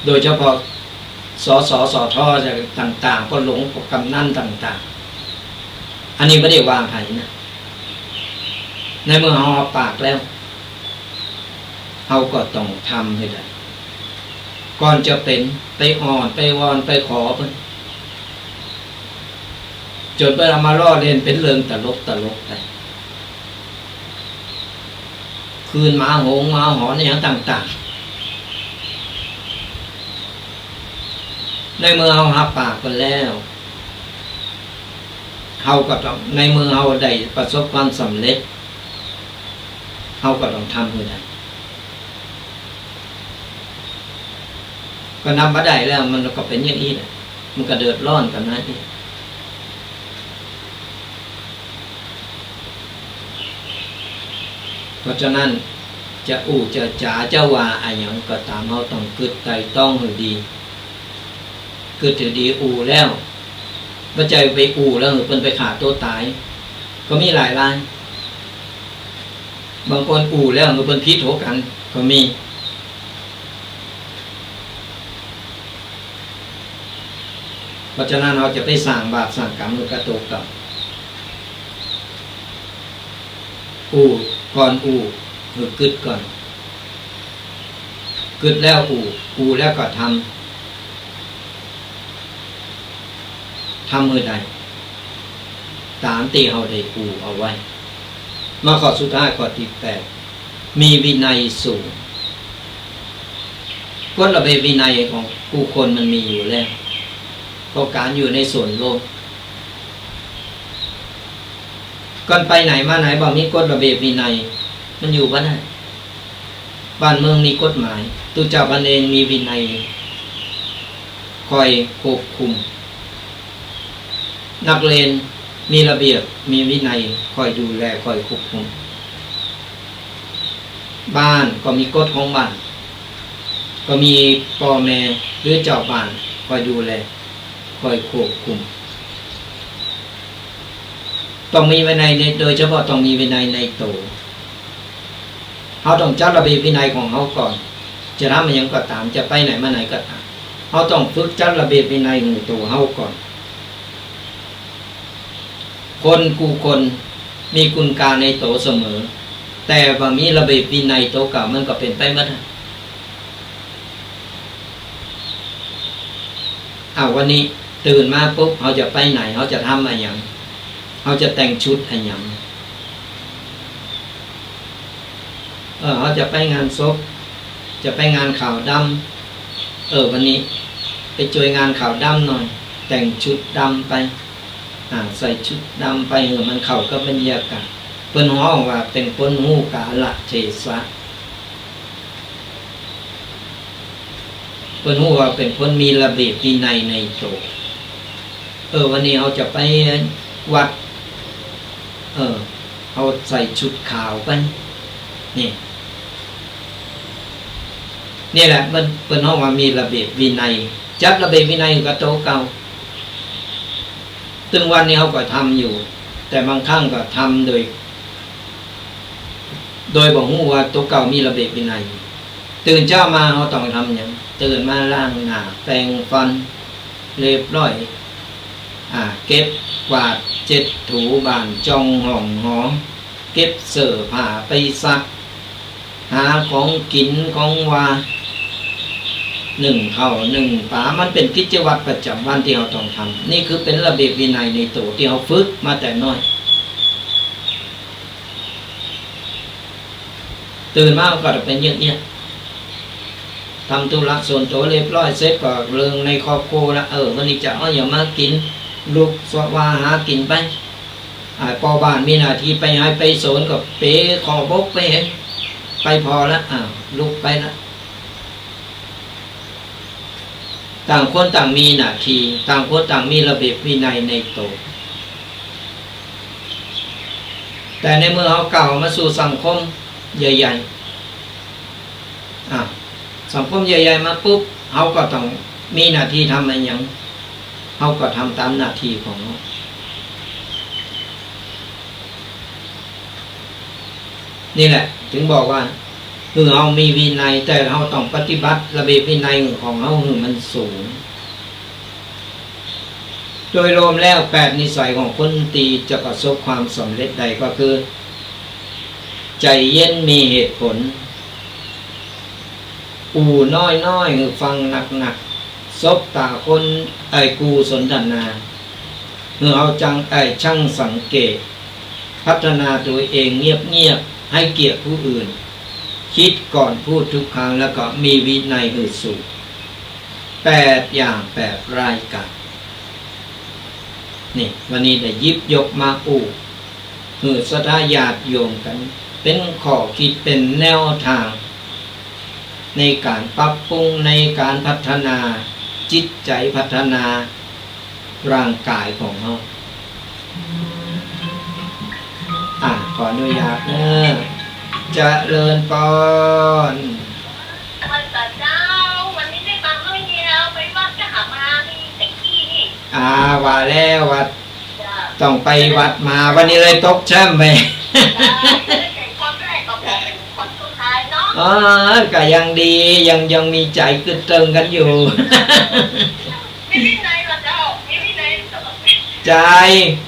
โดยเฉพาะ สส สท ต่างๆ ป้อหลวง ป้อกำนันต่างๆ อันนี้บ่ได้ว่าใผนะ ในเมื่อเฮาฮับปากแล้ว เฮาก็ต้องทำหื้อได้ ก่อนจะเป๋น ไปอ้อน ไปวอน ไปขอเปิ้น จ๋นเปิ้นเอามาล้อเล่นเป๋นเรื่องตลกๆ ไป คืนหมาหงหมาหอนอะหยังต่างๆ ในเมื่อเฮาฮับปากเปิ้นแล้ว เฮาก็ต้อง ในเมื่อเฮาได้ประสบความสำเร็จ เฮาก็ต้องทำหื้อได้ ก็นับบ่ได้แล้ว มันก็เป๋นอย่างอี้แหละ มันก็เดือดร้อนกั๋นมาอี้ เพราะฉะนั้น จะอู้จะจ๋าจะว่าอะหยังก็ต๋าม เฮาต้องกึ๊ดไตร่ตรองหื้อดี กึ๊ดหื้อดี อู้แล้ว บ่ใจ้ไปอู้แล้วหื้อเปิ้นไปฆ่าตั๋วต๋าย ก็มีหลายราย บางคนอู้แล้วหื้อเปิ้นผิดหัวกั๋น ก็มี เพราะฉะนั้นเฮาจะไปสร้างบาปสร้างก๋รรมหื้อกับตั๋วเก่า อู้ ก่อนอู้ หื้อกึ๊ดก่อน กึ๊ดแล้วอู้ อู้แล้วก็ทำ ทำหื้อได้ ต๋ามตี้เฮาได้อู้เอาไว้ มาข้อสุดท้าย ข้อตี้แปด มีวินัยสูง กฎระเบียบวินัยของกู้คนมันมีอยู่แล้ว เพราะก๋านอยู่ในส่วนร่วม ก่อนไปไหนมาไหนบ่มีกฎระเบียบวินัย มันอยู่บ่ได้ บ้านเมืองมีกฎหมาย ตุ๊เจ้าพระเณรมีวินัย คอยควบคุม นักเรียนมีระเบียบ มีวินัย คอยดูแล คอยควบคุม บ้านก็มีกฎของบ้าน ก็มีป้อแม่หรือเจ้าบ้านคอยดูแล คอยควบคุม ต้องมีวินัยใน โดยเฉพาะต้องมีวินัยในตั๋ว เฮาต้องจัดระเบียบวินัยของเฮาก่อน จะทำอะหยังก็ต๋าม จะไปไหนมาไหนก็ต๋าม เฮาต้องฝึกจัดระเบียบวินัยหื้อตั๋วเฮาก่อน คนกู้คนมีคุณค่าในตั๋วเสมอ แต่บ่มีระเบียบวินัยตั๋วเก่ามันก็เป๋นไปบ่ได้ อ้าว วันนี้ตื่นมาปุ๊บ เฮาจะไปไหน เฮาจะทำอะหยัง เฮาจะแต่งชุดอะหยัง เออ เฮาจะไปงานศพ จะไปงานขาวดำ เออ วันนี้ ไปจ้วยงานขาวดำหน่อย แต่งชุดดำไป อ่า ใส่ชุดดำไป หื้อมันเข้ากับบรรยากาศ เปิ้นฮ้องว่าเป๋นคนฮู้กาละเทศะ เปิ้นฮู้ว่าเป๋นคนมีระเบียบวินัยในตั๋ว เออ วันนี้เฮาจะไปวัด เออ เฮาใส่ชุดขาวไป นี่ นี่แหละ เปิ้น เปิ้นฮ้องว่ามีระเบียบวินัย จับระเบียบวินัยกับตั๋วเก่า ตึงวันนี้เฮาก็ทำอยู่ แต่บางครั้งก็ทำโดย โดยบ่ฮู้ว่าตั๋วเก่ามีระเบียบวินัย ตื่นเจ๊ามาเฮาต้องทำหยัง ตื่นมาล้างหน้า แปรงฟัน เรียบร้อย อ่า เก็บกวาดเช็ดถูบ้านจ้องห้องหอ เก็บเสื้อผ้าไปซัก หาของกิ๋นของหว่าน นึ่งข้าวนึ่งป๋า มันเป๋นกิจวัตรประจ๋ำวันตี้เฮาต้องทำ นี่คือเป๋นระเบียบวินัยในตั๋วตี้เฮาฝึกมาแต่น้อย ตื่นมาก็จะเป๋นอย่างเนี้ย ทำธุระส่วนตั๋วเรียบร้อยเสร็จก็เรื่องในครอบครัวละ เออ วันนี้จะเอาหยังมากิ๋น ลุกสวาหากิ๋นไป อ่า ป้อบ้านมีหน้าตี้ไปไฮ่ไปสวนก็เป๋ขอบกไปเห็น ไปผ่อละ อ้าว ลุกไปละ ต่างคนต่างมีหน้าตี้ ต่างคนต่างมีระเบียบวินัยในตั๋ว แต่ในเมื่อเฮาก้าวมาสู่สังคมใหญ่ๆ อ่ะ สังคมใหญ่ๆ มาปุ๊บ เฮาก็ต้องมีหน้าตี้ทำอะหยัง เฮาก็ทำต๋ามหน้าตี้ของเฮา นี่แหละ ถึงบอกว่า คือเฮามีวินัย แต่เฮาต้องปฏิบัติระเบียบวินัยของเฮาหื้อมันสูง โดยรวมแล้วแปดนิสัยของคนตี้จะประสบความสำเร็จได้ก็คือ ใจ๋เย็นมีเหตุผล อู้น้อยๆ หื้อฟังหนักๆ สบต๋าคน ไอ้ คู่สนทนา หื้อเฮาจั่ง ไอ้ ชั่งสังเกต พัฒนาตั๋วเองเงียบๆ ให้เกียรติผู้อื่น คิดก่อนพูดทุกครั้ง แล้วก็มีวินัยหื้อสูง แปดอย่างแปดรายก๋าน นี่ วันนี้ได้หยิบยกมาอู้ หื้อศรัทธาญาติโยมกั๋น เป๋นข้อคิด เป๋นแนวตาง ในก๋านปรับปรุง ในก๋านพัฒนาจิตใจ๋ พัฒนาร่างก๋ายของเฮา อ่ะ ขออนุญาตเน้อ เจริญปอน ไหว้เจ้า วันนี้ได้มามื้อเดียว ไปวัดก็หามานี่แต่กี้นี่ อ่า ว่าแล้วว่า จ้ะ ต้องไปวัดมา วันนี้เลยตกแชมป์ไป จ้ะ ไม่ได้เป็นคนแรกก็ขอเป็นคนสุดท้ายเนาะ อ๋อ ก็ยังดี ยัง ยังมีใจ๋กึ๊ดเติงกั๋นอยู่ มีวินัยเหรอเจ้า มีวินัยเหรอ ใจ๋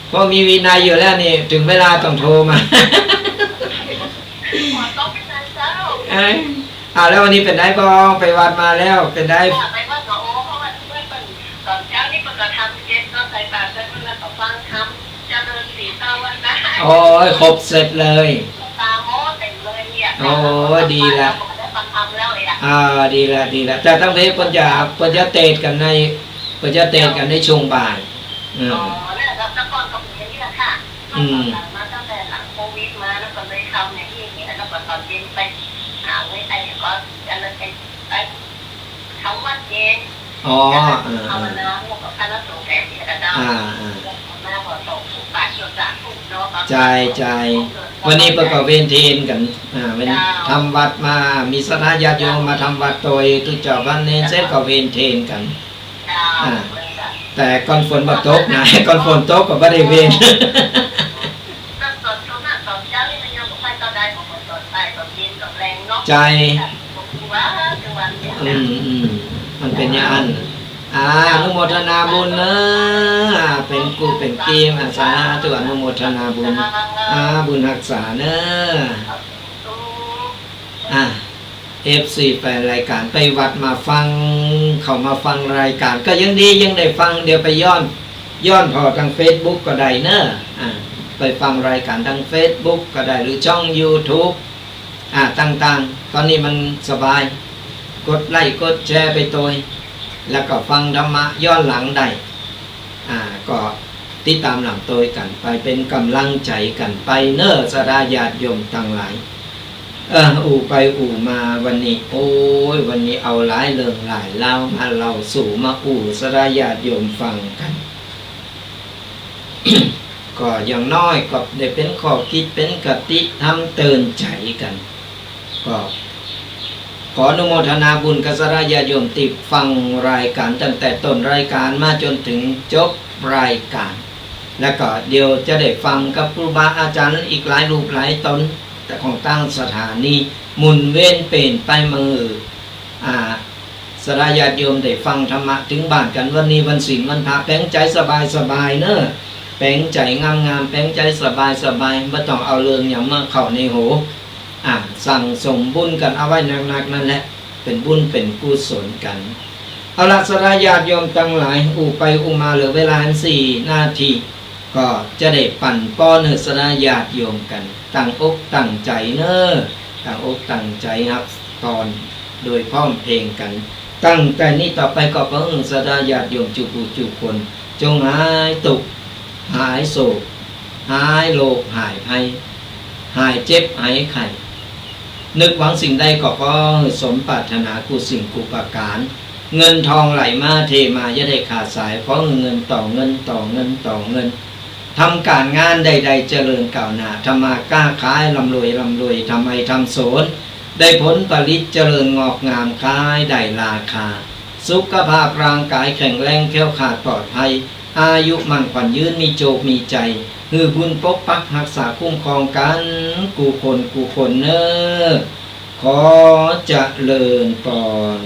เพราะมีวินัยอยู่แล้วนี่ ถึงเวลาต้องโทรมา ขอต้องวินัยเจ้า เอ้ย อ่า แล้ววันนี้เป๋นไงบ้าง ไปวัดมาแล้ว เป๋นไง ไปวัดก็ โอ้ เพราะว่าเปิ้น ตอนเจ๊านี่เปิ้นก็ทำเย็นเนาะ ใส่บาตรเปิ้นแล้วก็ฟังธรรม เจริญศีลภาวนา โอ้ย ครบเซตเลย ตาโมเต็มเลยเนี่ย โอ้ย ดีละ ได้ฟังธรรมแล้วเนี่ย อ่า ดีละ ดีละ แต่ตังเพเปิ้นจะ เปิ้นจะเตสน์กั๋นใน เปิ้นจะเตสน์กั๋นในช่วงบ่าย อืม อ๋อ เนี่ย แล้ว แล้วก่อนก็เป๋นอย่างนี้แหละค่ะ อืม หลังมาตั้งแต่หลังโควิดมา แล้วก็เลยทำอย่างนี้ แล้วก็ตอนเย็นไปหาไว้ไอ้ก็ อันนั้นไป ไป ทำวัดเย็น อ๋อ เออ ภาวนา เออ ร่วมกับคณะสงฆ์แก่เสียกับเจ้า อ่า อ่า ภาวนา ขอส่งถูกปากจนสาธุเนาะ ใจ๋ ใจ๋ วันนี้เปิ้นก็เวนเทนกั๋น อ่า เวน เจ้า ทำวัดมา มีศรัทธาญาติโยมมาทำวัดโตยตุ๊เจ้าพระเณรเสร็จก็เวนเทนกั๋น เจ้า อ่า แต่ก่อนฝนบ่ตกนะ ก่อนฝนตกก็บ่ได้เวน ตอน ตอนช่วงนั้นตอนเจ๊านี่มันยังบ่ค่อยเท่าใด พอตอนบ่ายตอนเย็นตอนแลงเนาะ ใจ๋ ว่าทุกวันเนี่ย อืม อืม มันเป๋นอย่างนั้น อ่า อนุโมทนาบุญเน้อ เป๋นกู้เป๋นกีม อ่า สาธุ อนุโมทนาบุญ อ่า บุญฮักษาเน้อ อ่า เอฟซี แฟนรายก๋าน ไปวัดมาฟัง เข้ามาฟังรายก๋าน ก็ยังดี ยังได้ฟัง เดี๋ยวไปย้อน ย้อนผ่อตางเฟซบุ๊กก็ได้เน้อ อ่า ไปฟังรายก๋านตางเฟซบุ๊กก็ได้ หรือช่องยูทูบ อ่า ต่างๆ ต๋อนนี้มันสบาย กดไลก์ กดแชร์ไปโตย แล้วก็ฟังธรรมะย้อนหลังได้ อ่า ก็ติดต๋ามหลังโตยกั๋นไป เป๋นก๋ำลังใจ๋กั๋นไปเน่อ ศรัทธาญาติโยมตังหลาย เออ อู้ไปอู้มาวันนี้ โอ้ย วันนี้เอาหลายเรื่องหลายราวมาเล่าสู่มาอู้ศรัทธาญาติโยมฟังกั๋น ก็อย่างน้อยก็ได้เป๋นข้อคิด เป๋นคติธรรมเตือนใจ๋กั๋น ก็ขออนุโมทนาบุญกับศรัทธาญาติโยมตี้ฟังรายก๋านตั้งแต่ต้นรายก๋านมาจ๋นเถิงจบรายก๋าน แล้วก็เดี๋ยวจะได้ฟังกับครูบาอาจ๋ารย์อีกหลายรูปหลายต๋น แต่ของตางสถานีหมุนเวียนเป๋นไปมาหื้อ อ่า ศรัทธาญาติโยมได้ฟังธรรมะเถิงบ้านกั๋น วันนี้วันศีลวันพระ แป๋งใจ๋สบายๆ เน่อ แป๋งใจ๋งามๆ แป๋งใจ๋สบายๆ บ่ต้องเอาเรื่องหยังมาเข้าในหัว อ่า สั่งสมบุญกั๋นเอาไว้หนักๆ นั่นแหละ เป๋นบุญเป๋นกุศลกั๋น เอาละ ศรัทธาญาติโยมตังหลาย อู้ไปอู้มาเหลือเวลาสี่นาที ก็จะได้ปั๋นป้อนหื้อศรัทธาญาติโยมกั๋น ตั้งอกตั้งใจ๋เน่อ ตั้งอกตั้งใจ๋ฮับตอนโดยพร้อมเพรียงกั๋น ตั้งแต่นี้ต่อไปก็ขอหื้อศรัทธาญาติโยมจุผู้จุคน จงหายตุ๊กข์ หายโศก หายโรค หายภัย หายเจ็บ หายไข้ นึกหวังสิ่งใดก็ขอหื้อสมปรารถนากู้สิ่งกู้ประก๋าน เงินทองไหลมาเทมาอย่าได้ขาดสาย ขอหื้อเงินต่อเงินต่อเงินต่อเงิน ทำก๋านงานใดๆ เจริญก้าวหน้า ทำมาค้าขายร่ำรวยร่ำรวย ทำไร่ทำสวน ได้ผลผลิตเจริญงอกงาม ขายได้ราคา สุขภาพร่างก๋ายแข็งแรงแคล้วคลาดปลอดภัย อายุมั่นขวัญยืน มีโจคมีชัย หื้อบุญปกปักฮักษาคุ้มครองกั๋นกู้คนกู้คนเน่อ ขอเจริญปอน